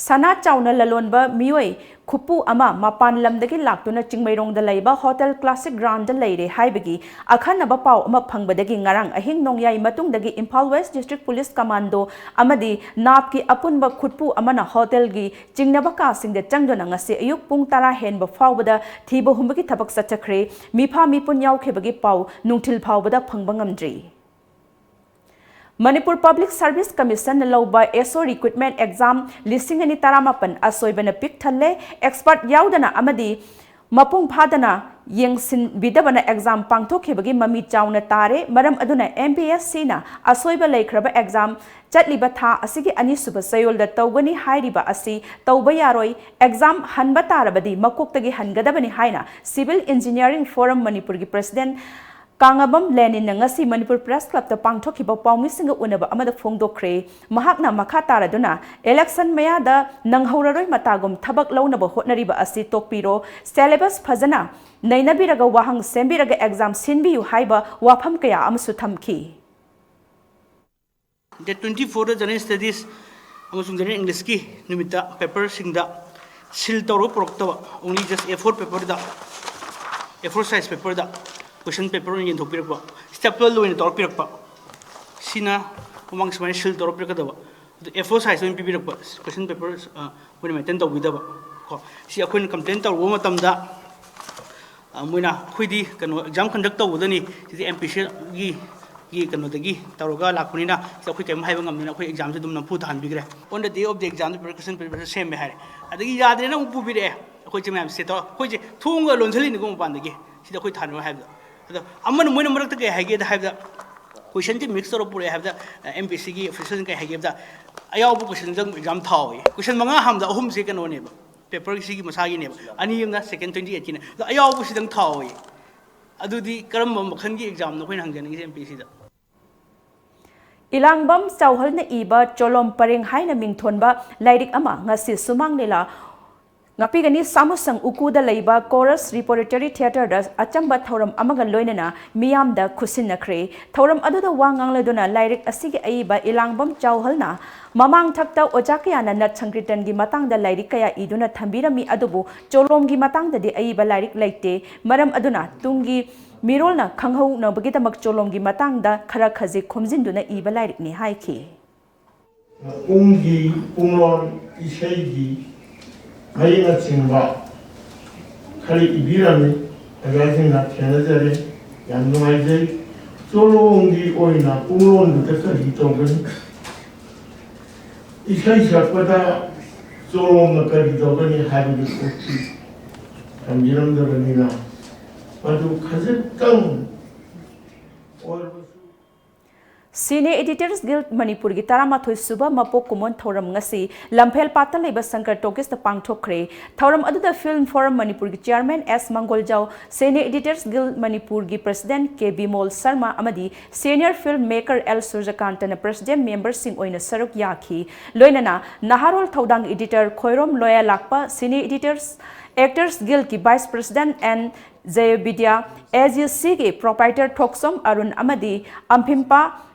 ꯁꯅꯥ ꯆꯥꯎꯅ ꯂꯂꯣꯟꯕ ꯃꯤꯑꯣꯏ ꯈꯨꯄꯨ ꯑꯃ ꯃꯄꯥꯟ ꯂꯝꯗꯒꯤ ꯂꯥꯛꯇꯨꯅ ꯆꯤꯡꯃꯩꯔꯣꯡꯗ ꯂꯩꯕ Hotel Classic Grandꯗ ꯂꯩꯔꯦ ꯍꯥꯏꯕꯒꯤ ꯑꯈꯟꯅꯕ ꯄꯥꯎ ꯑꯃ ꯐꯪꯕꯗꯒꯤ ꯉꯔꯥꯡ ꯑꯍꯤꯡ ꯅꯣꯡꯌꯥꯏ ꯃꯇꯨꯡꯗꯒꯤ Imphal West District Police Commando ꯑꯃꯗꯤ ꯅꯥꯞꯀꯤ ꯑꯄꯨꯟꯕ ꯈꯨꯠꯄꯨ ꯑꯃꯅ hotelꯒꯤ ꯆꯤꯡꯅꯕ ꯀꯥꯁꯤꯡꯗ ꯆꯪꯗꯨꯅ ꯉꯁꯤ ꯑꯌꯨꯛ ꯄꯨꯡ ꯇꯔꯥ ꯍꯦꯟꯕ ꯐꯥꯎꯕꯗ ꯊꯤꯕ ꯍꯨꯝꯕꯒꯤ ꯊꯕꯛ ꯆꯠꯊꯈ꯭ꯔꯦ꯫ ꯃꯤꯐꯥ ꯃꯤꯄꯨꯟ ꯌꯥꯎꯈꯤꯕꯒꯤ ꯄꯥꯎ ꯅꯨꯡꯊꯤꯜ ꯐꯥꯎꯕꯗ ꯐꯪꯕ ꯉꯝꯗ꯭ꯔꯤ꯫ ꯃꯅꯤꯄꯨꯔ Public Service Commissionꯅ ꯂꯧꯕ SO Recruitment Exam ꯂꯤꯁꯤꯡ ꯑꯅꯤ ꯇꯔꯥꯃꯥꯄꯟ ꯑꯁꯣꯏꯕꯅ ꯄꯤꯛ ꯊꯜꯂꯦ꯫ Expert ꯌꯥꯎꯗꯅ ꯑꯃꯗꯤ ꯃꯄꯨꯡ ꯐꯥꯗꯅ ꯌꯦꯡꯁꯤꯟꯕꯤꯗꯕꯅ exam ꯄꯥꯡꯊꯣꯛꯈꯤꯕꯒꯤ ꯃꯃꯤ ꯆꯥꯎꯅ ꯇꯥꯔꯦ꯫ ꯃꯔꯝ ꯑꯗꯨꯅ MPSCꯅ ꯑꯁꯣꯏꯕ ꯂꯩꯈ꯭ꯔꯕ exam ꯆꯠꯂꯤꯕ ꯊꯥ ꯑꯁꯤꯒꯤ ꯑꯅꯤꯁꯨꯕ ꯆꯌꯣꯜꯗ ꯇꯧꯒꯅꯤ ꯍꯥꯏꯔꯤꯕ ꯑꯁꯤ ꯇꯧꯕ ꯌꯥꯔꯣꯏ꯫ Exam ꯍꯟꯕ ꯇꯥꯔꯕꯗꯤ ꯃꯀꯣꯛꯇꯒꯤ ꯍꯟꯒꯗꯕꯅꯤ ꯍꯥꯏꯅ Civil Engineering Forum ꯃꯅꯤꯄꯨꯔꯒꯤ President ꯀꯥꯉꯕꯝ ꯂꯦꯅꯤꯟꯅ ꯉꯁꯤ ꯃꯅꯤꯄꯨꯔ Press Clubꯇ ꯄꯥꯡꯊꯣꯛꯈꯤꯕ ꯄꯥꯎꯃꯤꯁꯤꯡꯒ ꯎꯅꯕ ꯑꯃꯗ ꯐꯣꯡꯗꯣꯛꯈ꯭ꯔꯦ꯫ ꯃꯍꯥꯛꯅ ꯃꯈꯥ ꯇꯥꯔꯗꯨꯅ election ꯃꯌꯥꯗ ꯅꯪꯍꯧꯔꯔꯣꯏ ꯃꯇꯥꯒꯨꯝ ꯊꯕꯛ ꯂꯧꯅꯕ ꯍꯣꯠꯅꯔꯤꯕ ꯑꯁꯤ ꯇꯣꯛꯄꯤꯔꯣ, syllabus ꯐꯖꯅ ꯅꯩꯅꯕꯤꯔꯒ ꯋꯥꯍꯪ ꯁꯦꯝꯕꯤꯔꯒ exam ꯁꯤꯟꯕꯤꯌꯨ ꯍꯥꯏꯕ ꯋꯥꯐꯝ ꯀꯌꯥ ꯑꯃꯁꯨ ꯊꯝꯈꯤ꯫ Date twenty fourꯗ General Studies ꯑꯃꯁꯨꯡ General Englishꯀꯤ ꯅꯨꯃꯤꯠꯇ paperꯁꯤꯡꯗ seal ꯇꯧꯔꯒ ꯄꯨꯔꯛꯇꯕ, only just A four paperꯗ, A four size paperꯗ ꯀꯣꯏꯁꯟ ꯄꯦꯄꯔ ꯑꯣꯏꯅ ꯌꯦꯟꯊꯣꯛꯄꯤꯔꯛꯄ, ꯁ꯭ꯇꯦꯄꯜ ꯑꯣꯏꯅ ꯇꯧꯔꯛꯄꯤꯔꯛꯄ, ꯁꯤꯅ ꯃꯃꯥꯡ ꯁꯨꯃꯥꯏꯅ ꯁꯤꯜ ꯇꯧꯔꯛꯄꯤꯔꯛꯀꯗꯕ꯫ ꯑꯗꯨ ꯑꯦ ꯐꯣꯔ ꯁꯥꯏꯖ ꯑꯣꯏꯅ ꯄꯤꯕꯤꯔꯛꯄ, ꯀꯣꯏꯁꯟ ꯄꯦꯄꯔ ꯑꯩꯈꯣꯏꯅ ꯃꯦꯟꯇꯦꯟ ꯇꯧꯕꯤꯗꯕ ꯀꯣ꯫ ꯁꯤ ꯑꯩꯈꯣꯏꯅ ꯀꯝꯄ꯭ꯂꯦꯟ ꯇꯧꯔꯨꯕ ꯃꯇꯝꯗ, ꯑ, ꯃꯣꯏꯅ ꯑꯩꯈꯣꯏꯗꯤ ꯀꯩꯅꯣ ꯑꯦꯛꯖꯥꯝ ꯀꯟꯗꯛ ꯇꯧꯒꯗꯅꯤ, ꯁꯤꯗꯤ ꯑꯦꯝ ꯄꯤ ꯁꯤꯒꯤ ꯒꯤ ꯀꯩꯅꯣꯗꯒꯤ ꯇꯧꯔꯒ ꯂꯥꯛꯄꯅꯤꯅ ꯁꯤꯗ ꯑꯩꯈꯣꯏ ꯀꯔꯤꯝ ꯍꯥꯏꯕ ꯉꯝꯗꯦꯅ ꯑꯩꯈꯣꯏ ꯑꯦꯛꯖꯥꯝꯁꯦ ꯑꯗꯨꯝ ꯅꯝꯐꯨ ꯊꯥꯍꯟꯕꯤꯈ꯭ꯔꯦ꯫ On the day of the exam paper question ꯄꯦꯄꯔꯁꯦ ꯁꯦꯝꯃꯦ ꯍꯥꯏꯔꯦ꯫ ꯑꯗꯒꯤ ꯌꯥꯗ꯭ꯔꯦꯅ ꯑꯃꯨꯛ ꯄꯨꯕꯤꯔꯛꯑꯦ꯫ ꯑꯩꯈꯣꯏ ꯆꯤꯡ ꯃꯌꯥꯝꯁꯦ ꯇꯧꯔ ꯑꯩꯈꯣꯏꯁꯦ ꯊꯣꯡꯒ ꯂꯣꯟꯁꯤꯜꯂꯤꯅꯤꯀꯣ ꯃꯄꯥꯟꯗꯒꯤ, ꯁꯤꯗ ꯑꯩꯈꯣꯏ ꯊꯥꯅꯔꯣꯏ ꯍꯥꯏꯕꯗ꯫ ꯑꯗꯣ ꯑꯃꯅ ꯃꯣꯏꯅ ꯃꯔꯛꯇ ꯀꯩ ꯍꯥꯏꯒꯦꯗ ꯍꯥꯏꯕꯗ, ꯀꯣꯏꯁꯟꯁꯦ ꯃꯤꯛꯁ ꯇꯧꯔ ꯄꯨꯔꯛꯑꯦ ꯍꯥꯏꯕꯗ, ꯑꯦꯝ ꯄꯤ ꯁꯤꯒꯤ ꯑꯣꯐꯤꯁꯤꯌꯦꯜꯅ ꯀꯩ ꯍꯥꯏꯒꯦꯕꯗ, ꯑꯌꯥꯎꯕ ꯀꯣꯏꯁꯟꯗꯪ ꯑꯦꯛꯖꯥꯝ ꯊꯥꯎ ꯍꯥꯏꯌꯦ꯫ ꯀꯣꯏꯁꯟ ꯃꯉꯥ ꯍꯥꯡꯕꯗ ꯑꯍꯨꯝꯁꯦ ꯀꯩꯅꯣꯅꯦꯕ, ꯄꯦꯄꯔꯁꯤꯒꯤ ꯃꯁꯥꯒꯤꯅꯦꯕ, ꯑꯅꯤ ꯑꯃꯅ ꯁꯦꯀꯦꯟ ꯇ꯭ꯋꯦꯟꯇꯤ ꯑꯩꯠꯀꯤꯅꯦ꯫ ꯑꯗꯣ ꯑꯌꯥꯎꯕꯁꯤꯗꯪ ꯊꯥꯎ ꯍꯥꯏꯌꯦ꯫ ꯑꯗꯨꯗꯤ ꯀꯔꯝꯕ ꯃꯈꯜꯒꯤ ꯑꯦꯛꯖꯥꯝꯅꯣ ꯑꯩꯈꯣꯏꯅ ꯍꯪꯖꯅꯤꯡꯉꯤꯁꯦ ꯑꯦꯝ ꯄꯤ ꯁꯤꯗ? ꯏꯂꯥꯡꯕꯝ ꯆꯥꯎꯍꯜꯅ ꯏꯕ ꯆꯣꯂꯣꯝ ꯄꯔꯦꯡ ꯍꯥꯏꯅ ꯃꯤꯡꯊꯣꯟꯕ ꯂꯥꯏꯔꯤꯛ ꯑꯃ ꯉꯁꯤ ꯁꯨꯃꯥꯡ ꯂꯤꯂꯥ ꯉꯥꯛꯄꯤꯒꯅꯤ꯫ ꯁꯥꯃꯨꯁꯪ ꯎꯀꯨꯗ ꯂꯩꯕ ꯀꯣꯔꯁ ꯔꯤꯄꯣꯖꯤꯇꯣꯔꯤ ꯊꯤꯌꯦꯇꯔꯗ ꯑꯆꯝꯕ ꯊꯧꯔꯝ ꯑꯃꯒ ꯂꯣꯏꯅꯅ ꯃꯤꯌꯥꯝꯗ ꯈꯨꯠꯁꯤꯟꯅꯈ꯭ꯔꯦ꯫ ꯊꯧꯔꯝ ꯑꯗꯨꯗ ꯋꯥ ꯉꯥꯡꯂꯗꯨꯅ ꯂꯥꯏꯔꯤꯛ ꯑꯁꯤꯒꯤ ꯑꯏꯕ ꯏꯂꯥꯡꯕꯝ ꯆꯥꯎꯍꯜꯅ ꯃꯃꯥꯡ ꯊꯛꯇ ꯑꯣꯖꯥ ꯀꯌꯥꯅ ꯅꯠ ꯁꯪꯀ꯭ꯔꯤꯇꯟꯒꯤ ꯃꯇꯥꯡꯗ ꯂꯥꯏꯔꯤꯛ ꯀꯌꯥ ꯏꯗꯨꯅ ꯊꯝꯕꯤꯔꯝꯃꯤ, ꯑꯗꯨꯕꯨ ꯆꯣꯂꯣꯝꯒꯤ ꯃꯇꯥꯡꯗꯗꯤ ꯑꯏꯕ ꯂꯥꯏꯔꯤꯛ ꯂꯩꯇꯦ꯫ ꯃꯔꯝ ꯑꯗꯨꯅ ꯇꯨꯡꯒꯤ ꯃꯤꯔꯣꯜꯅ ꯈꯪꯍꯧꯅꯕꯒꯤꯗꯃꯛ ꯆꯣꯂꯣꯝꯒꯤ ꯃꯇꯥꯡꯗ ꯈꯔ ꯈꯖꯤꯛ ꯈꯣꯝꯖꯤꯟꯗꯨꯅ ꯏꯕ ꯂꯥꯏꯔꯤꯛꯅꯤ ꯍꯥꯏꯈꯤ꯫ ꯄꯨꯡꯒꯤ, ꯄꯨꯡꯂꯣꯟ, ꯏꯁꯩꯒꯤ ꯃꯌꯦꯛꯅꯆꯤꯡꯕ ꯈꯔ ꯏꯕꯤꯔꯝꯃꯤ꯫ ꯑꯣꯖꯥꯁꯤꯡꯅ ꯊꯦꯡꯅꯖꯔꯦ, ꯌꯥꯝ ꯅꯨꯡꯉꯥꯏꯖꯩ꯫ ꯆꯣꯂꯣꯝꯒꯤ ꯑꯣꯏꯅ ꯄꯨꯡꯂꯣꯟꯗꯨꯗ ꯀꯔꯤ ꯇꯧꯒꯅꯤ, ꯏꯁꯩ ꯁꯛꯄꯗ ꯆꯣꯂꯣꯝꯅ ꯀꯔꯤ ꯇꯧꯒꯅꯤ ꯍꯥꯏꯕꯗꯨ ꯄꯣꯠꯁꯤ ꯊꯝꯕꯤꯔꯝꯗꯕꯅꯤꯅ, ꯃꯗꯨ ꯈꯖꯤꯛꯇꯪ ꯑꯣꯏꯔꯕꯁꯨ꯫ ꯁꯤꯅꯦ ꯏꯗꯤꯇꯔꯁ ꯒꯤꯜꯗ ꯃꯅꯤꯄꯨꯔꯒꯤ ꯇꯔꯥꯃꯥꯊꯣꯏ ꯁꯨꯕ ꯃꯄꯣꯛ ꯀꯨꯝꯑꯣꯟ ꯊꯧꯔꯝ ꯉꯁꯤ ꯂꯝꯐꯦꯜ ꯄꯥꯠꯇ ꯂꯩꯕ ꯁꯪꯀꯔ ꯇꯣꯀꯤꯁꯇ ꯄꯥꯡꯊꯣꯛꯈ꯭ꯔꯦ꯫ ꯊꯧꯔꯝ ꯑꯗꯨꯗ ꯐꯤꯜꯝ ꯐꯣꯔꯝ ꯃꯅꯤꯄꯨꯔꯒꯤ chairman S Mangoljao, cine editors guild ꯃꯅꯤꯄꯨꯔꯒꯤ ꯄ꯭ꯔꯁꯤꯗꯦꯟꯠ ꯀꯦ ꯕꯤꯃꯣꯜ ꯁꯔꯃ ꯑꯃꯗꯤ ꯁꯦꯅꯤꯌꯔ ꯐꯤꯜꯝ ꯃꯦꯀꯔ ꯑꯦꯜ ꯁꯨꯔꯖꯀꯥꯟꯇꯅ ꯄ꯭ꯔꯁꯤꯗꯦꯟꯠ ꯃꯦꯝꯕꯔꯁꯤꯡ ꯑꯣꯏꯅ ꯁꯔꯨꯛ ꯌꯥꯈꯤ꯫ ꯂꯣꯏꯅꯅ ꯅꯍꯥꯔꯣꯜ ꯊꯧꯗꯥꯡ editor Khoirom Loyalakpa, cine editors actors ꯒꯤꯜꯗꯀꯤ vice president N Jayabidya, A G ꯁꯤꯒꯤ ꯄ꯭ꯔꯣꯄꯥꯏꯇꯔ ꯊꯣꯛꯆꯣꯝ ꯑꯔꯨꯟ ꯑꯃꯗꯤ ꯑꯝꯐꯤꯝꯄꯥ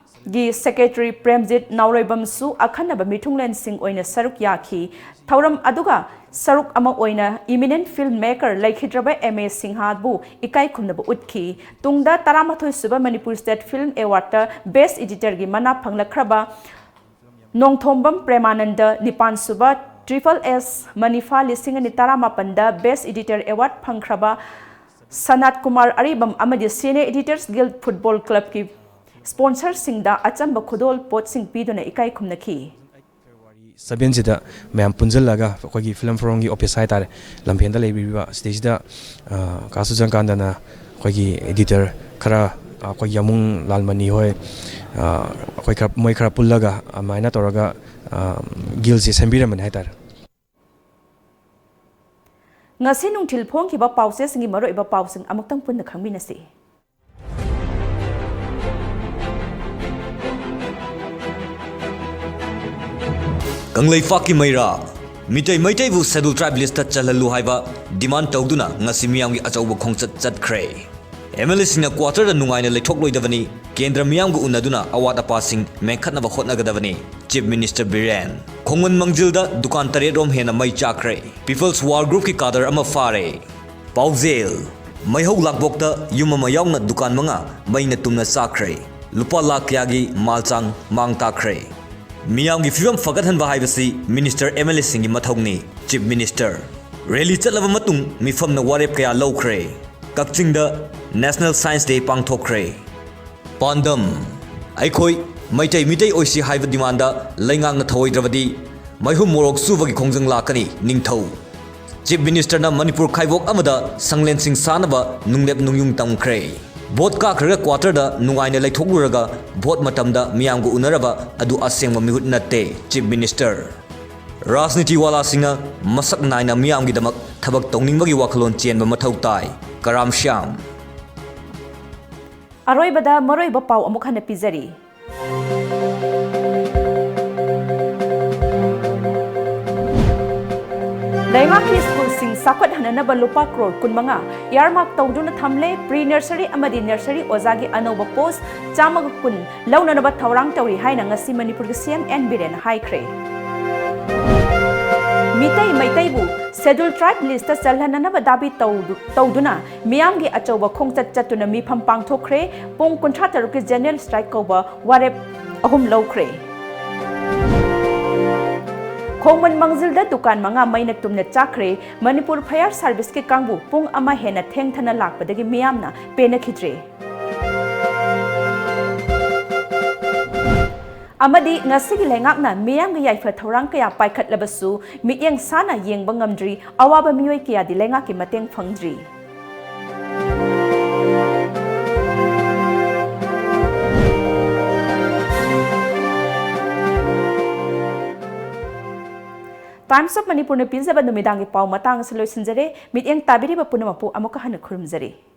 ꯒꯤ ꯁꯦꯀ꯭ꯔꯦꯇꯔꯤ ꯄ꯭ꯔꯦꯝꯖꯤꯠ ꯅꯥꯎꯔꯣꯏꯕꯝꯁꯨ ꯑꯈꯟꯅꯕ ꯃꯤꯊꯨꯡꯂꯦꯟꯁꯤꯡ ꯑꯣꯏꯅ ꯁꯔꯨꯛ ꯌꯥꯈꯤ꯫ ꯊꯧꯔꯝ ꯑꯗꯨꯒ ꯁꯔꯨꯛ ꯑꯃ ꯑꯣꯏꯅ eminent film maker ꯂꯩꯈꯤꯗ꯭ꯔꯕ ꯑꯦꯝ ꯑꯦ ꯁꯤꯡꯍꯥꯕꯨ ꯏꯀꯥꯏ ꯈꯨꯝꯅꯕ ꯎꯠꯈꯤ꯫ ꯇꯨꯡꯗ ꯇꯔꯥꯃꯥꯊꯣꯏ ꯁꯨꯕ ꯃꯅꯤꯄꯨꯔ ꯁ꯭ꯇꯦꯠ ꯐꯤꯜꯝ ꯑꯦꯋꯥꯔꯗꯇ ꯕꯦꯁ꯭ꯠ ꯏꯗꯤꯇꯔꯒꯤ ꯃꯅꯥ ꯐꯪꯂꯛꯈ꯭ꯔꯕ ꯅꯣꯡꯊꯣꯝꯕꯝ ꯄ꯭ꯔꯦꯃꯥꯅꯟꯗ, ꯅꯤꯄꯥꯟ ꯁꯨꯕ ꯇ꯭ꯔꯤꯄꯜ ꯑꯦꯁ ꯃꯅꯤꯐꯥ ꯂꯤꯁꯤꯡ ꯑꯅꯤ ꯇꯔꯥꯃꯥꯄꯟꯗ ꯕꯦꯁ꯭ꯠ ꯏꯗꯤꯇꯔ ꯑꯦꯋꯥꯔꯗ ꯐꯪꯈ꯭ꯔꯕ ꯁꯅꯥꯠ ꯀꯨꯃꯥꯔ ꯑꯔꯤꯕꯝ ꯑꯃꯗꯤ ꯁꯤꯅꯤꯌꯔ ꯏꯗꯤꯇꯔꯁ ꯒꯤꯜꯗ ꯐꯨꯠꯕꯣꯜ ꯀ꯭ꯂꯕꯀꯤ ꯁ꯭ꯄꯣꯟꯁꯔꯁꯤꯡꯗ ꯑꯆꯝꯕ ꯈꯨꯗꯣꯜ ꯄꯣꯠꯁꯤꯡ ꯄꯤꯗꯨꯅ ꯏꯀꯥꯏ ꯈꯨꯝꯅꯈꯤ꯫ ꯁꯚꯦꯟꯁꯤꯗ ꯃꯌꯥꯝ ꯄꯨꯟꯁꯤꯜꯂꯒ ꯑꯩꯈꯣꯏꯒꯤ ꯐꯤꯂꯝ ꯐꯣꯔꯝꯒꯤ ꯑꯣꯐꯤꯁ ꯍꯥꯏꯇꯥꯔꯦ, ꯂꯝꯐꯦꯟꯗ ꯂꯩꯕꯤꯔꯤꯕ ꯁꯤꯗꯩꯁꯤꯗ, ꯑ, ꯀꯥ ꯁꯨꯖꯟꯀꯥꯟꯇꯅ ꯑꯩꯈꯣꯏꯒꯤ ꯏꯗꯤꯇꯔ ꯈꯔ, ꯑꯩꯈꯣꯏ ꯌꯥꯃꯨꯡ ꯂꯥꯜꯃꯅꯤ ꯍꯣꯏ, ꯑ, ꯑꯩꯈꯣꯏ ꯈꯔ, ꯃꯣꯏ ꯈꯔ ꯄꯨꯜꯂꯒ ꯑꯗꯨꯃꯥꯏꯅ ꯇꯧꯔꯒ, ꯑ, ꯒꯤꯜꯁꯦ ꯁꯦꯝꯕꯤꯔꯝꯕꯅꯦ ꯍꯥꯏꯇꯥꯔꯦ꯫ ꯉꯁꯤ ꯅꯨꯡꯊꯤꯜ ꯐꯣꯡꯈꯤꯕ ꯄꯥꯎꯆꯦꯁꯤꯡꯒꯤ ꯃꯔꯨꯑꯣꯏꯕ ꯄꯥꯎꯁꯤꯡ ꯑꯃꯨꯛꯇꯪ ꯄꯨꯟꯅ ꯈꯪꯃꯤꯟꯅꯁꯤ꯫ ꯀꯪꯂꯩꯄꯥꯛꯀꯤ ꯃꯩꯔꯥ, ꯃꯤꯇꯩ ꯃꯩꯇꯩꯕꯨ ꯁꯦꯗꯨꯜ ꯇ꯭ꯔꯥꯏꯕ ꯂꯤꯁꯇ ꯆꯜꯍꯜꯂꯨ ꯍꯥꯏꯕ ꯗꯤꯃꯥꯟ ꯇꯧꯗꯨꯅ ꯉꯁꯤ ꯃꯤꯌꯥꯝꯒꯤ ꯑꯆꯧꯕ ꯈꯣꯡꯆꯠ ꯆꯠꯈ꯭ꯔꯦ꯫ ꯑꯦꯝ ꯑꯦꯜ ꯑꯦꯁꯤꯡꯅ ꯀ꯭ꯋꯥꯇꯔꯗ ꯅꯨꯡꯉꯥꯏꯅ ꯂꯩꯊꯣꯛꯂꯣꯏꯗꯕꯅꯤ, ꯀꯦꯟꯗ꯭ꯔ ꯃꯤꯌꯥꯝꯒ ꯎꯅꯗꯨꯅ ꯑꯋꯥꯠ ꯑꯄꯥꯁꯤꯡ ꯃꯦꯟꯈꯠꯅꯕ ꯍꯣꯠꯅꯒꯗꯕꯅꯤ, ꯆꯤꯐ ꯃꯤꯅꯤꯁꯇꯔ ꯕꯤꯔꯦꯟ꯫ ꯈꯣꯡꯃꯟ ꯃꯪꯖꯤꯜꯗ ꯗꯨꯀꯥꯟ ꯇꯔꯦꯠ ꯔꯣꯝ ꯍꯦꯟꯅ ꯃꯩ ꯆꯥꯛꯈ꯭ꯔꯦ꯫ ꯄꯤꯄꯜꯁ ꯋꯥꯔ ꯒ꯭ꯔꯨꯞꯀꯤ ꯀꯥꯗꯔ ꯑꯃ ꯐꯥꯔꯦ꯫ ꯄꯥꯎꯖꯦꯜ, ꯃꯩꯍꯧ ꯂꯥꯡꯄꯣꯛꯇ ꯌꯨꯝ ꯑꯃ ꯌꯥꯎꯅ ꯗꯨꯀꯥꯟ ꯃꯉꯥ ꯃꯩꯅ ꯇꯨꯝꯅ ꯆꯥꯛꯈ꯭ꯔꯦ꯫ ꯂꯨꯄꯥ ꯂꯥꯈ ꯀꯌꯥꯒꯤ ꯃꯥꯜꯆꯥꯡ ꯃꯥꯡ ꯇꯥꯛꯈ꯭ꯔꯦ꯫ ꯃꯤꯌꯥꯝꯒꯤ ꯐꯤꯕꯝ ꯐꯒꯠꯍꯟꯕ ꯍꯥꯏꯕꯁꯤ ꯃꯤꯅꯤꯁꯇꯔ ꯑꯦꯝ ꯑꯦꯜ ꯑꯦꯁꯤꯡꯒꯤ ꯃꯊꯧꯅꯤ, ꯆꯤꯐ ꯃꯤꯅꯤꯁꯇꯔ꯫ ꯔꯦꯂꯤ ꯆꯠꯂꯕ ꯃꯇꯨꯡ ꯃꯤꯐꯝꯅ ꯋꯥꯔꯦꯞ ꯀꯌꯥ ꯂꯧꯈ꯭ꯔꯦ꯫ ꯀꯛꯆꯤꯡꯗ ꯅꯦꯁꯅꯦꯜ ꯁꯥꯏꯟꯁ ꯗꯦ ꯄꯥꯡꯊꯣꯛꯈ꯭ꯔꯦ꯫ ꯄꯥꯟꯗꯝ, ꯑꯩꯈꯣꯏ ꯃꯩꯇꯩ ꯃꯤꯇꯩ ꯑꯣꯏꯁꯤ ꯍꯥꯏꯕ ꯗꯤꯃꯥꯟꯗ ꯂꯩꯉꯥꯛꯅ ꯊꯧꯑꯣꯏꯗ꯭ꯔꯕꯗꯤ ꯃꯩꯍꯨ ꯃꯣꯔꯣꯛ ꯆꯨꯕꯒꯤ ꯈꯣꯡꯖꯪ ꯂꯥꯛꯀꯅꯤ, ꯅꯤꯡꯊꯧ꯫ ꯆꯤꯐ ꯃꯤꯅꯤꯁꯇꯔꯅ ꯃꯅꯤꯄꯨꯔ ꯈꯥꯏꯕꯣꯛ ꯑꯃꯗ ꯁꯪꯂꯦꯟꯁꯤꯡ ꯁꯥꯅꯕ ꯅꯨꯡꯂꯦꯞ ꯅꯨꯡꯌꯨꯡ ꯇꯝꯈ꯭ꯔꯦ꯫ ꯚꯣꯠ ꯀꯥꯈ꯭ꯔꯒ ꯀ꯭ꯋꯥꯇꯔꯗ ꯅꯨꯡꯉꯥꯏꯅ ꯂꯩꯊꯣꯛꯂꯨꯔꯒ ꯚꯣꯠ ꯃꯇꯝꯗ ꯃꯤꯌꯥꯝꯒ ꯎꯅꯔꯕ ꯑꯗꯨ ꯑꯁꯦꯡꯕ ꯃꯤꯍꯨꯠ ꯅꯠꯇꯦ, ꯆꯤꯐ ꯃꯤꯅꯤꯁꯇꯔ꯫ ꯔꯥꯖꯅꯤꯇꯤ ꯋꯥꯂꯥꯁꯤꯡꯅ ꯃꯁꯛ ꯅꯥꯏꯅ ꯃꯤꯌꯥꯝꯒꯤꯗꯃꯛ ꯊꯕꯛ ꯇꯧꯅꯤꯡꯕꯒꯤ ꯋꯥꯈꯜꯂꯣꯟ ꯆꯦꯟꯕ ꯃꯊꯧ ꯇꯥꯏ, ꯀꯔꯥꯝ ꯁ꯭ꯌꯥꯝ꯫ ꯑꯔꯣꯏꯕꯗ ꯃꯔꯨꯑꯣꯏꯕ ꯄꯥꯎ ꯑꯃꯨꯛ ꯍꯟꯅ ꯄꯤꯖꯔꯤ꯫ ꯂꯩꯉꯥꯛꯀꯤ ꯁ꯭ꯀꯨꯜꯁꯤꯡ ꯆꯥꯎꯈꯠꯍꯟꯅꯅꯕ ꯂꯨꯄꯥ ꯀ꯭ꯔꯣꯔ ꯀꯨꯟꯃꯉꯥ earmark ꯇꯧꯗꯨꯅ ꯊꯝꯂꯦ꯫ Pre nursery ꯑꯃꯗꯤ nursery ꯑꯣꯖꯥꯒꯤ ꯑꯅꯧꯕ post ꯆꯥꯝꯃꯒ ꯀꯨꯟ ꯂꯧꯅꯅꯕ ꯊꯧꯔꯥꯡ ꯇꯧꯔꯤ ꯍꯥꯏꯅ ꯉꯁꯤ ꯃꯅꯤꯄꯨꯔꯒꯤ C M N ꯕꯤꯔꯦꯟꯅ ꯍꯥꯏꯈ꯭ꯔꯦ꯫ ꯃꯤꯇꯩ ꯃꯩꯇꯩꯕꯨ Scheduled Tribe list ꯆꯜꯍꯟꯅꯅꯕ ꯗꯥꯕꯤ ꯇꯧꯗꯨ-, ꯇꯧꯗꯨꯅ ꯃꯤꯌꯥꯝꯒꯤ ꯑꯆꯧꯕ ꯈꯣꯡꯆꯠ ꯆꯠꯇꯨꯅ ꯃꯤꯐꯝ ꯄꯥꯡꯊꯣꯛꯈ꯭ꯔꯦ꯫ ꯄꯨꯡ ꯀꯨꯟꯊ꯭ꯔꯥ ꯇꯔꯨꯛꯀꯤ general strike ꯀꯧꯕ ꯋꯥꯔꯦꯞ ꯑꯍꯨꯝ ꯂꯧꯈ꯭ꯔꯦ꯫ ꯈꯣꯡꯃꯟ ꯃꯥꯡꯖꯤꯜꯗ ꯗꯨꯀꯥꯟ ꯃꯉꯥ ꯃꯩꯅ ꯇꯨꯝꯅ ꯆꯥꯛꯈ꯭ꯔꯦ꯫ ꯃꯅꯤꯄꯨꯔ Fire Serviceꯀꯤ ꯀꯥꯡꯕꯨ ꯄꯨꯡ ꯑꯃ ꯍꯦꯟꯅ ꯊꯦꯡꯊꯅ ꯂꯥꯛꯄꯗꯒꯤ ꯃꯤꯌꯥꯝꯅ ꯄꯦꯟꯅꯈꯤꯗ꯭ꯔꯦ꯫ ꯑꯃꯗꯤ ꯉꯁꯤꯒꯤ ꯂꯩꯉꯥꯛꯅ ꯃꯤꯌꯥꯝꯒꯤ ꯌꯥꯏꯐ ꯊꯧꯔꯥꯡ ꯀꯌꯥ ꯄꯥꯏꯈꯠꯂꯕꯁꯨ ꯃꯤꯠꯌꯦꯡ ꯁꯥꯅ ꯌꯦꯡꯕ ꯉꯝꯗ꯭ꯔꯤ, ꯑꯋꯥꯕ ꯃꯤꯑꯣꯏ ꯀꯌꯥꯗꯤ ꯂꯩꯉꯥꯛꯀꯤ ꯃꯇꯦꯡ ꯐꯪꯗ꯭ꯔꯤ꯫ Times of Manipurꯅ ꯄꯤꯖꯕ ꯅꯨꯃꯤꯗꯥꯡꯒꯤ ꯄꯥꯎ ꯃꯇꯥꯡ ꯑꯁꯤ ꯂꯣꯏꯁꯤꯟꯖꯔꯦ꯫ ꯃꯤꯠꯌꯦꯡ ꯇꯥꯕꯤꯔꯤꯕ ꯄꯨꯝꯅꯃꯛꯄꯨ ꯑꯃꯨꯛꯀ ꯍꯟꯅ ꯈꯨꯔꯨꯝꯖꯔꯤ꯫